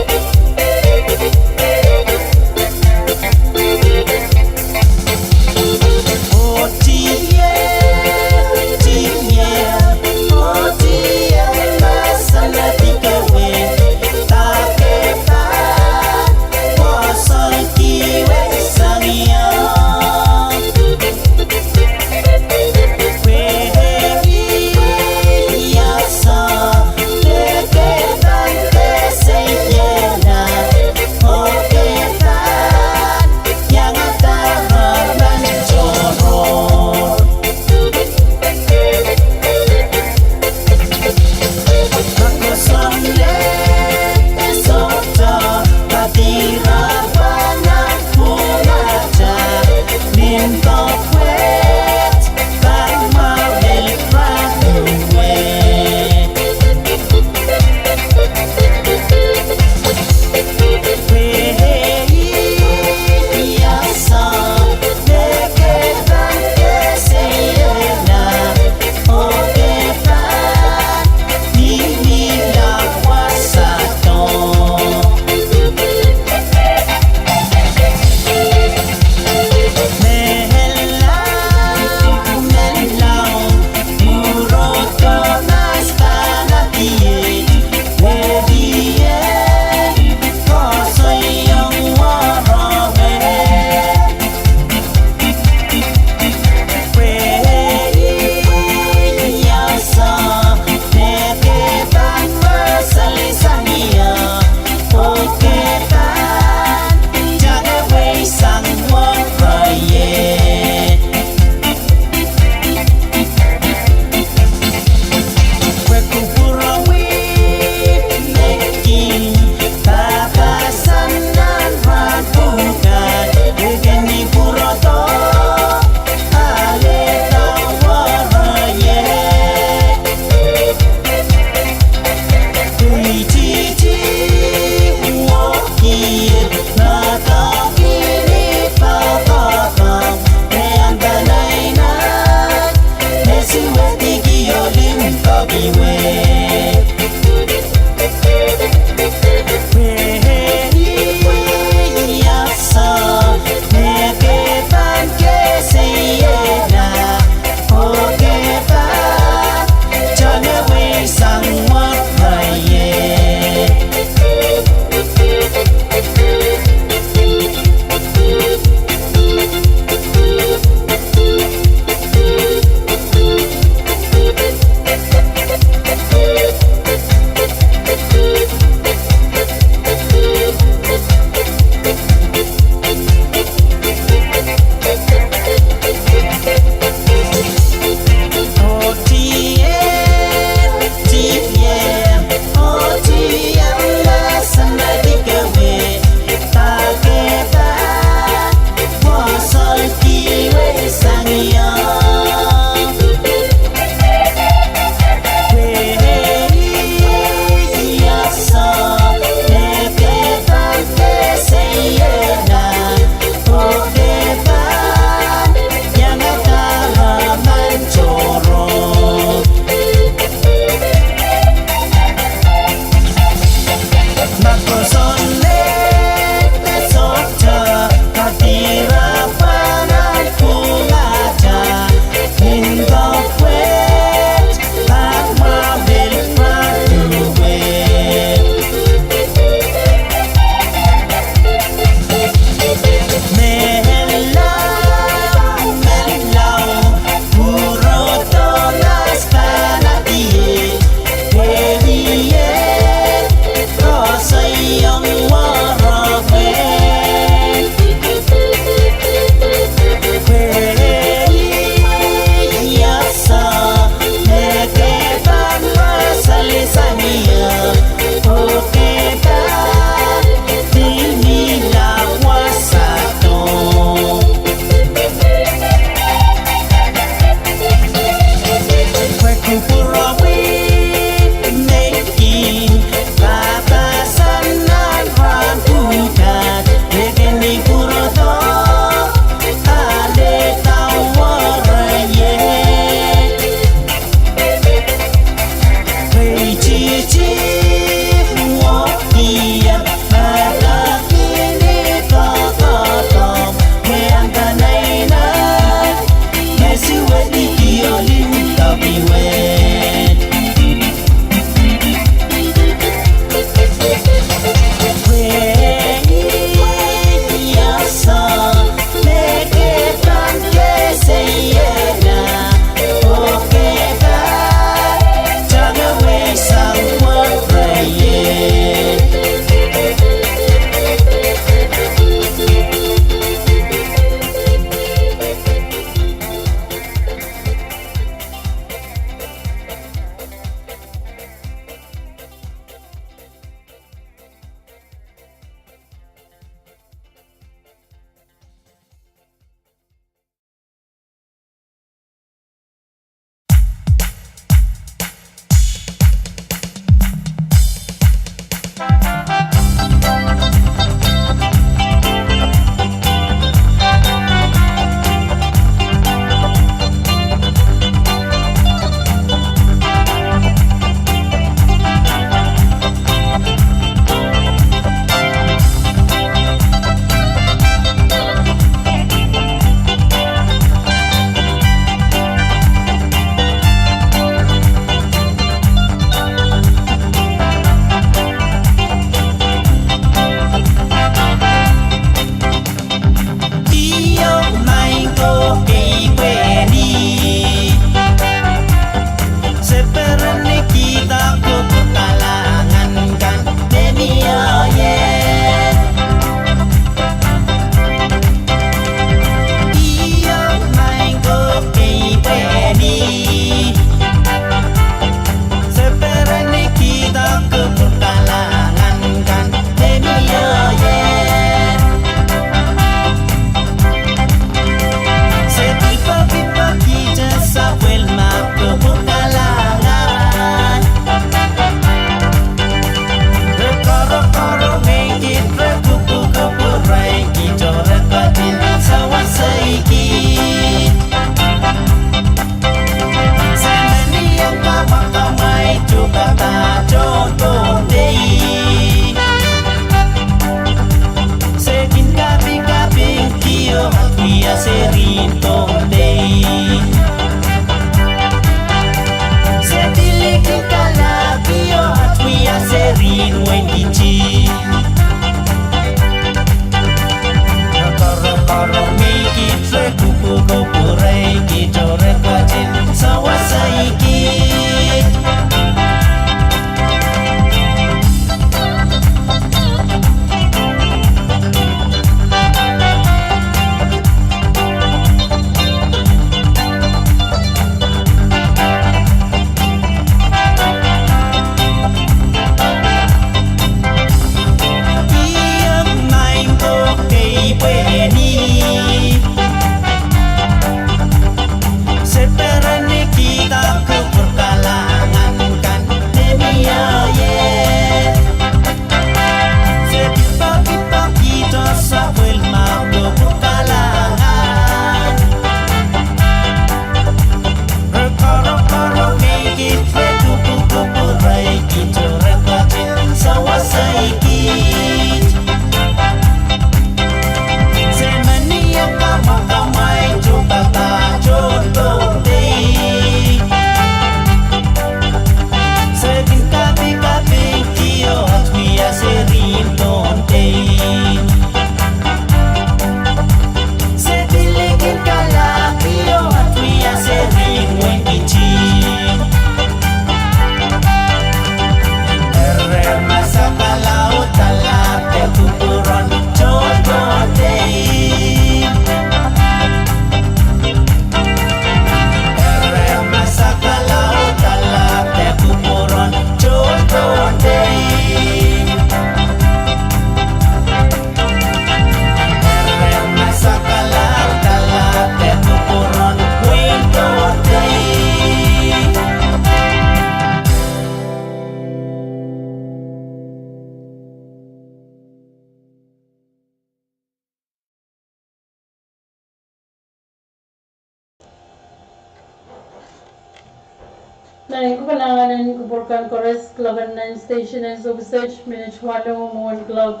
Nan kupwuren kupwur kan koaros, kuloak en nan station en Sokosehte minit weneu mwohn kuloak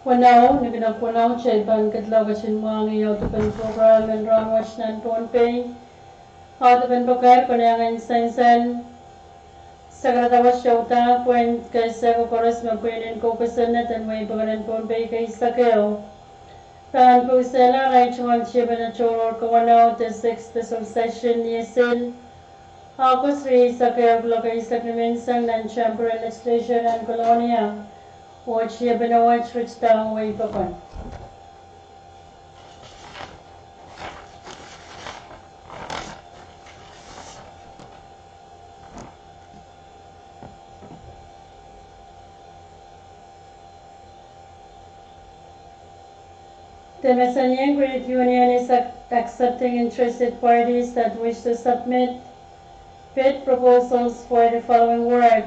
weneu, ni kuloak weneu kitail pahn kedlahng ketin mwahngih audepen program en rahnwet nan Pohnpei. Audepen pakair konehng en sansal, sakaradahn wet audaudpwin keisako koaros me pwihn en kosonned en wehi pokon en Pohnpei keisako. Pahn pwosonla irail tungoal tiepene tohrohr kaweneu, the sixth special session ni esil August rieisako, kuloak eisek ni menseng nan Chamber en Legislature nan Kolonia, oh tiepene wet ritidahng wehi pokon. The Masaniang Credit Union is ac- accepting interested parties that wish to submit bid proposals for the following work: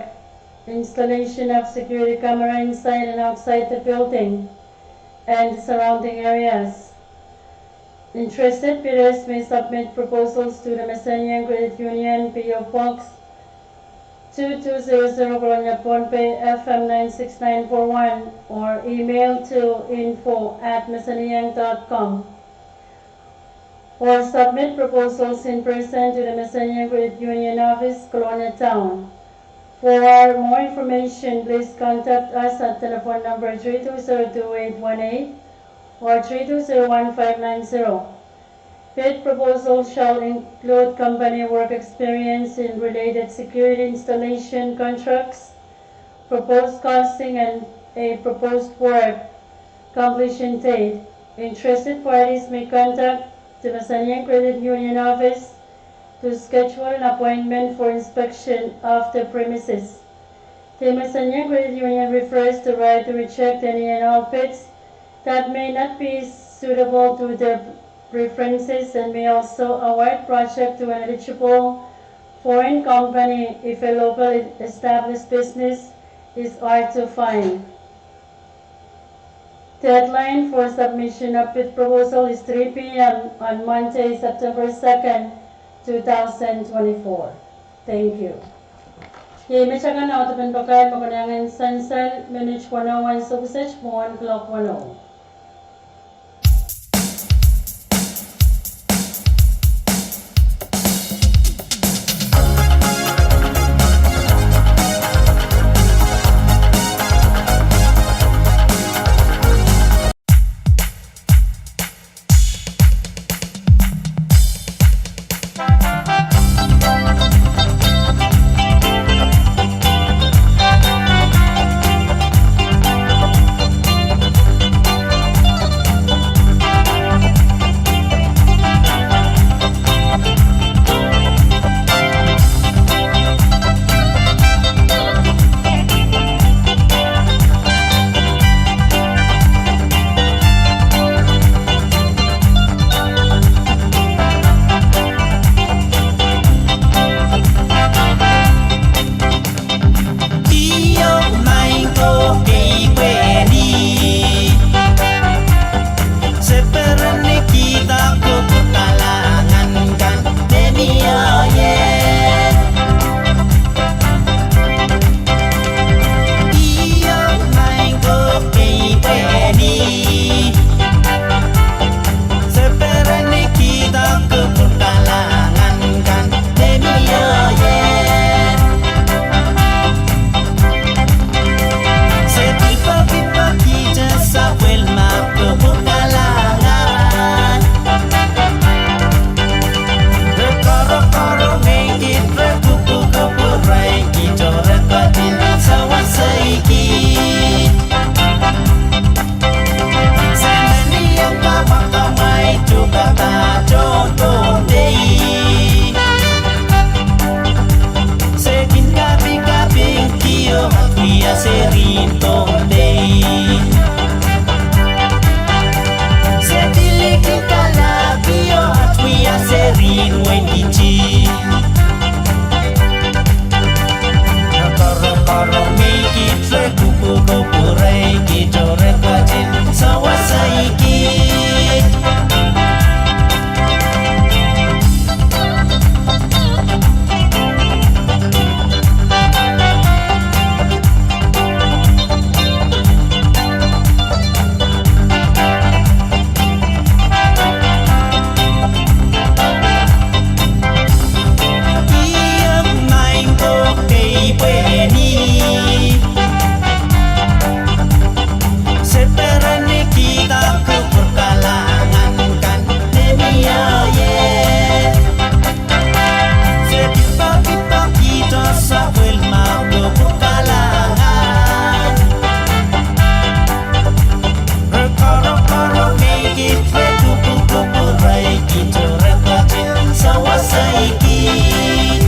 installation of security camera inside and outside the building and surrounding areas. Interested bidders may submit proposals to the Masaniang Credit Union, P O Box two two zero zero, Kolonia, Pohnpei, F M nine six nine four one, or email to info at masaniang dot com. Or submit proposals in person to the Masaniang Credit Union office, Kolonia Town. For more information, please contact us at telephone number three two zero two eight one eight or three two zero one five nine zero. Bid proposal shall include company work experience in related security installation contracts, proposed costing, and a proposed work completion date. Interested parties may contact the Masaniang Credit Union office to schedule an appointment for inspection of the premises. The Masaniang Credit Union reserves the right to reject any and all bids that may not be suitable to their preferences and may also award project to an eligible foreign company if a local established business is hard to find. Deadline for submission of bid proposal is three p.m. on Monday, September second, two thousand twenty-four. Thank you. Iei mehtakan audepen pakair me konehng en sansal minit weneu en Sokosehte mwohn kuloak weneu. pwehni. Se peren ni kihda kupwur kalahngan kan me mie ie. Se kipikipikihdo sapwellime kupwur kalahngan. Re korokorokei kiht, re kupwukupwurei kiht, re ketin sawaseiki kiht.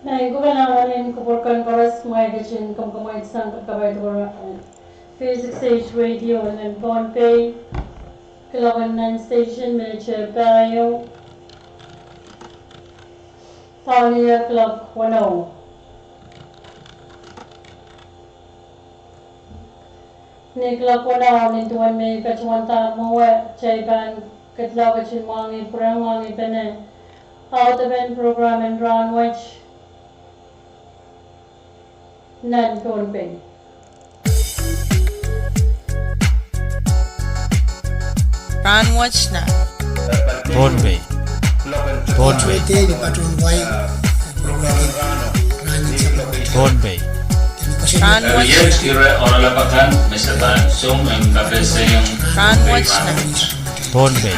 Nan kupwuren kupwurkon koaros, mwahu ketin kamwekid sang kapai duwehte V six H Radio nan Pohnpei, kuloak en nan station me te pahieu, pahieu kuloak weneu. Ni kuloak weneu, ni duwen me I patohwan mwowe, kitail pahn ketilong ketin mwangih pwurehng mwangih pene audepen program en rahnwet nan Pohnpei. Rahnwet nan Pohnpei. Pohnpei. Pohnpei. Rahnwet nan Rahnwet nan Pohnpei.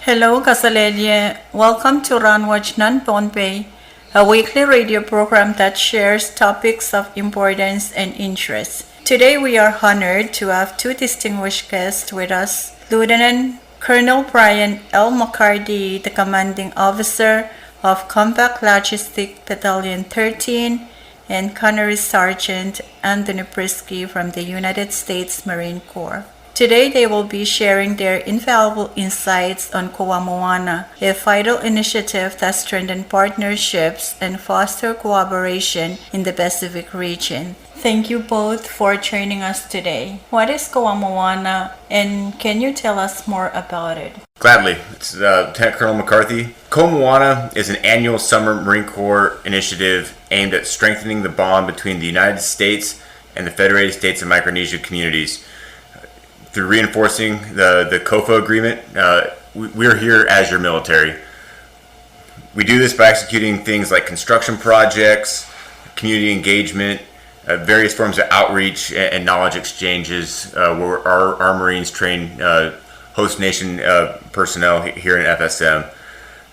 Hello, kaselehlie. Welcome to Rahnwet nan Pohnpei, a weekly radio program that shares topics of importance and interest. Today we are honored to have two distinguished guests with us, Lieutenant Colonel Brian L. McCarthy, the commanding officer of Compact Logistic Battalion thirteen, and Gunnery Sergeant Anthony Brisky from the United States Marine Corps. Today they will be sharing their invaluable insights on COWA Mowana, a vital initiative that strengthens partnerships and fosters cooperation in the Pacific region. Thank you both for joining us today. What is COWA Mowana, and can you tell us more about it? Gladly. It's uh, Lieutenant Colonel McCarthy. COWA Mowana is an annual summer Marine Corps initiative aimed at strengthening the bond between the United States and the Federated States of Micronesia communities. Through reinforcing the, the COFA agreement, uh, we, we're here as your military. We do this by executing things like construction projects, community engagement, uh, various forms of outreach and, and knowledge exchanges uh, where our, our Marines train uh, host nation uh, personnel he- here in F S M.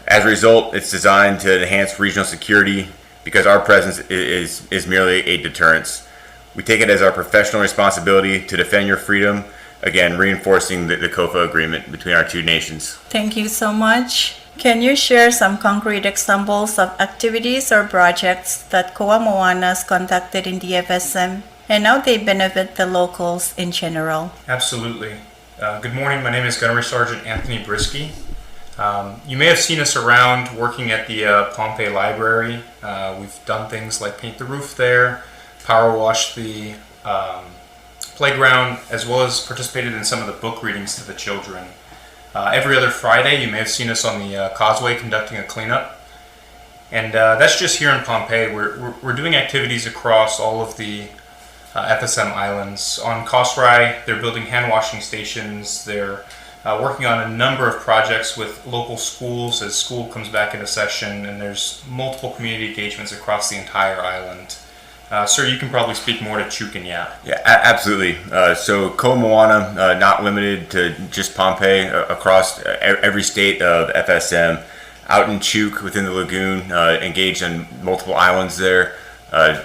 As a result, it's designed to enhance regional security because our presence i- is, is merely a deterrence. We take it as our professional responsibility to defend your freedom, again, reinforcing the, the COFA agreement between our two nations. Thank you so much. Can you share some concrete examples of activities or projects that COWA Mowana has conducted in the F S M and how they benefit the locals in general? Absolutely. Uh, good morning. My name is Gunnery Sergeant Anthony Brisky. Um, you may have seen us around working at the uh, Pohnpei Library. Uh, we've done things like paint the roof there, power wash the um, playground, as well as participated in some of the book readings to the children. Uh, every other Friday, you may have seen us on the uh, causeway conducting a cleanup. And uh, that's just here in Pohnpei. We're, we're, we're doing activities across all of the uh, F S M islands. On Kosrae, they're building hand washing stations. They're uh, working on a number of projects with local schools as school comes back into session, and there's multiple community engagements across the entire island. Uh, sir, you can probably speak more to Chuuk and Yap. Yeah, a- absolutely. Uh, so COWA Mowana, uh, not limited to just Pohnpei, uh, across uh, e- every state of F S M, out in Chuuk within the lagoon, uh, engaged on multiple islands there. Uh,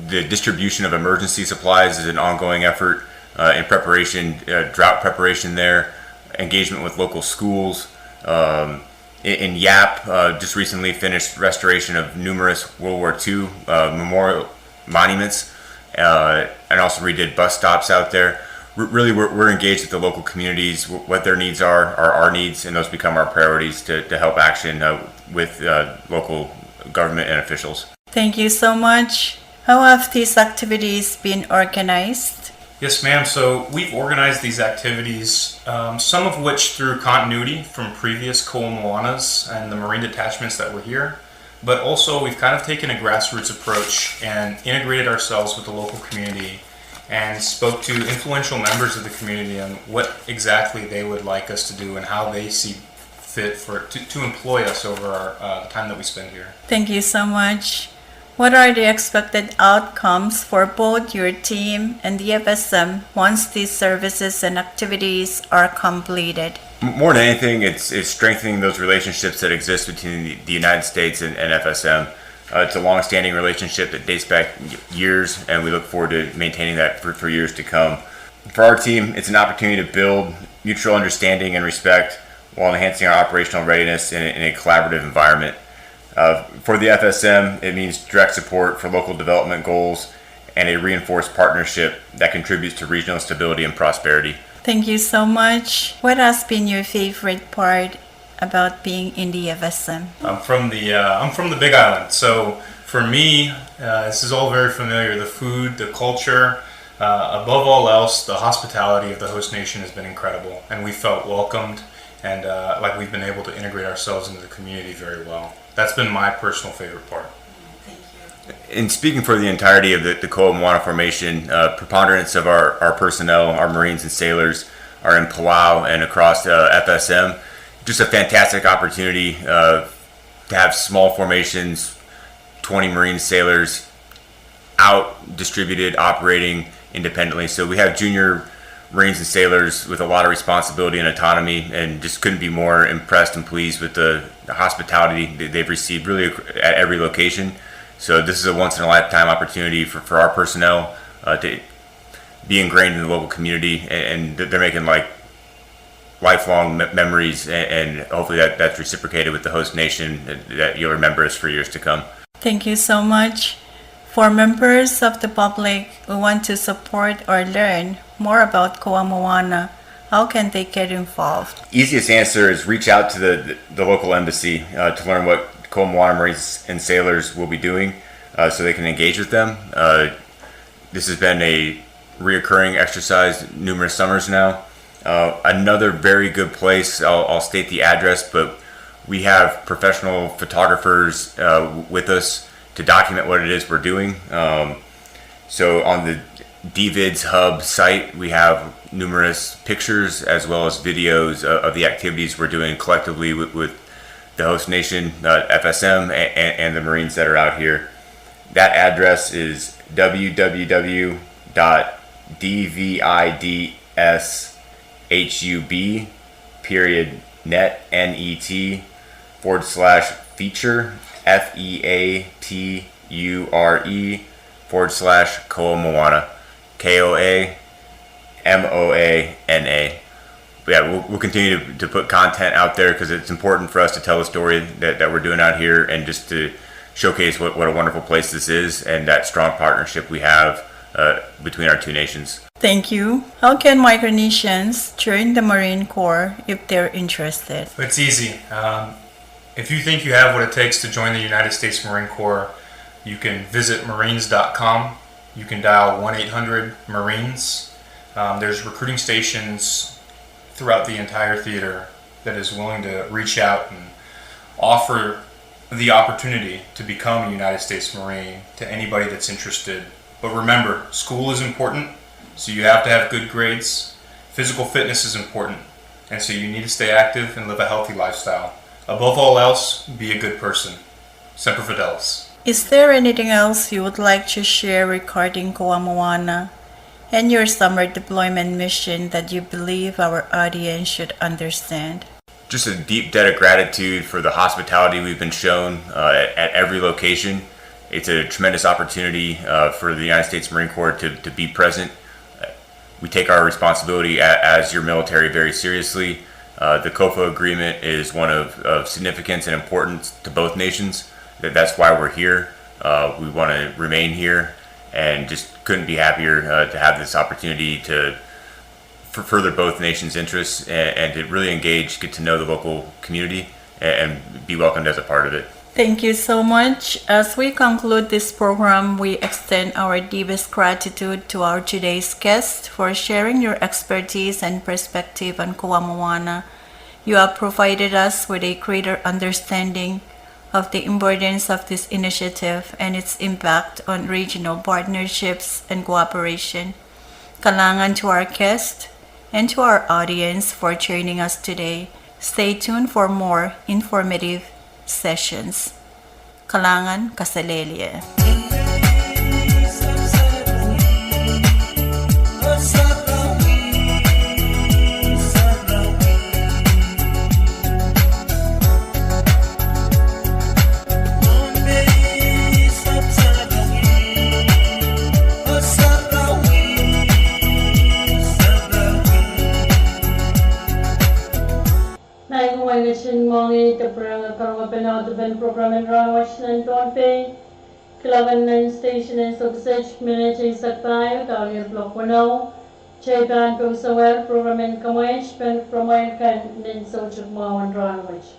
the distribution of emergency supplies is an ongoing effort uh, in preparation, uh, drought preparation there, engagement with local schools. Um, in, in Yap, uh, just recently finished restoration of numerous World War two uh, memorial monuments, uh, and also redid bus stops out there. R- really, we're, we're engaged with the local communities, w- what their needs are, are our needs, and those become our priorities to, to help action uh, with uh, local government and officials. Thank you so much. How have these activities been organized? Yes, ma'am. So we've organized these activities, um, some of which through continuity from previous COWA Mowanas and the Marine detachments that were here. But also, we've kind of taken a grassroots approach and integrated ourselves with the local community and spoke to influential members of the community on what exactly they would like us to do and how they see fit for to, to employ us over our uh, time that we spend here. Thank you so much. What are the expected outcomes for both your team and the F S M once these services and activities are completed? M- more than anything, it's, it's strengthening those relationships that exist between the, the United States and, and F S M. Uh, it's a long-standing relationship that dates back y- years, and we look forward to maintaining that for, for years to come. For our team, it's an opportunity to build mutual understanding and respect while enhancing our operational readiness in a, in a collaborative environment. Uh, for the F S M, it means direct support for local development goals and a reinforced partnership that contributes to regional stability and prosperity. Thank you so much. What has been your favorite part about being in the F S M? I'm from the uh, I'm from the Big Island, so for me, uh, this is all very familiar. The food, the culture, uh, above all else, the hospitality of the host nation has been incredible, and we felt welcomed and uh, like we've been able to integrate ourselves into the community very well. That's been my personal favorite part. In speaking for the entirety of the, the Koa Moana formation, uh, preponderance of our, our personnel, our Marines and sailors, are in Palau and across uh, F S M. Just a fantastic opportunity uh, to have small formations, twenty Marine sailors, out, distributed, operating independently. So we have junior Marines and sailors with a lot of responsibility and autonomy, and just couldn't be more impressed and pleased with the, the hospitality that they've received really ac-, at every location. So this is a once in a lifetime opportunity for, for our personnel uh, to be ingrained in the local community, and, and they're making, like, lifelong me-, memories, and, and hopefully that, that's reciprocated with the host nation, that, that you'll remember us for years to come. Thank you so much. For members of the public who want to support or learn more about Koa Moana, how can they get involved? Easiest answer is reach out to the, the local embassy uh, to learn what Koa Moana Marines and Sailors will be doing uh, so they can engage with them. Uh, this has been a reoccurring exercise numerous summers now. Uh, another very good place, I'll, I'll state the address, but we have professional photographers uh, with us to document what it is we're doing. Um, so on the DVids Hub site, we have numerous pictures as well as videos of, of the activities we're doing collectively with, with the host nation, uh, F S M, and, and the Marines that are out here. That address is www dot dvidshub period net, N E T, forward slash feature, F E A T U R E, forward slash Koa Moana, K O A M O A N A. But yeah, we'll, we'll continue to, to put content out there because it's important for us to tell the story that, that we're doing out here and just to showcase what, what a wonderful place this is and that strong partnership we have uh, between our two nations. Thank you. How can Micronesians join the Marine Corps if they're interested? It's easy. Um, if you think you have what it takes to join the United States Marine Corps, you can visit marines dot com. You can dial one eight hundred Marines. Um, there's recruiting stations throughout the entire theater that is willing to reach out and offer the opportunity to become a United States Marine to anybody that's interested. But remember, school is important, so you have to have good grades. Physical fitness is important, and so you need to stay active and live a healthy lifestyle. Above all else, be a good person. Semper Fidelis. Is there anything else you would like to share regarding Koa Moana and your summer deployment mission that you believe our audience should understand? Just a deep debt of gratitude for the hospitality we've been shown uh, at, at every location. It's a tremendous opportunity uh, for the United States Marine Corps to, to be present. Uh, we take our responsibility a, as your military very seriously. Uh, the COFA agreement is one of, of significance and importance to both nations. That, that's why we're here. Uh, we want to remain here and just couldn't be happier uh, to have this opportunity to f- further both nations' interests and, and to really engage, get to know the local community, and, and be welcomed as a part of it. Thank you so much. As we conclude this program, we extend our deepest gratitude to our today's guest for sharing your expertise and perspective on Koa Moana. You have provided us with a greater understanding of the importance of this initiative and its impact on regional partnerships and cooperation. Kalahngan to our guest and to our audience for joining us today. Stay tuned for more informative sessions. Kalahngan, kaselehlie. Nai kumwail ketin moangehda pwurehng karonge Pahn audepen program en rahnwet nan Pohnpei, kilang nan station en Sohpiset minit eisek pahieu, dahlier kuloak weneu. Kitail pahn pousewer program en Kamweit, pahn program kan nan soutik mwahu en rahnwet.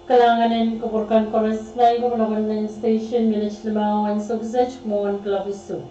Kalahngan en kupwur kan koaros, lain kupwur lokaia nan station, minit limau en sokset mwohn kilopis isuh.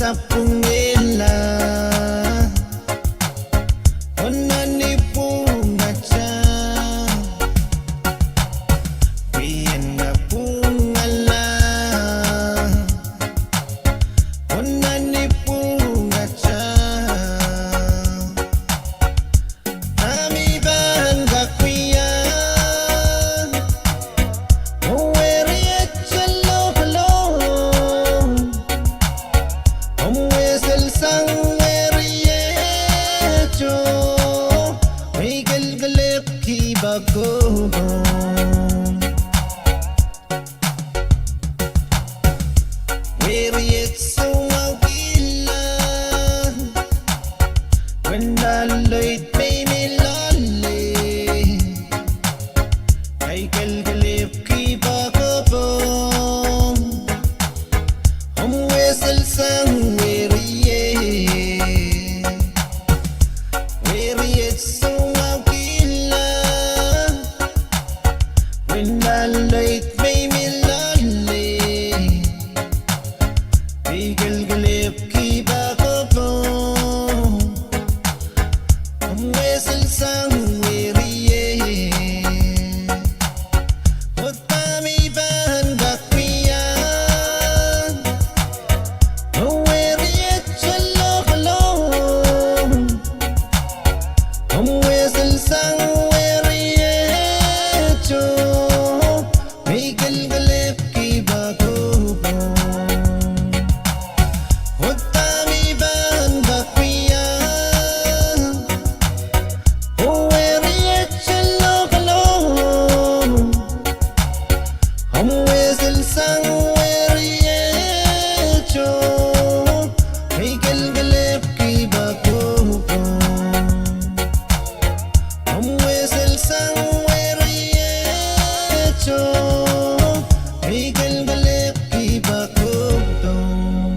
sapwungala, oh nan ipwungatail, pwe I en kapwungala, oh nan ipwungatail. Ahmi pahn kak wia, oh weriet lokolok, omw wesel sang werieto, me I kelekelehpw ki pahkopon. Weriet soumwahu kihla, pwe ndahloid me I mi loale, I kelekelehpw ki pahkopon. Omw wesel sang weriet, weriet soumwahu kihla, pwe ndahloid me I mi loale, I kelekelehpw ki pahkopon. Omw wesel sang weriet, oh dahme I pahn kak wia, oh weriet lokolok, omw wesel sang werieto, me I kelekelehpw ki pahkopon. Oh dahme I pahn kak wia, oh weriet lokolok, omw wesel sang werieto, me I kelekelehpw ki pahkopon. Omw wesel sang werieto, me I kelekelehpw ki pahkopon.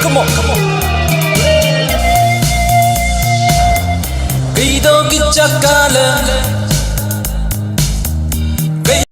Come on, come on. Keido kitail kahlap. Kei-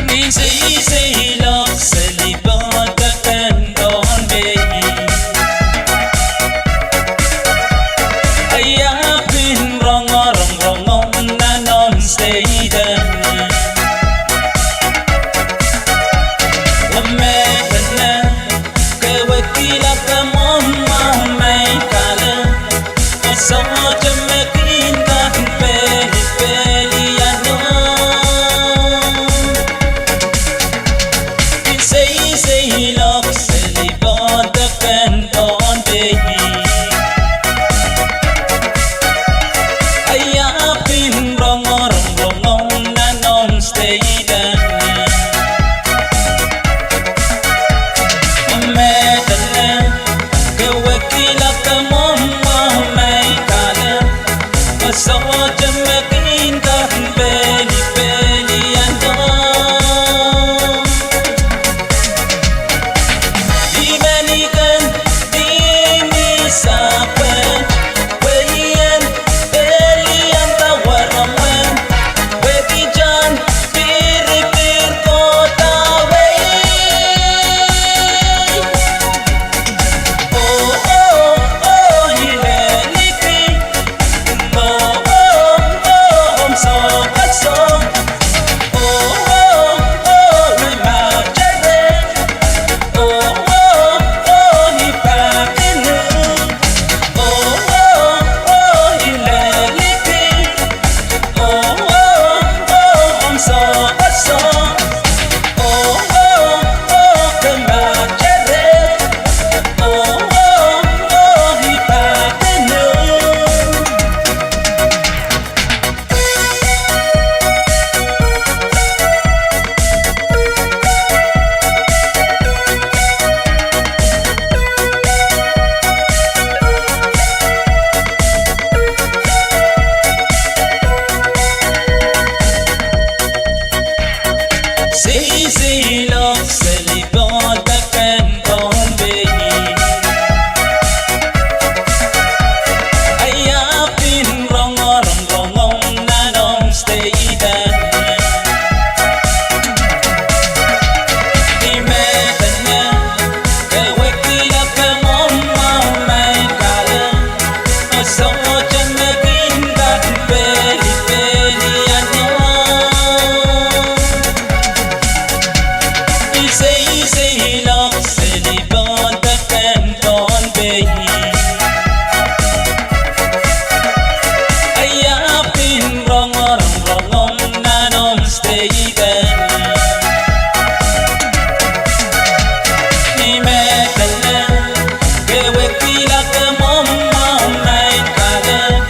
Ni sei seiloak seli pwutak en Pohnpei. Ahi ahpw kin rongorong rongomw nan omw state. Ih me dene, ke wekila ke mwomwen mei kahlap. Sohte me kin kak peli peli iano. Kin sei seiloak seli pwutak en Pohnpei. Ahi ahpw kin rongorong rongomw nan omw state. Ih me dene, ke wekila ke mwomwen mei kahlap. Sohte me kin kak peli peli iano. Ih me ni ken, ih me sapwet, wehin, pelianda weremwen, wekidahn, piripir kohda wei. Oh, oh, oh, ileliki. Oh, oh, oh, omw sohkohso. Oh, oh, oh, ri matere. Oh, oh, oh, ipakinu. Oh, oh, oh, ileliki. Oh, oh, oh, omw sohkohso. Oh, oh, oh, ke matere. Oh, oh, oh, ipakinu. Sei seiloak seli pwutak en Pohnpei. Ahi ahpw kin rongorong rongomw nan omw state. Ih me dene, ke wekila ke mwomwen mei kahlap. Sohte me kin kak peli peli iano. Ih sei seiloak seli pwutak en Pohnpei. Ahi ahpw kin rongorong rongomw nan omw state. Ih me dene, ke wekila ke mwomwen mei kahlap.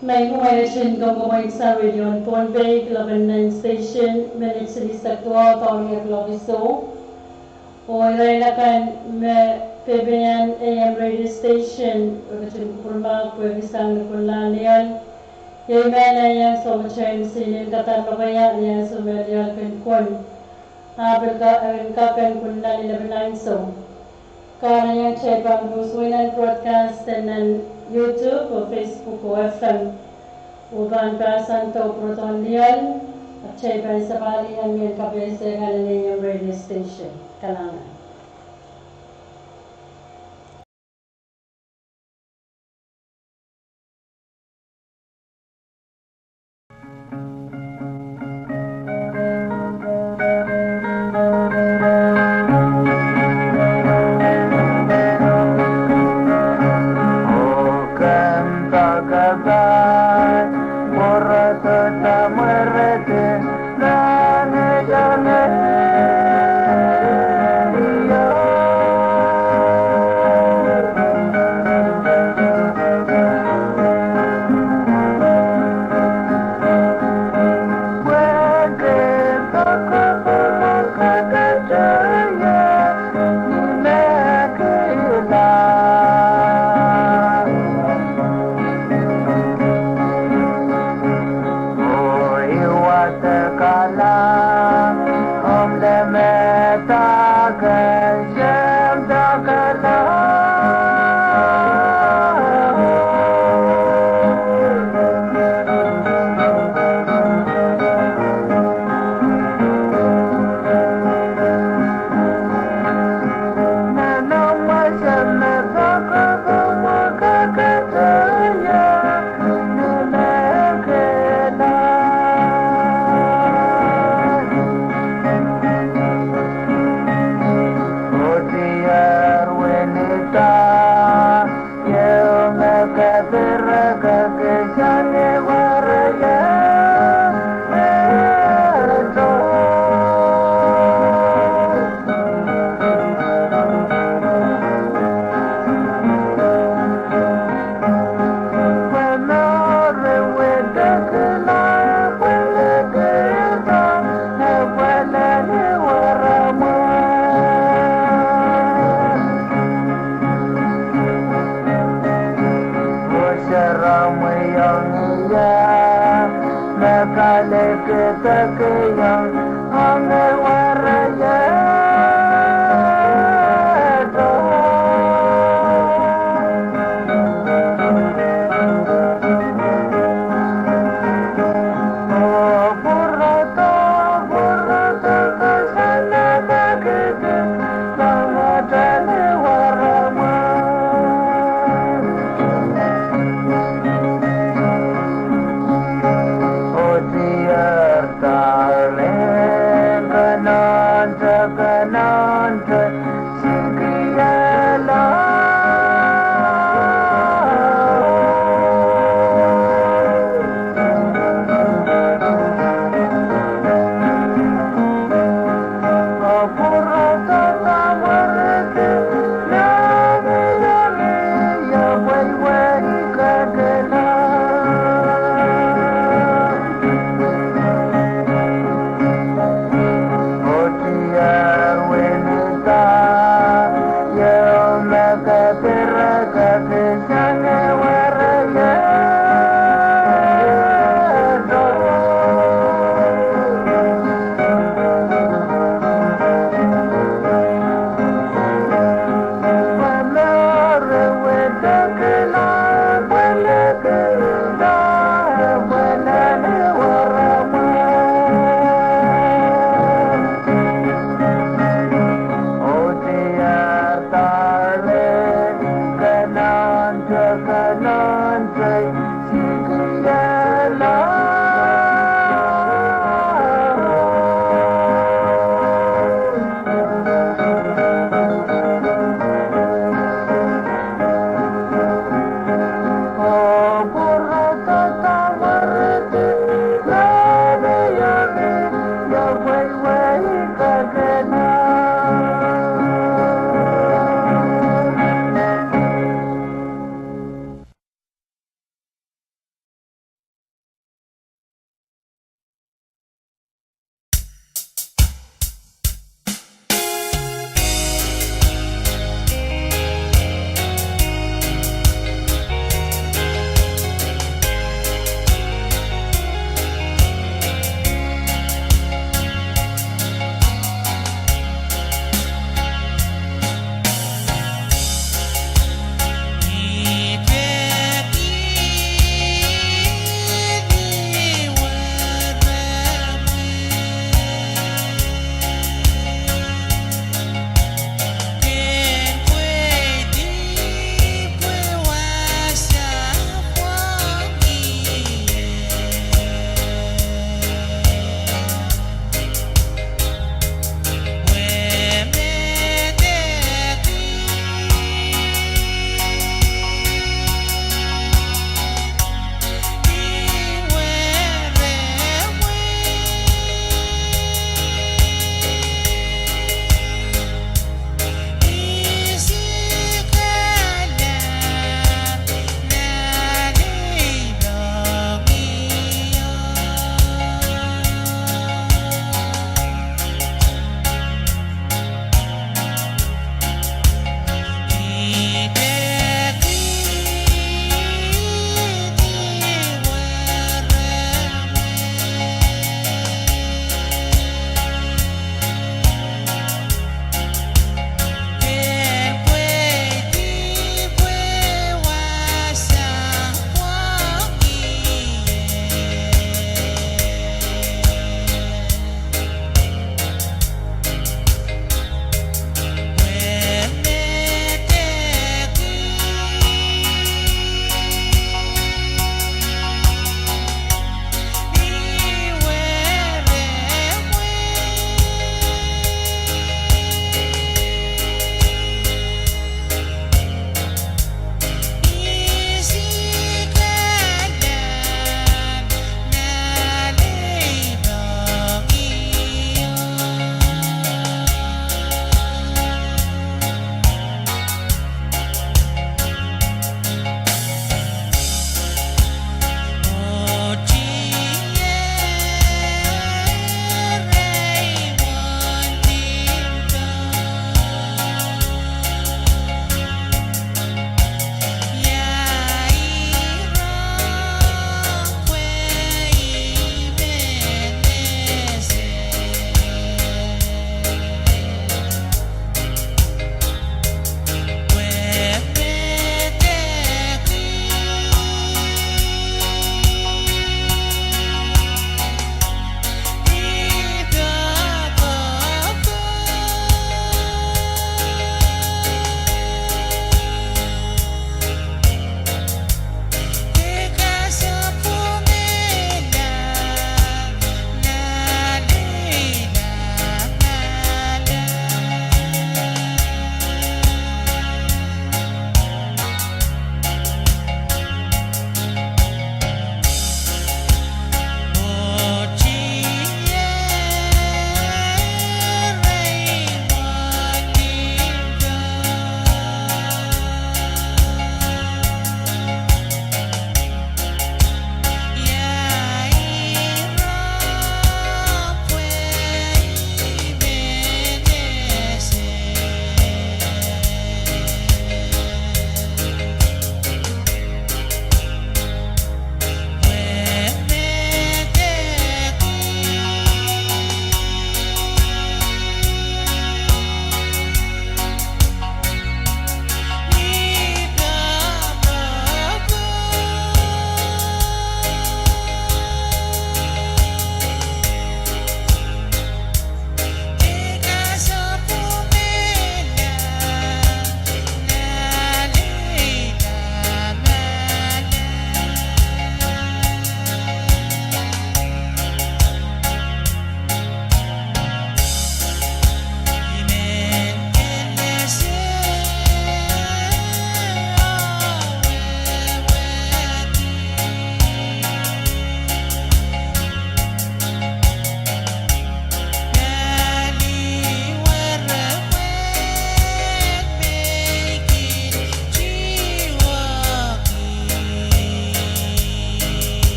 Mehn kumwail ketin kamwomwen sang radio en Pohnpei, kiloak en nine station, minit silihsek duwau pahn wia kiloak eisek. Oh irail akan me peipeien A M radio station, re ketin kupwurmahk pwehki sang ni kunlahn lioal. Iei me iang soh mwahu en sihn en kadar lokaia, iang soh me lioal kin kun. Ahpw pil ka, en kak kin kun nan eleven ansou. Kahrehiong kitail pahn pwuhs winen broadcast nan YouTube oh Facebook oh F M. Oh pahn pahsan doh pwurodohn lioal, ahpw kitail pahn sapahl nan mehn kapehse kan en A M radio station. Kalahngan.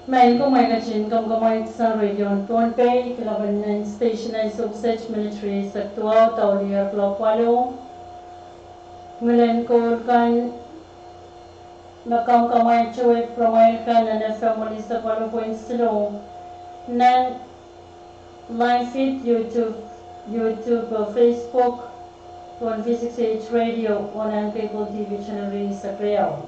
Maing ko, mwein ketin kamwakamwaitsang radio en Pohnpei, kilapen nan station en Sohp Search Ministry eisek duwau, daulier kuloak waluh. Ngilen koul kan me kamwakamwaitowe pwuromwail kan nan F M one oh six point zero. Nan live feed, YouTube, YouTube, oh Facebook, pohn V six eight Radio, oh nan cable T V channel rieisek riau.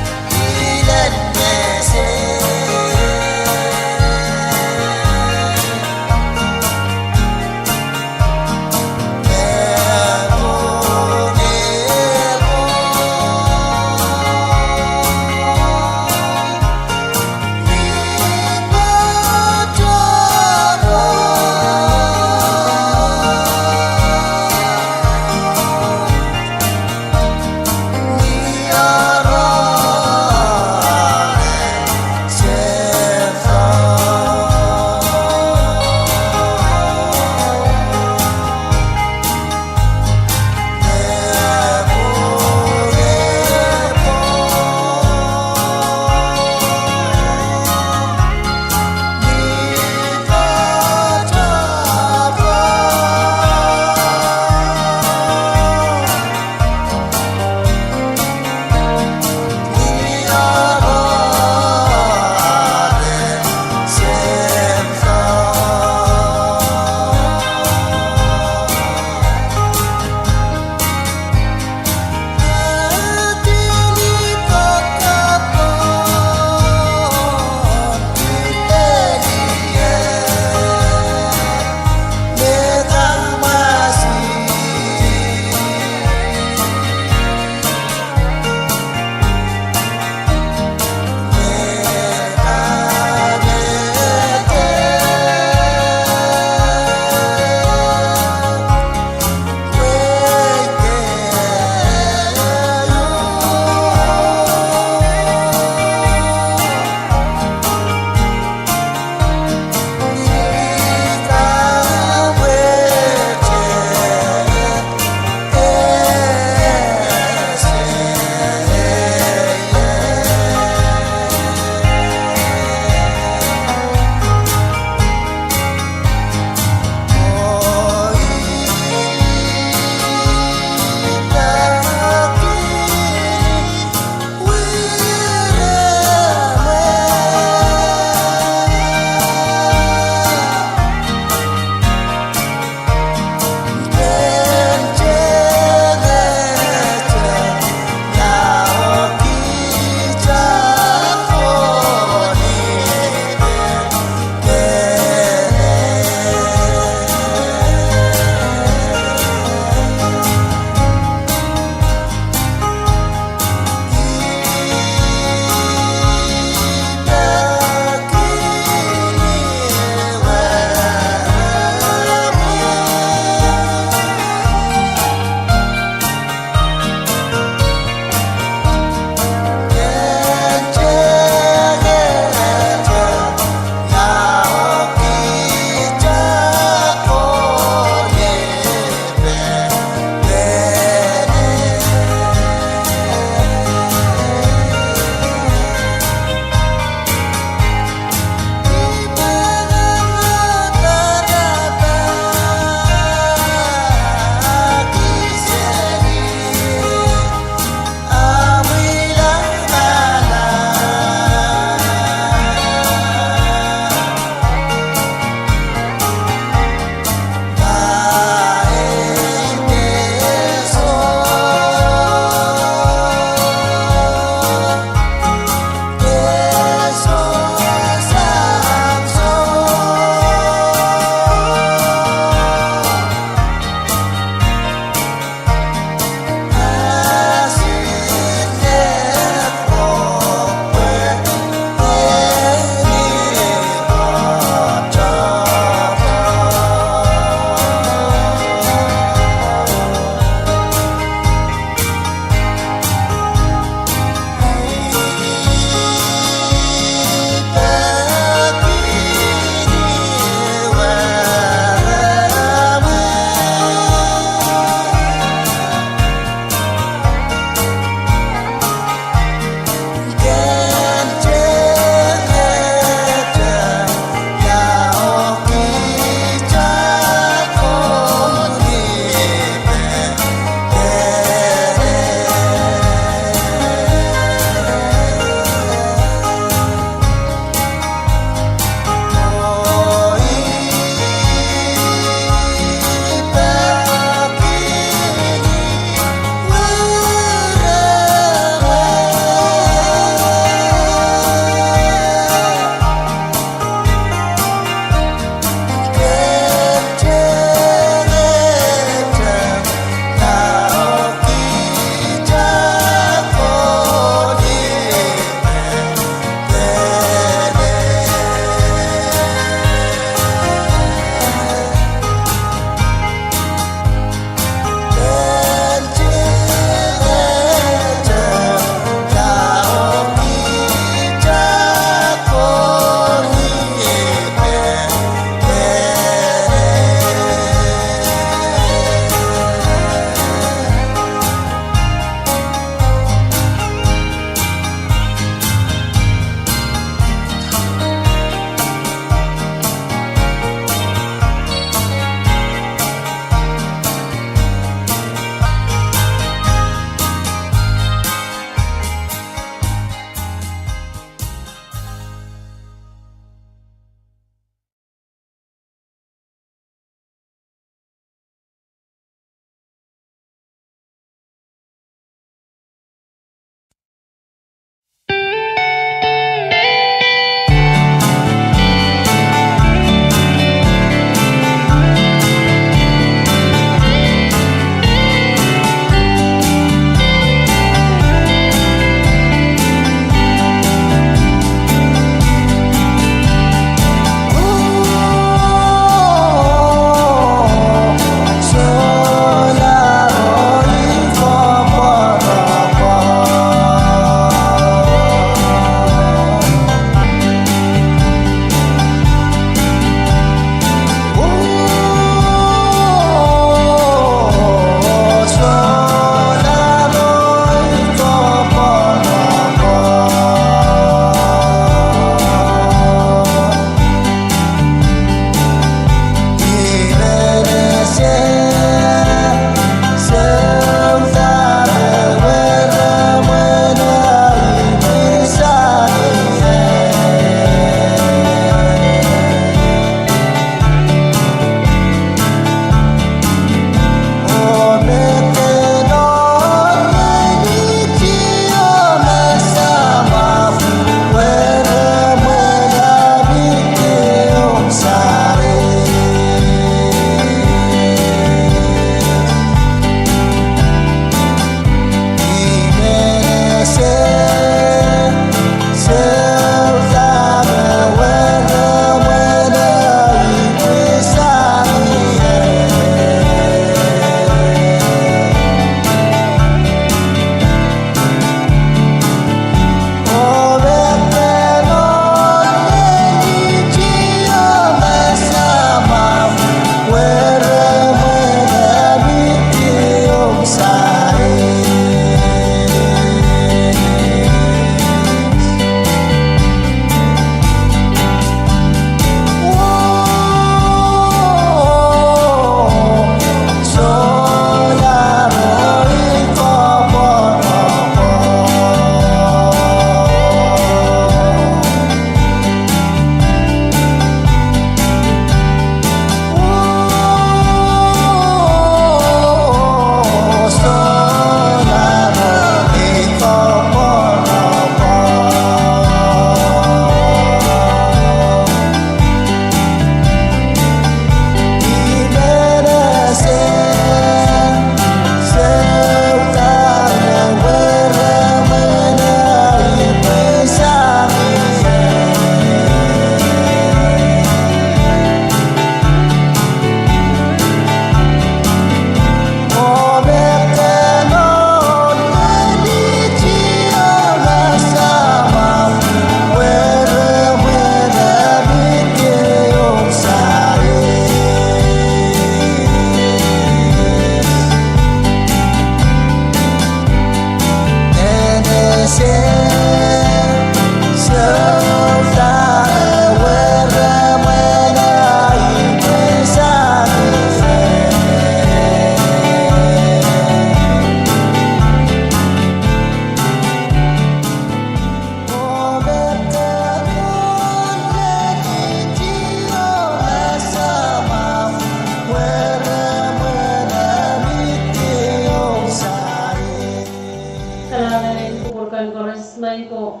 Kupwur kan koaros, Michael.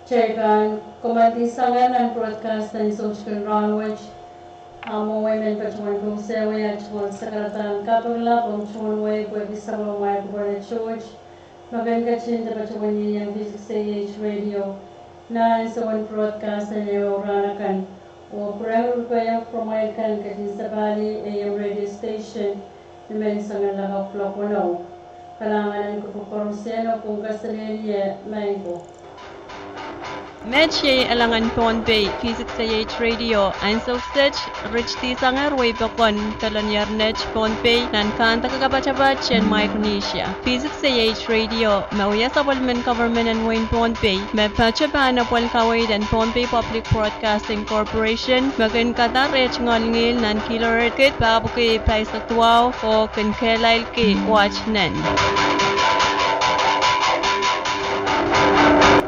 Kitail pahn komourkihsang nan broadcast en Soutik en Rahnwet. A mwowe men patohwan koasoia tohn sakaradahn kaping lap ong tohn wei pwehki sapwellimamwail kupwure tohto. Me kin ketin patohwan ieiang V six A H radio nan ansoun broadcast en ehu rahn akan. Oh pwurehng rukoia pwamwail kan ketin sapahl A M radio station ni menseng en lakapw kuloak weneu. Kalahngan en kupwur koaros oh pwung kaselehlie Michael. Met iei elangen Pohnpei V six A H radio ansou set. Ritidihsangehr wehi pokon Kelenier Net Pohnpei nan kandeke kapatapat en Micronesia. V six A H radio me wia sapwellimen government en wehin Pohnpei me patohwan apwalih kaweid en Pohnpei Public Broadcasting Corporation me kin kadahr eh tungoal ngihl nan kilohertz kid pahpwiki pahisek duwau oh kin kehlailki watt nen.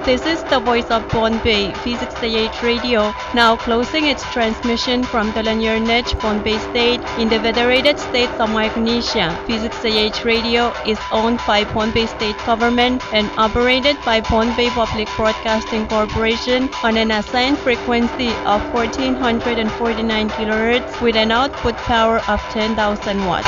This is the voice of Pohnpei, V six A H radio, now closing its transmission from Kelenier Net, Pohnpei State, in the Federated States of Micronesia. V six A H radio is owned by Pohnpei State Government and operated by Pohnpei Public Broadcasting Corporation on an assigned frequency of fourteen hundred and forty-nine kilohertz with an output power of ten thousand watt.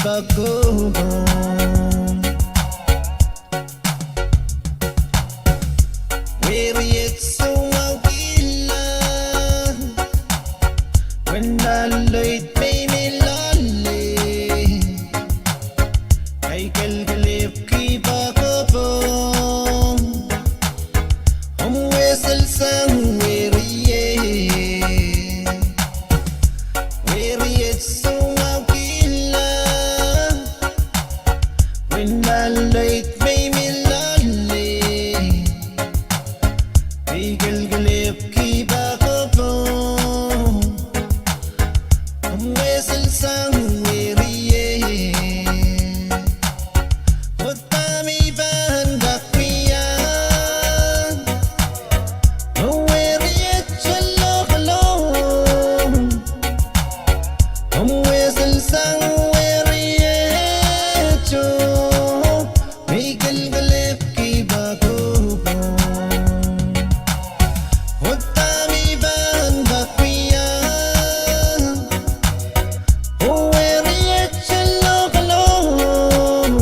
pahkopon. Weriet soumwahu kihla, wen laloid me I mi loale. Ei kelkelehpw ki pahkopon. Omw wesel sang weriet. Weriet soumwahu kihla, wen laloid me I mi loale. Ei kelkelehpw ki pahkopon. Omw wesel sang weriet. Odahn I pahn kak wia, oh weriet lokolok. Omw wesel sang weriet, oh, me I kelkelehpw ki pahkopon. Odahn I pahn kak wia, oh weriet lokolok.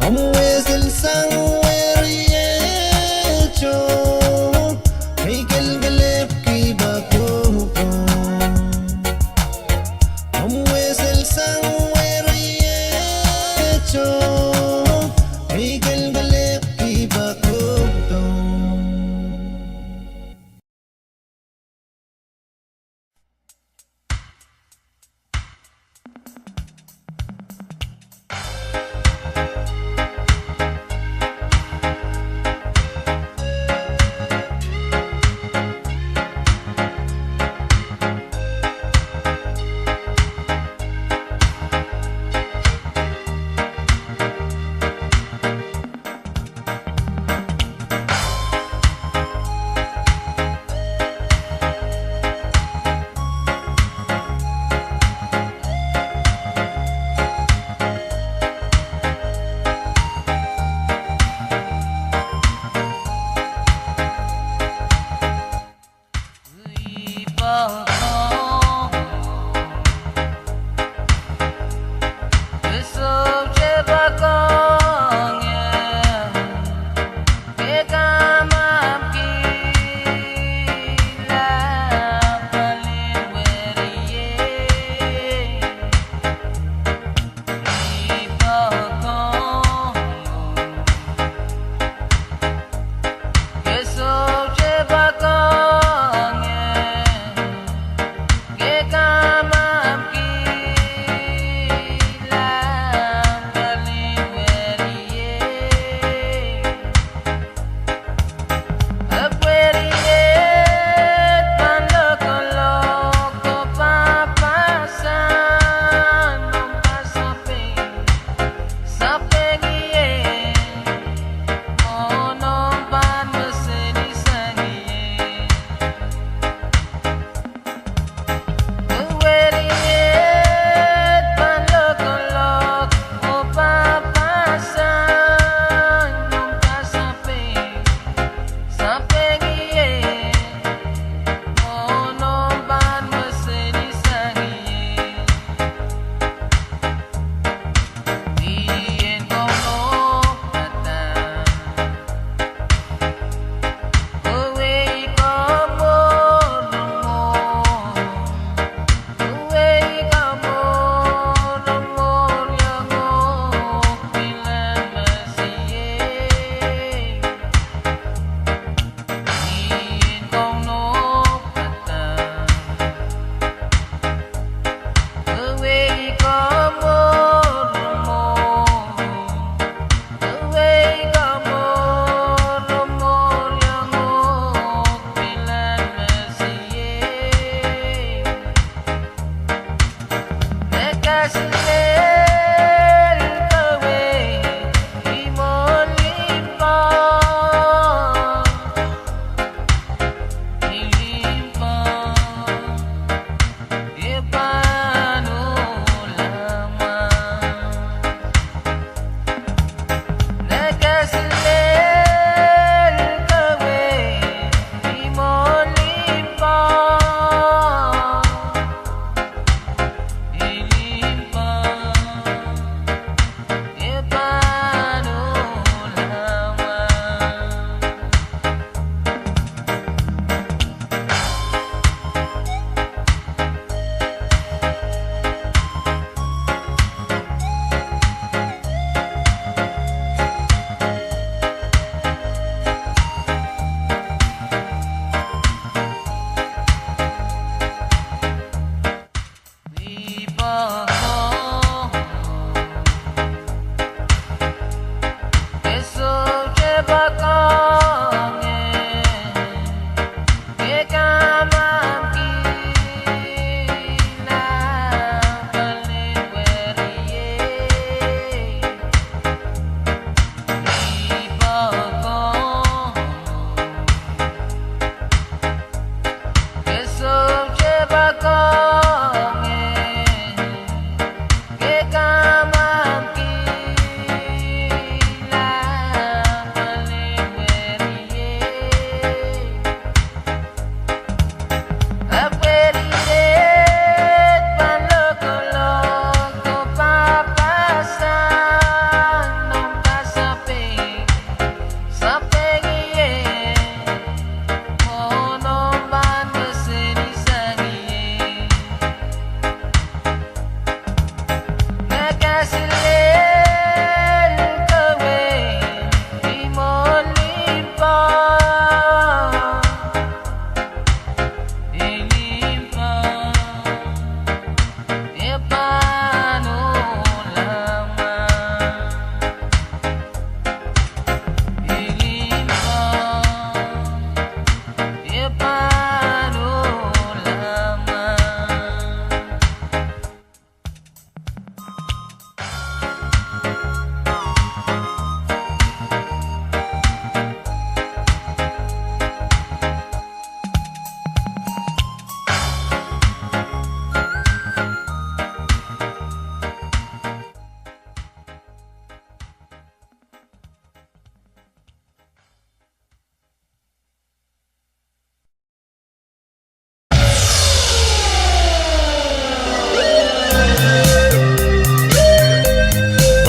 Omw wesel sang weriet, oh, me I kelkelehpw ki pahkopon. Omw wesel sang weriet, oh, me I kelkelehpw ki pahkopon.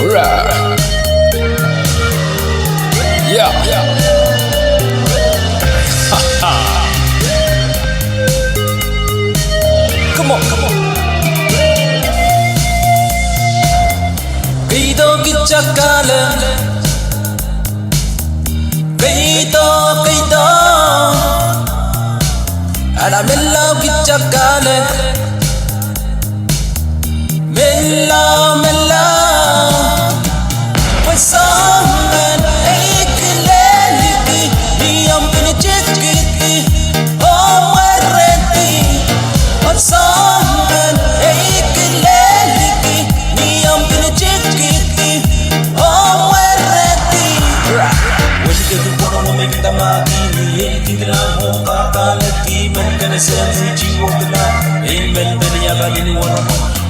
Alright. Yeah. Come on, come on. Keido kitail kahlap. Keido, keido. Ahn menlau kitail kahlap. Menlau, menlau. Pwe soangen ei kilelki, ni omw pil tikitki, oh mwerehdi. Pwe soangen ei kilelki, ni omw pil tikitki, oh mwerehdi. Wehwehki pwonong me kitail mahkini, ei kilang oh kakahleki, men kene sehse mihti oh kilang, ei men pelian pali ni waramwaramw.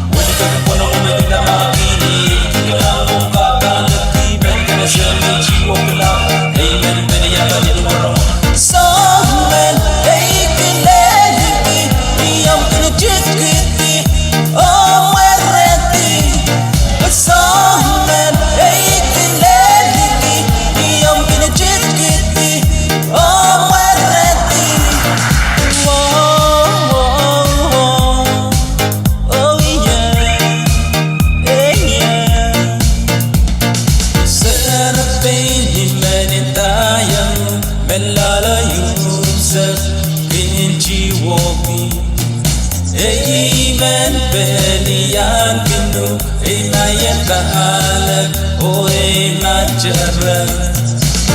Oh, yeah. Hey, yeah. Serepein ni men ndaiong, men loale unsek, kin tiwoki. Ei men pelian pinu, ei maien kahlap, oh ei matarak.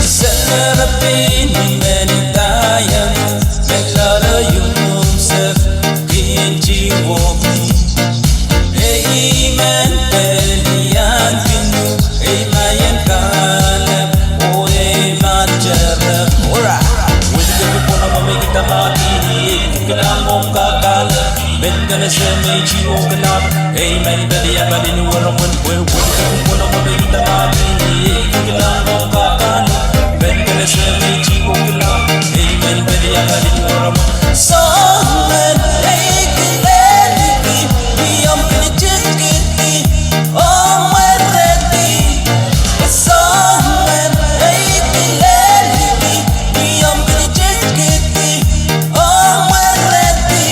Serepein ni men ndaiong, men loale unsek, kin tiwoki. Ei men pelian pinu, ei maien kahlap, oh ei matarak. Alright. Wehwehki pwonong me kitail mahkini, ei kilang oh kakahlek, men kene sehse mihti oh kilang, ei men pelian pali ni waramwaramw. Wehwehki pwonong me kitail mahkini, ei kilang oh kakahlek, men kene sehse mihti oh kilang, ei men pelian pali ni waramwaramw. Soangen ei kilelki, ni omw pil tikitki, oh mwerehdi. Soangen ei kilelki, ni omw pil tikitki, oh mwerehdi.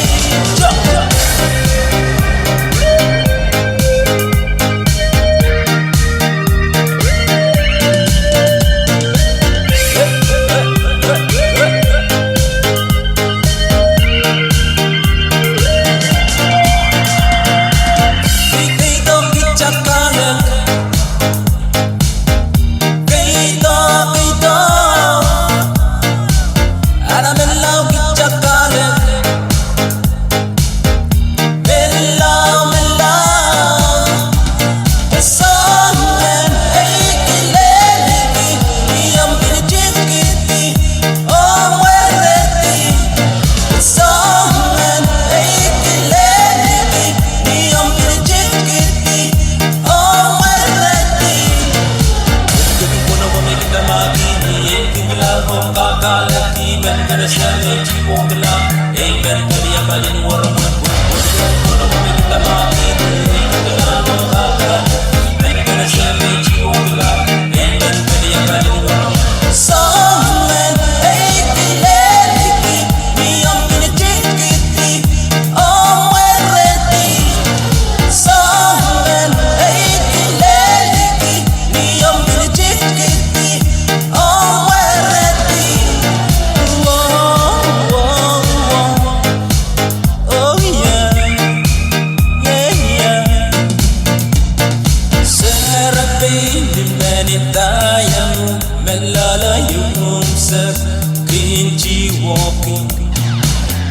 Dayang me loale ieu seri kin tiwoki.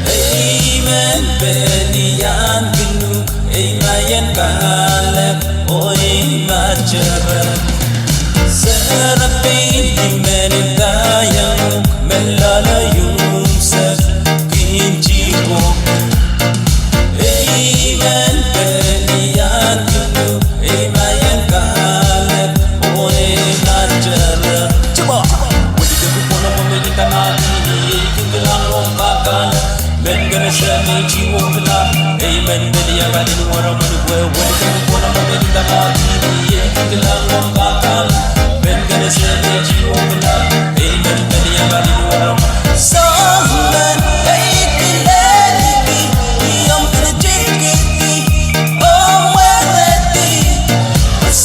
Ei men pelian kinu, ei maien kalek, oh ei materek. Seri pein I men dayang me loale ieu seri kin tiwoki. Ei men pelian kinu, ei maien kalek, oh ei materek. Come on. Weli de kupwuramwail me I ndahki ni ei kin kilang ong kakala. Men kene seri tiwoki la. Ei men pelian kalin waramwail we. Weli de kupwuramwail me I ndahki ni ei kin kilang ong kakala. Men kene seri tiwoki la. Ei men pelian kalin waramwail. Soangen ei kileliki, I omw kin tikihdi, oh mwerehdi.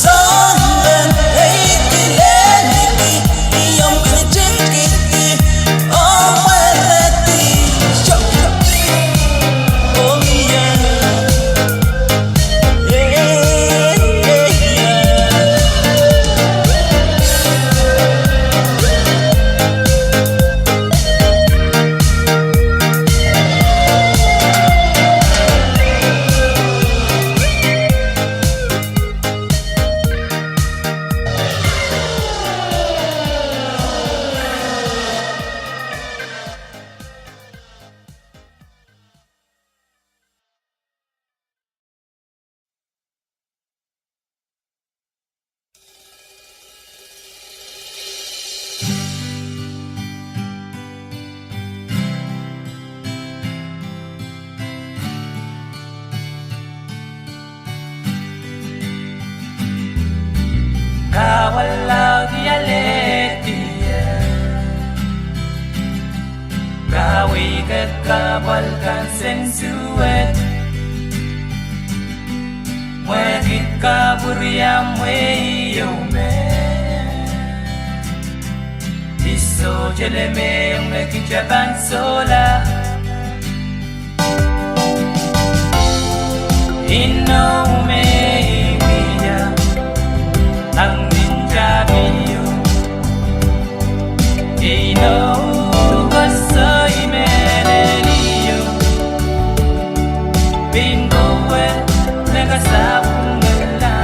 Soangen ei kileliki, I omw kin tikihdi, oh mwerehdi. Sure. Oh yeah. Kahpwal laud I alehdi ie. Kaweid kahpwal kan seng suwed. Mwekid kapwuriamwei ieu me I sohte lemehiong me kitail pahn sohla. Inou me I wia, ahng ninja biu. Inou koasoai mehlel ieu. Pein kowe me kasapwungala.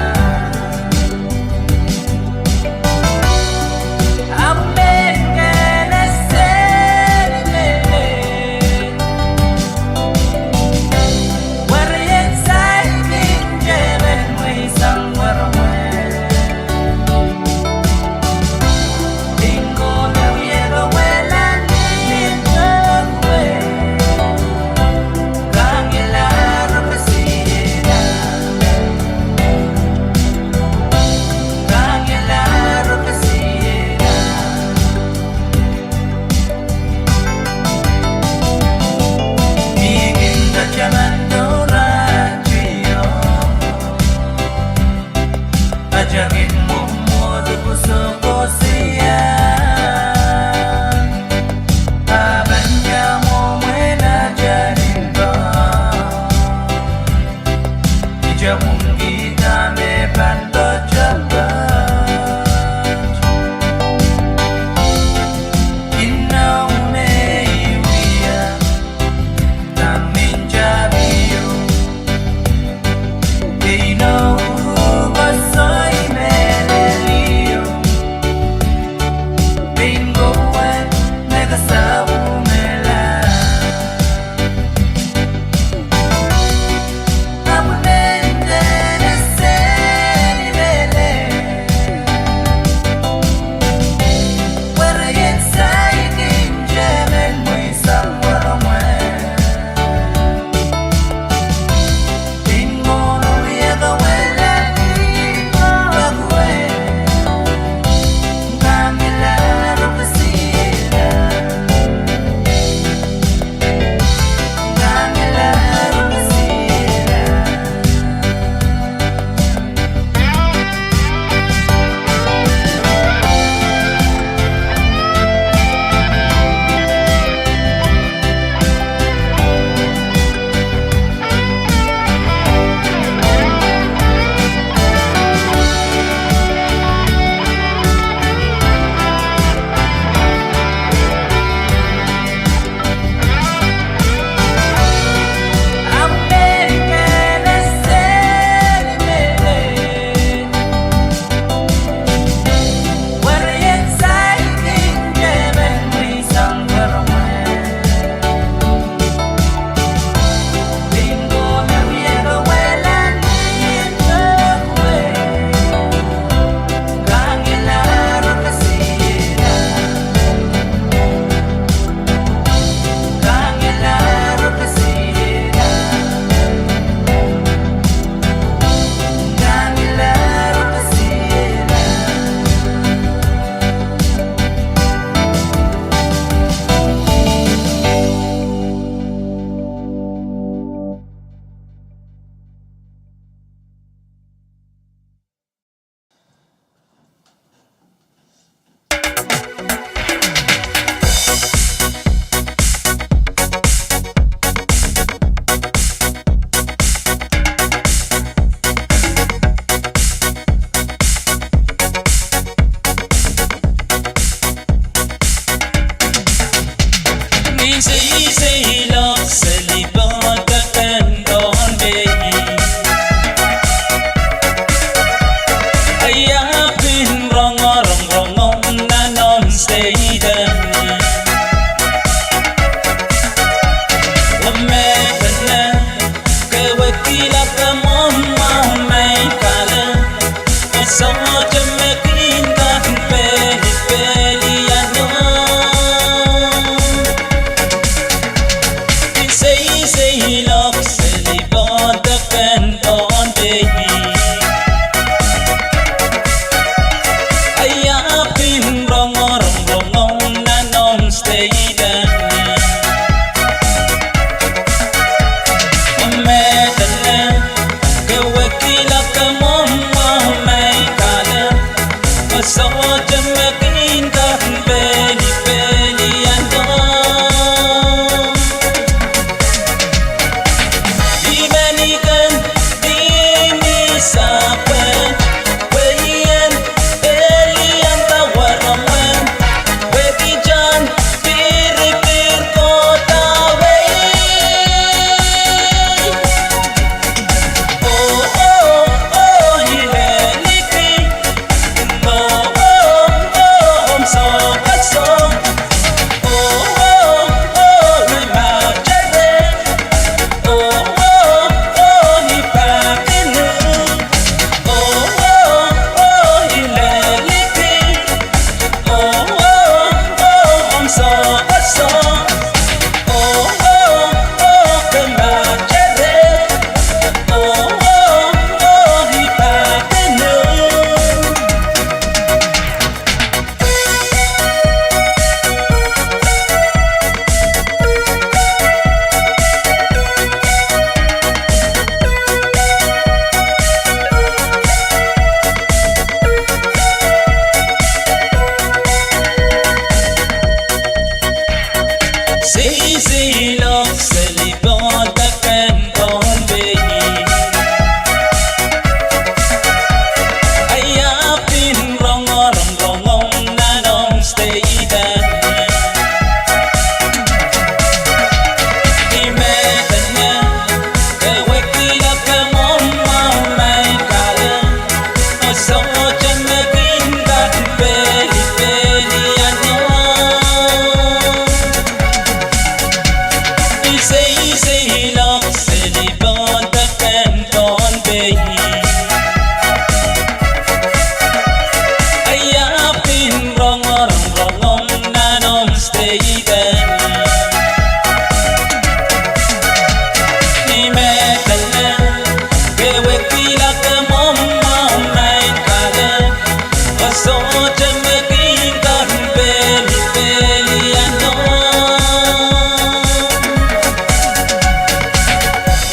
Sohte me kin kak peli pelian o.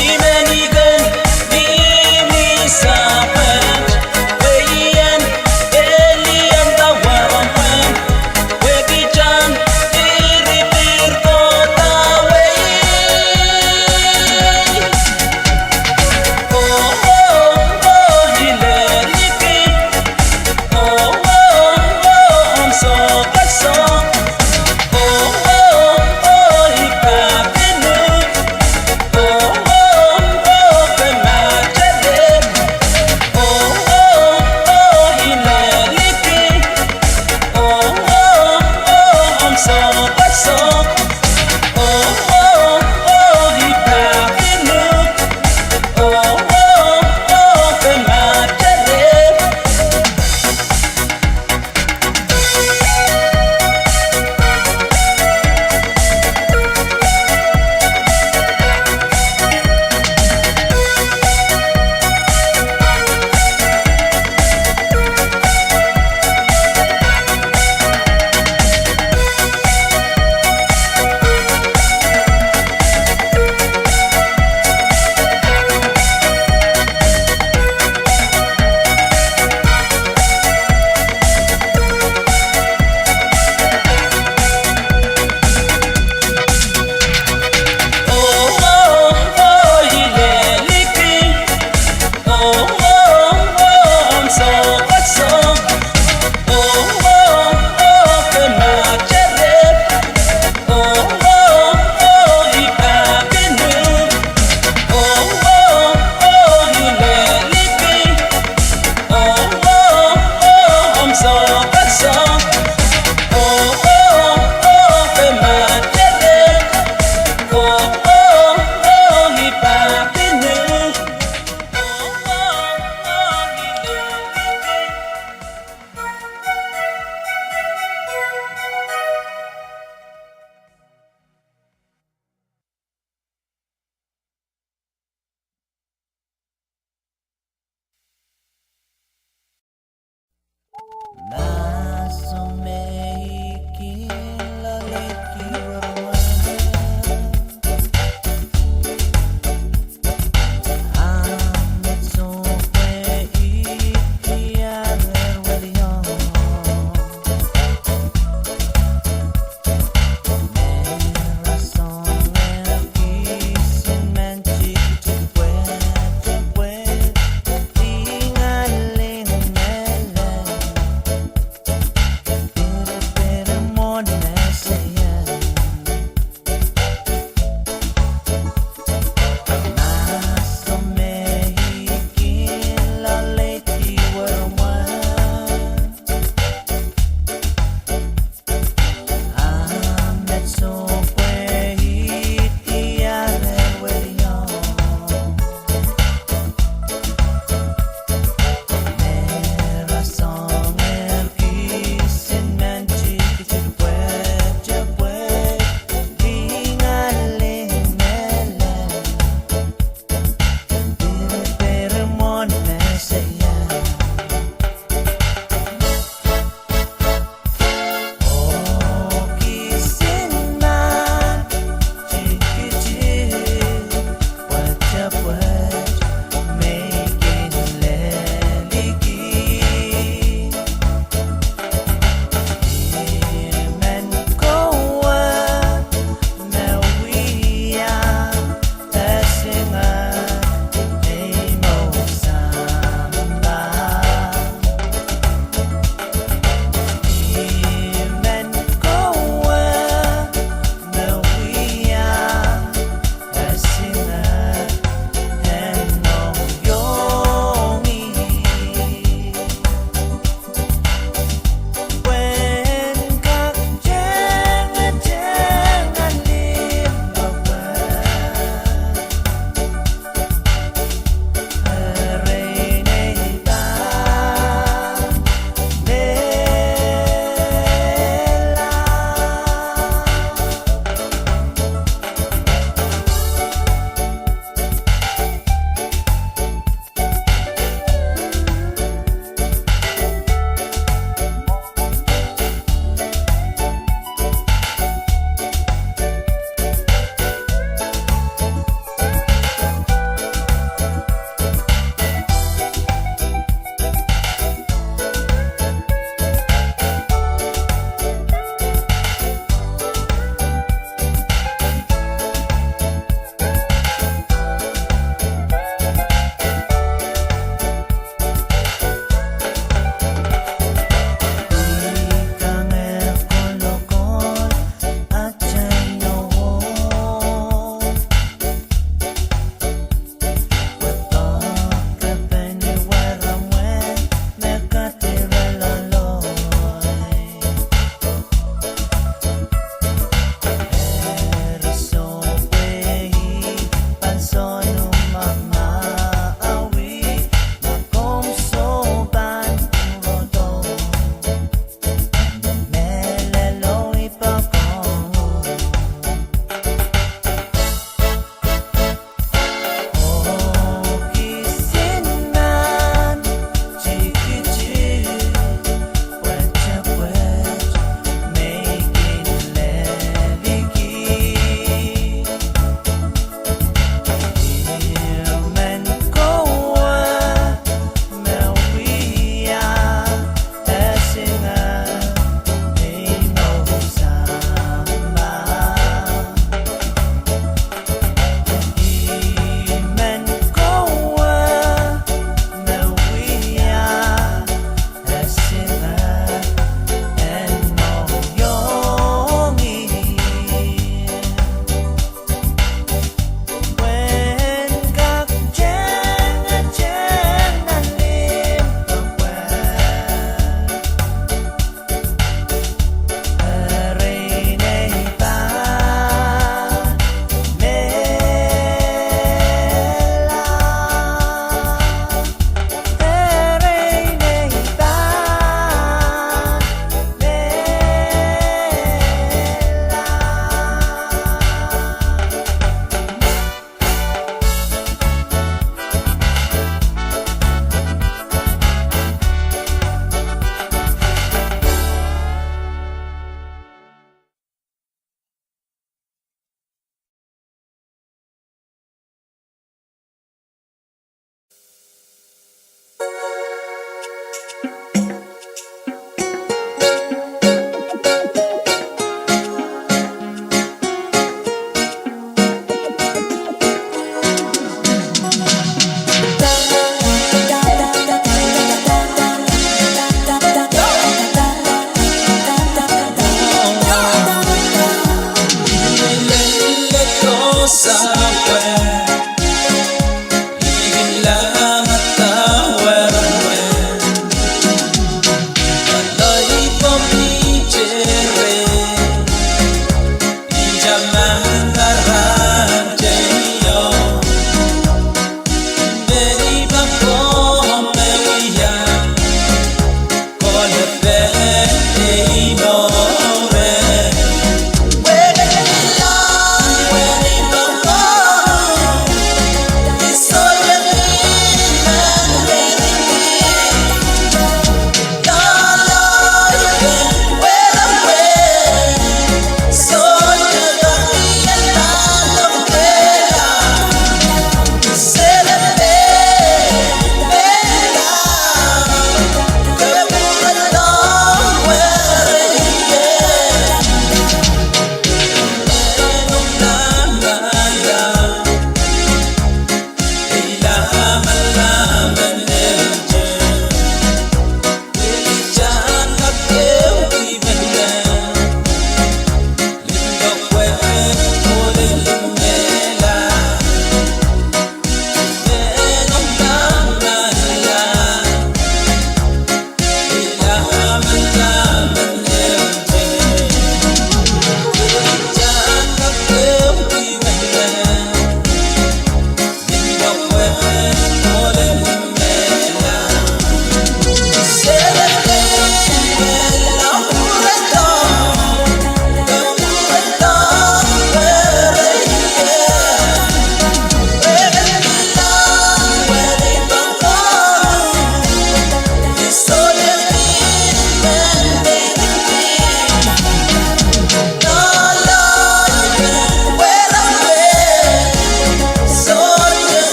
I men ih ken mihmi sapwet, pwe I en pelian kawahu pwehn wekidahn piripihr kohda wei. Oh, oh, oh, I leliki. Oh, oh,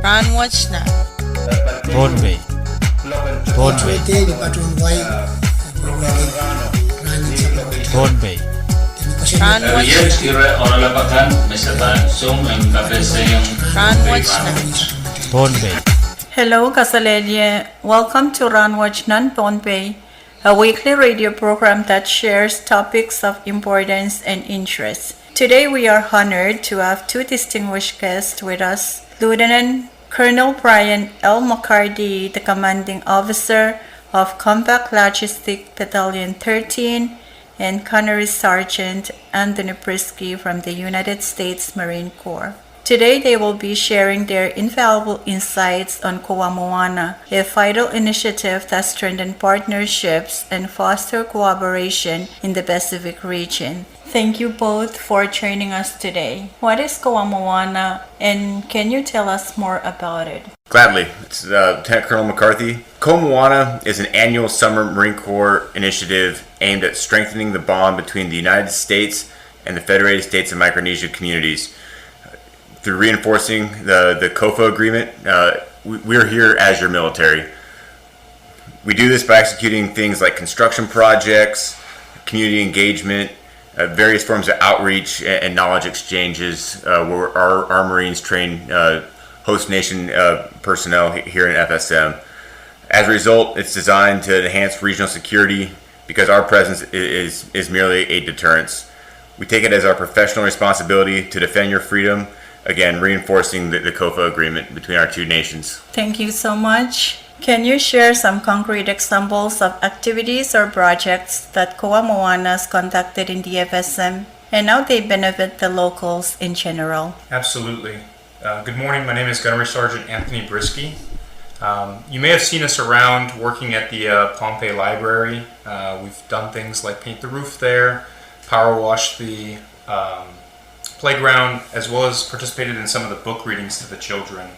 Rahnwet Nan. Pohnpei. Pohnpei. Pohnpei. Rahnwet Nan. Rahnwet Nan. Pohnpei. Hello, kaselehlie. Welcome to Rahnwet Nan Pohnpei, a weekly radio program that shares topics of importance and interest. Today we are honored to have two distinguished guests with us, Lieutenant Colonel Brian L. McCarty, the commanding officer of Compact Logistic Battalion thirteen, and Gunnery Sergeant Anthony Prisky from the United States Marine Corps. Today they will be sharing their invaluable insights on Kowa Mowana, a vital initiative that strengthens partnerships and fosters cooperation in the Pacific region. Thank you both for joining us today. What is Kowa Mowana, and can you tell us more about it? Gladly. It's uh, Lieutenant Colonel McCarthy. Kowa Mowana is an annual summer Marine Corps initiative aimed at strengthening the bond between the United States and the Federated States of Micronesia communities. Through reinforcing the, the COFA agreement, uh, we, we're here as your military. We do this by executing things like construction projects, community engagement, uh, various forms of outreach and, and knowledge exchanges uh, where our, our Marines train uh, host nation uh, personnel he- here in F S M. As a result, it's designed to enhance regional security because our presence i- is, is merely a deterrence. We take it as our professional responsibility to defend your freedom, again, reinforcing the, the COFA agreement between our two nations. Thank you so much. Can you share some concrete examples of activities or projects that Kowa Mowana has conducted in the F S M and how they benefit the locals in general? Absolutely. Uh, good morning. My name is Gunnery Sergeant Anthony Brisky. Um, you may have seen us around working at the uh, Pohnpei Library. Uh, we've done things like paint the roof there, power wash the um, playground, as well as participated in some of the book readings to the children.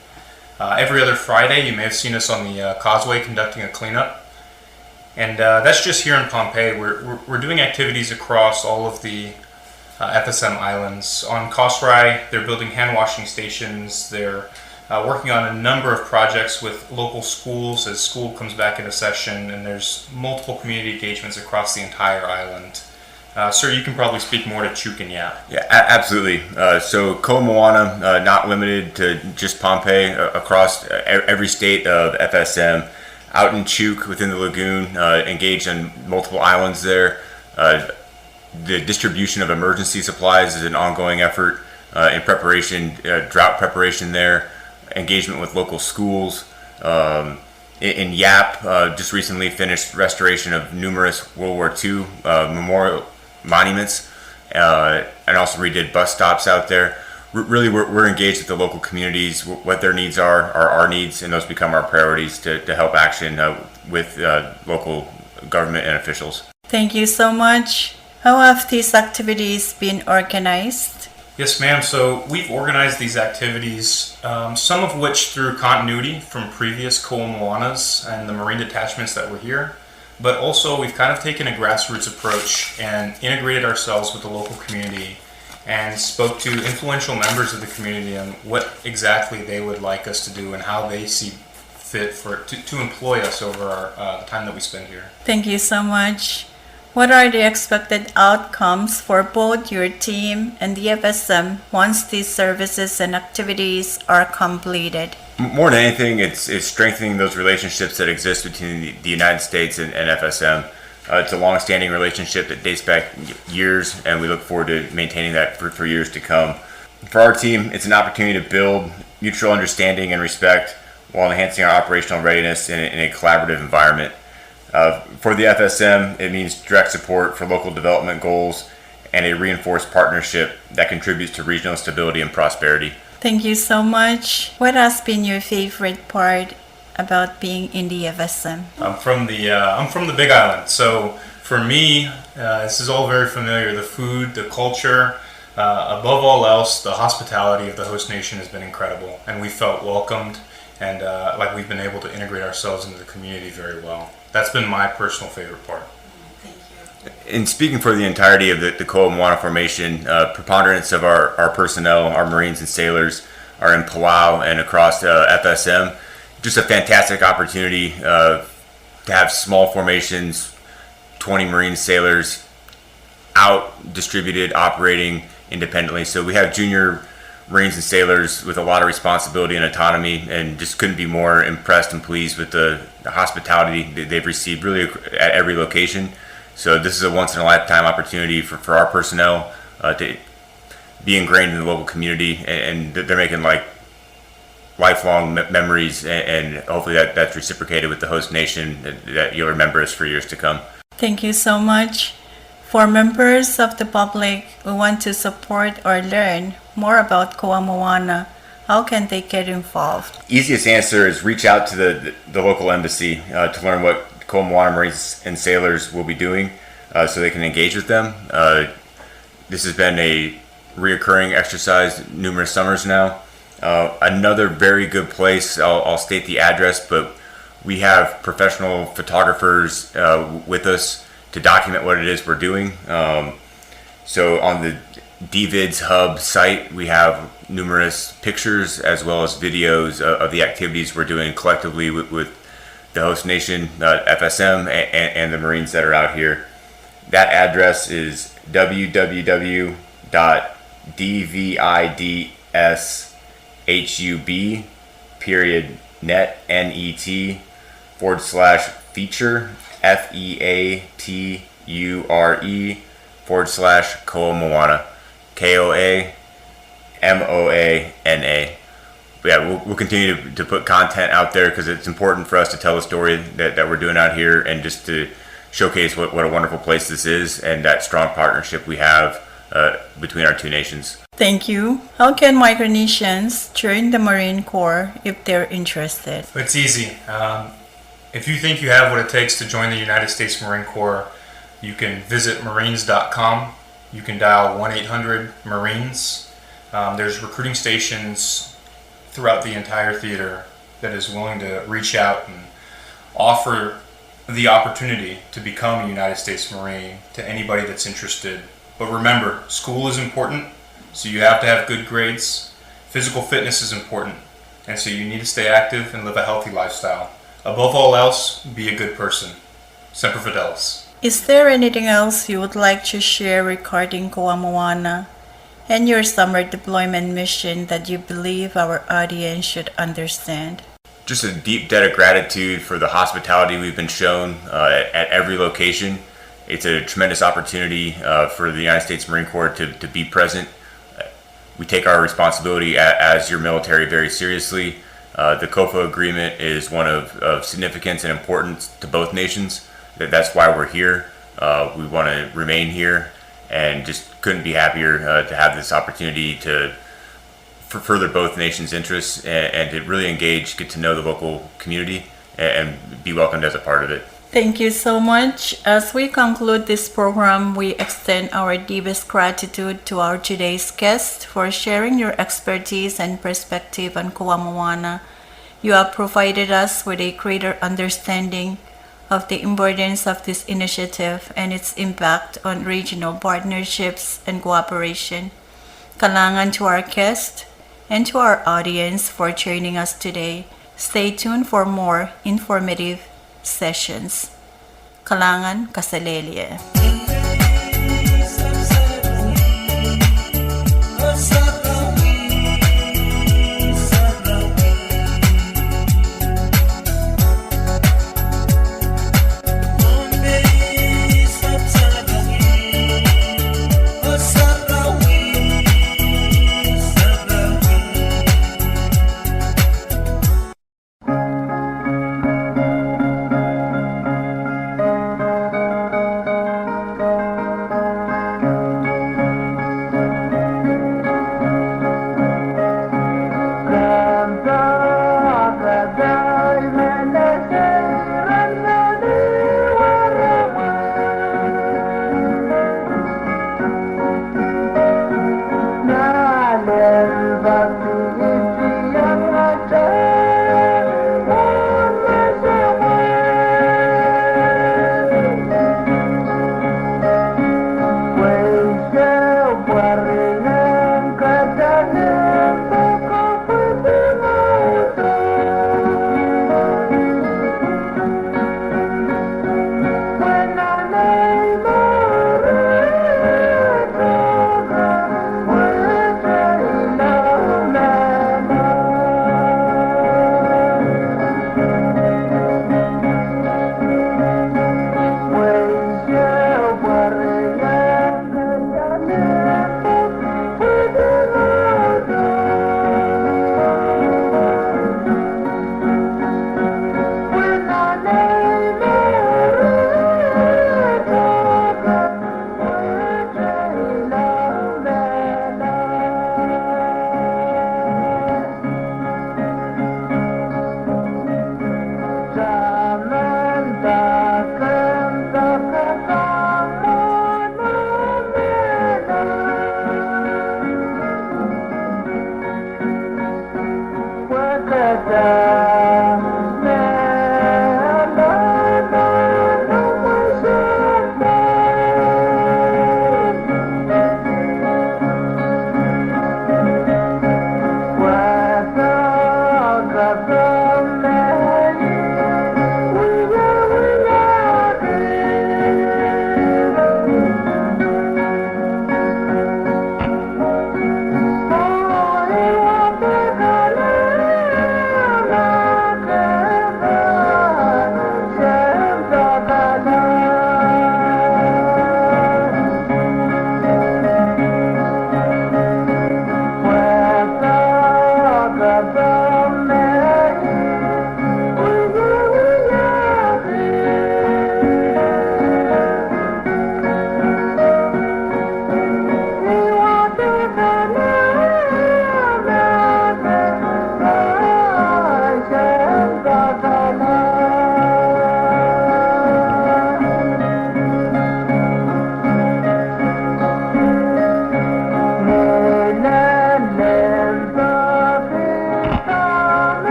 Uh, every other Friday, you may have seen us on the uh, causeway conducting a cleanup. And uh, that's just here in Pohnpei. We're, we're, we're doing activities across all of the uh, F S M islands. On Kosrae, they're building hand washing stations. They're uh, working on a number of projects with local schools as school comes back into session, and there's multiple community engagements across the entire island. Uh, sir, you can probably speak more to Chuuk and Yap. Yeah, a- absolutely. Uh, so Kowa Mowana, uh, not limited to just Pohnpei, uh, across uh, e- every state of F S M, out in Chuuk within the lagoon, uh, engaged on multiple islands there. Uh, the distribution of emergency supplies is an ongoing effort uh, in preparation, uh, drought preparation there, engagement with local schools. Um, in, in Yap, uh, just recently finished restoration of numerous World War Two uh, memorial monuments, uh, and also redid bus stops out there. R- really, we're, we're engaged with the local communities, w- what their needs are, are our needs, and those become our priorities to, to help action uh, with uh, local government and officials. Thank you so much. How have these activities been organized? Yes, ma'am. So we've organized these activities, um, some of which through continuity from previous Kowa Mowanas and the Marine detachments that were here. But also, we've kind of taken a grassroots approach and integrated ourselves with the local community and spoke to influential members of the community on what exactly they would like us to do and how they see fit for to, to employ us over our, uh, the time that we spend here. Thank you so much. What are the expected outcomes for both your team and the F S M once these services and activities are completed? M- More than anything, it's, it's strengthening those relationships that exist between the, the United States and, and F S M. Uh, it's a long-standing relationship that dates back y- years, and we look forward to maintaining that for, for years to come. For our team, it's an opportunity to build mutual understanding and respect while enhancing our operational readiness in a, in a collaborative environment. Uh, for the F S M, it means direct support for local development goals and a reinforced partnership that contributes to regional stability and prosperity. Thank you so much. What has been your favorite part about being in the F S M? I'm from the uh, I'm from the Big Island, so for me, uh, this is all very familiar. The food, the culture, uh, above all else, the hospitality of the host nation has been incredible, and we felt welcomed and uh, like we've been able to integrate ourselves into the community very well. That's been my personal favorite part. In speaking for the entirety of the, the Kowa Mowana formation, uh, preponderance of our, our personnel, our Marines and sailors, are in Palau and across uh, F S M. Just a fantastic opportunity uh, to have small formations, twenty Marine sailors out, distributed, operating independently. So we have junior Marines and sailors with a lot of responsibility and autonomy, and just couldn't be more impressed and pleased with the, the hospitality that they've received really at every location. So this is a once in a lifetime opportunity for, for our personnel uh, to be ingrained in the local community, and, and they're making like lifelong me- memories, and, and hopefully that, that's reciprocated with the host nation, that, that you'll remember us for years to come. Thank you so much. For members of the public who want to support or learn more about Kowa Mowana, how can they get involved? Easiest answer is reach out to the, the local embassy uh, to learn what Kowa Mowana Marines and Sailors will be doing uh, so they can engage with them. Uh, this has been a reoccurring exercise numerous summers now. Uh, another very good place, I'll, I'll state the address, but we have professional photographers uh, with us to document what it is we're doing. Um, so on the DVids Hub site, we have numerous pictures as well as videos of, of the activities we're doing collectively with, with the host nation, uh, F S M, and, and the Marines that are out here. That address is www.dvidshub period net, N E T, forward slash feature, F E A T U R E, forward slash Kowa Mowana, K O A M O A N A. Yeah, we'll, we'll continue to, to put content out there because it's important for us to tell the story that, that we're doing out here and just to showcase what, what a wonderful place this is and that strong partnership we have uh, between our two nations. Thank you. How can Micronesians join the Marine Corps if they're interested? It's easy. Um, if you think you have what it takes to join the United States Marine Corps, you can visit marines dot com. You can dial one eight hundred Marines. Um, there's recruiting stations throughout the entire theater that is willing to reach out and offer the opportunity to become a United States Marine to anybody that's interested. But remember, school is important, so you have to have good grades. Physical fitness is important, and so you need to stay active and live a healthy lifestyle. Above all else, be a good person. Semper Fidelis. Is there anything else you would like to share regarding Kowa Mowana and your summer deployment mission that you believe our audience should understand? Just a deep debt of gratitude for the hospitality we've been shown uh, at, at every location. It's a tremendous opportunity uh, for the United States Marine Corps to, to be present. We take our responsibility a- as your military very seriously. Uh, the COFA agreement is one of, of significance and importance to both nations. That, that's why we're here. Uh, we want to remain here and just couldn't be happier uh, to have this opportunity to f- further both nations' interests and, and to really engage, get to know the local community, and, and be welcomed as a part of it. Thank you so much. As we conclude this program, we extend our deepest gratitude to our today's guest for sharing your expertise and perspective on Kowa Mowana. You have provided us with a greater understanding of the importance of this initiative and its impact on regional partnerships and cooperation. Kalahngan to our guest and to our audience for joining us today. Stay tuned for more informative sessions. Kalahngan, kaselehlie.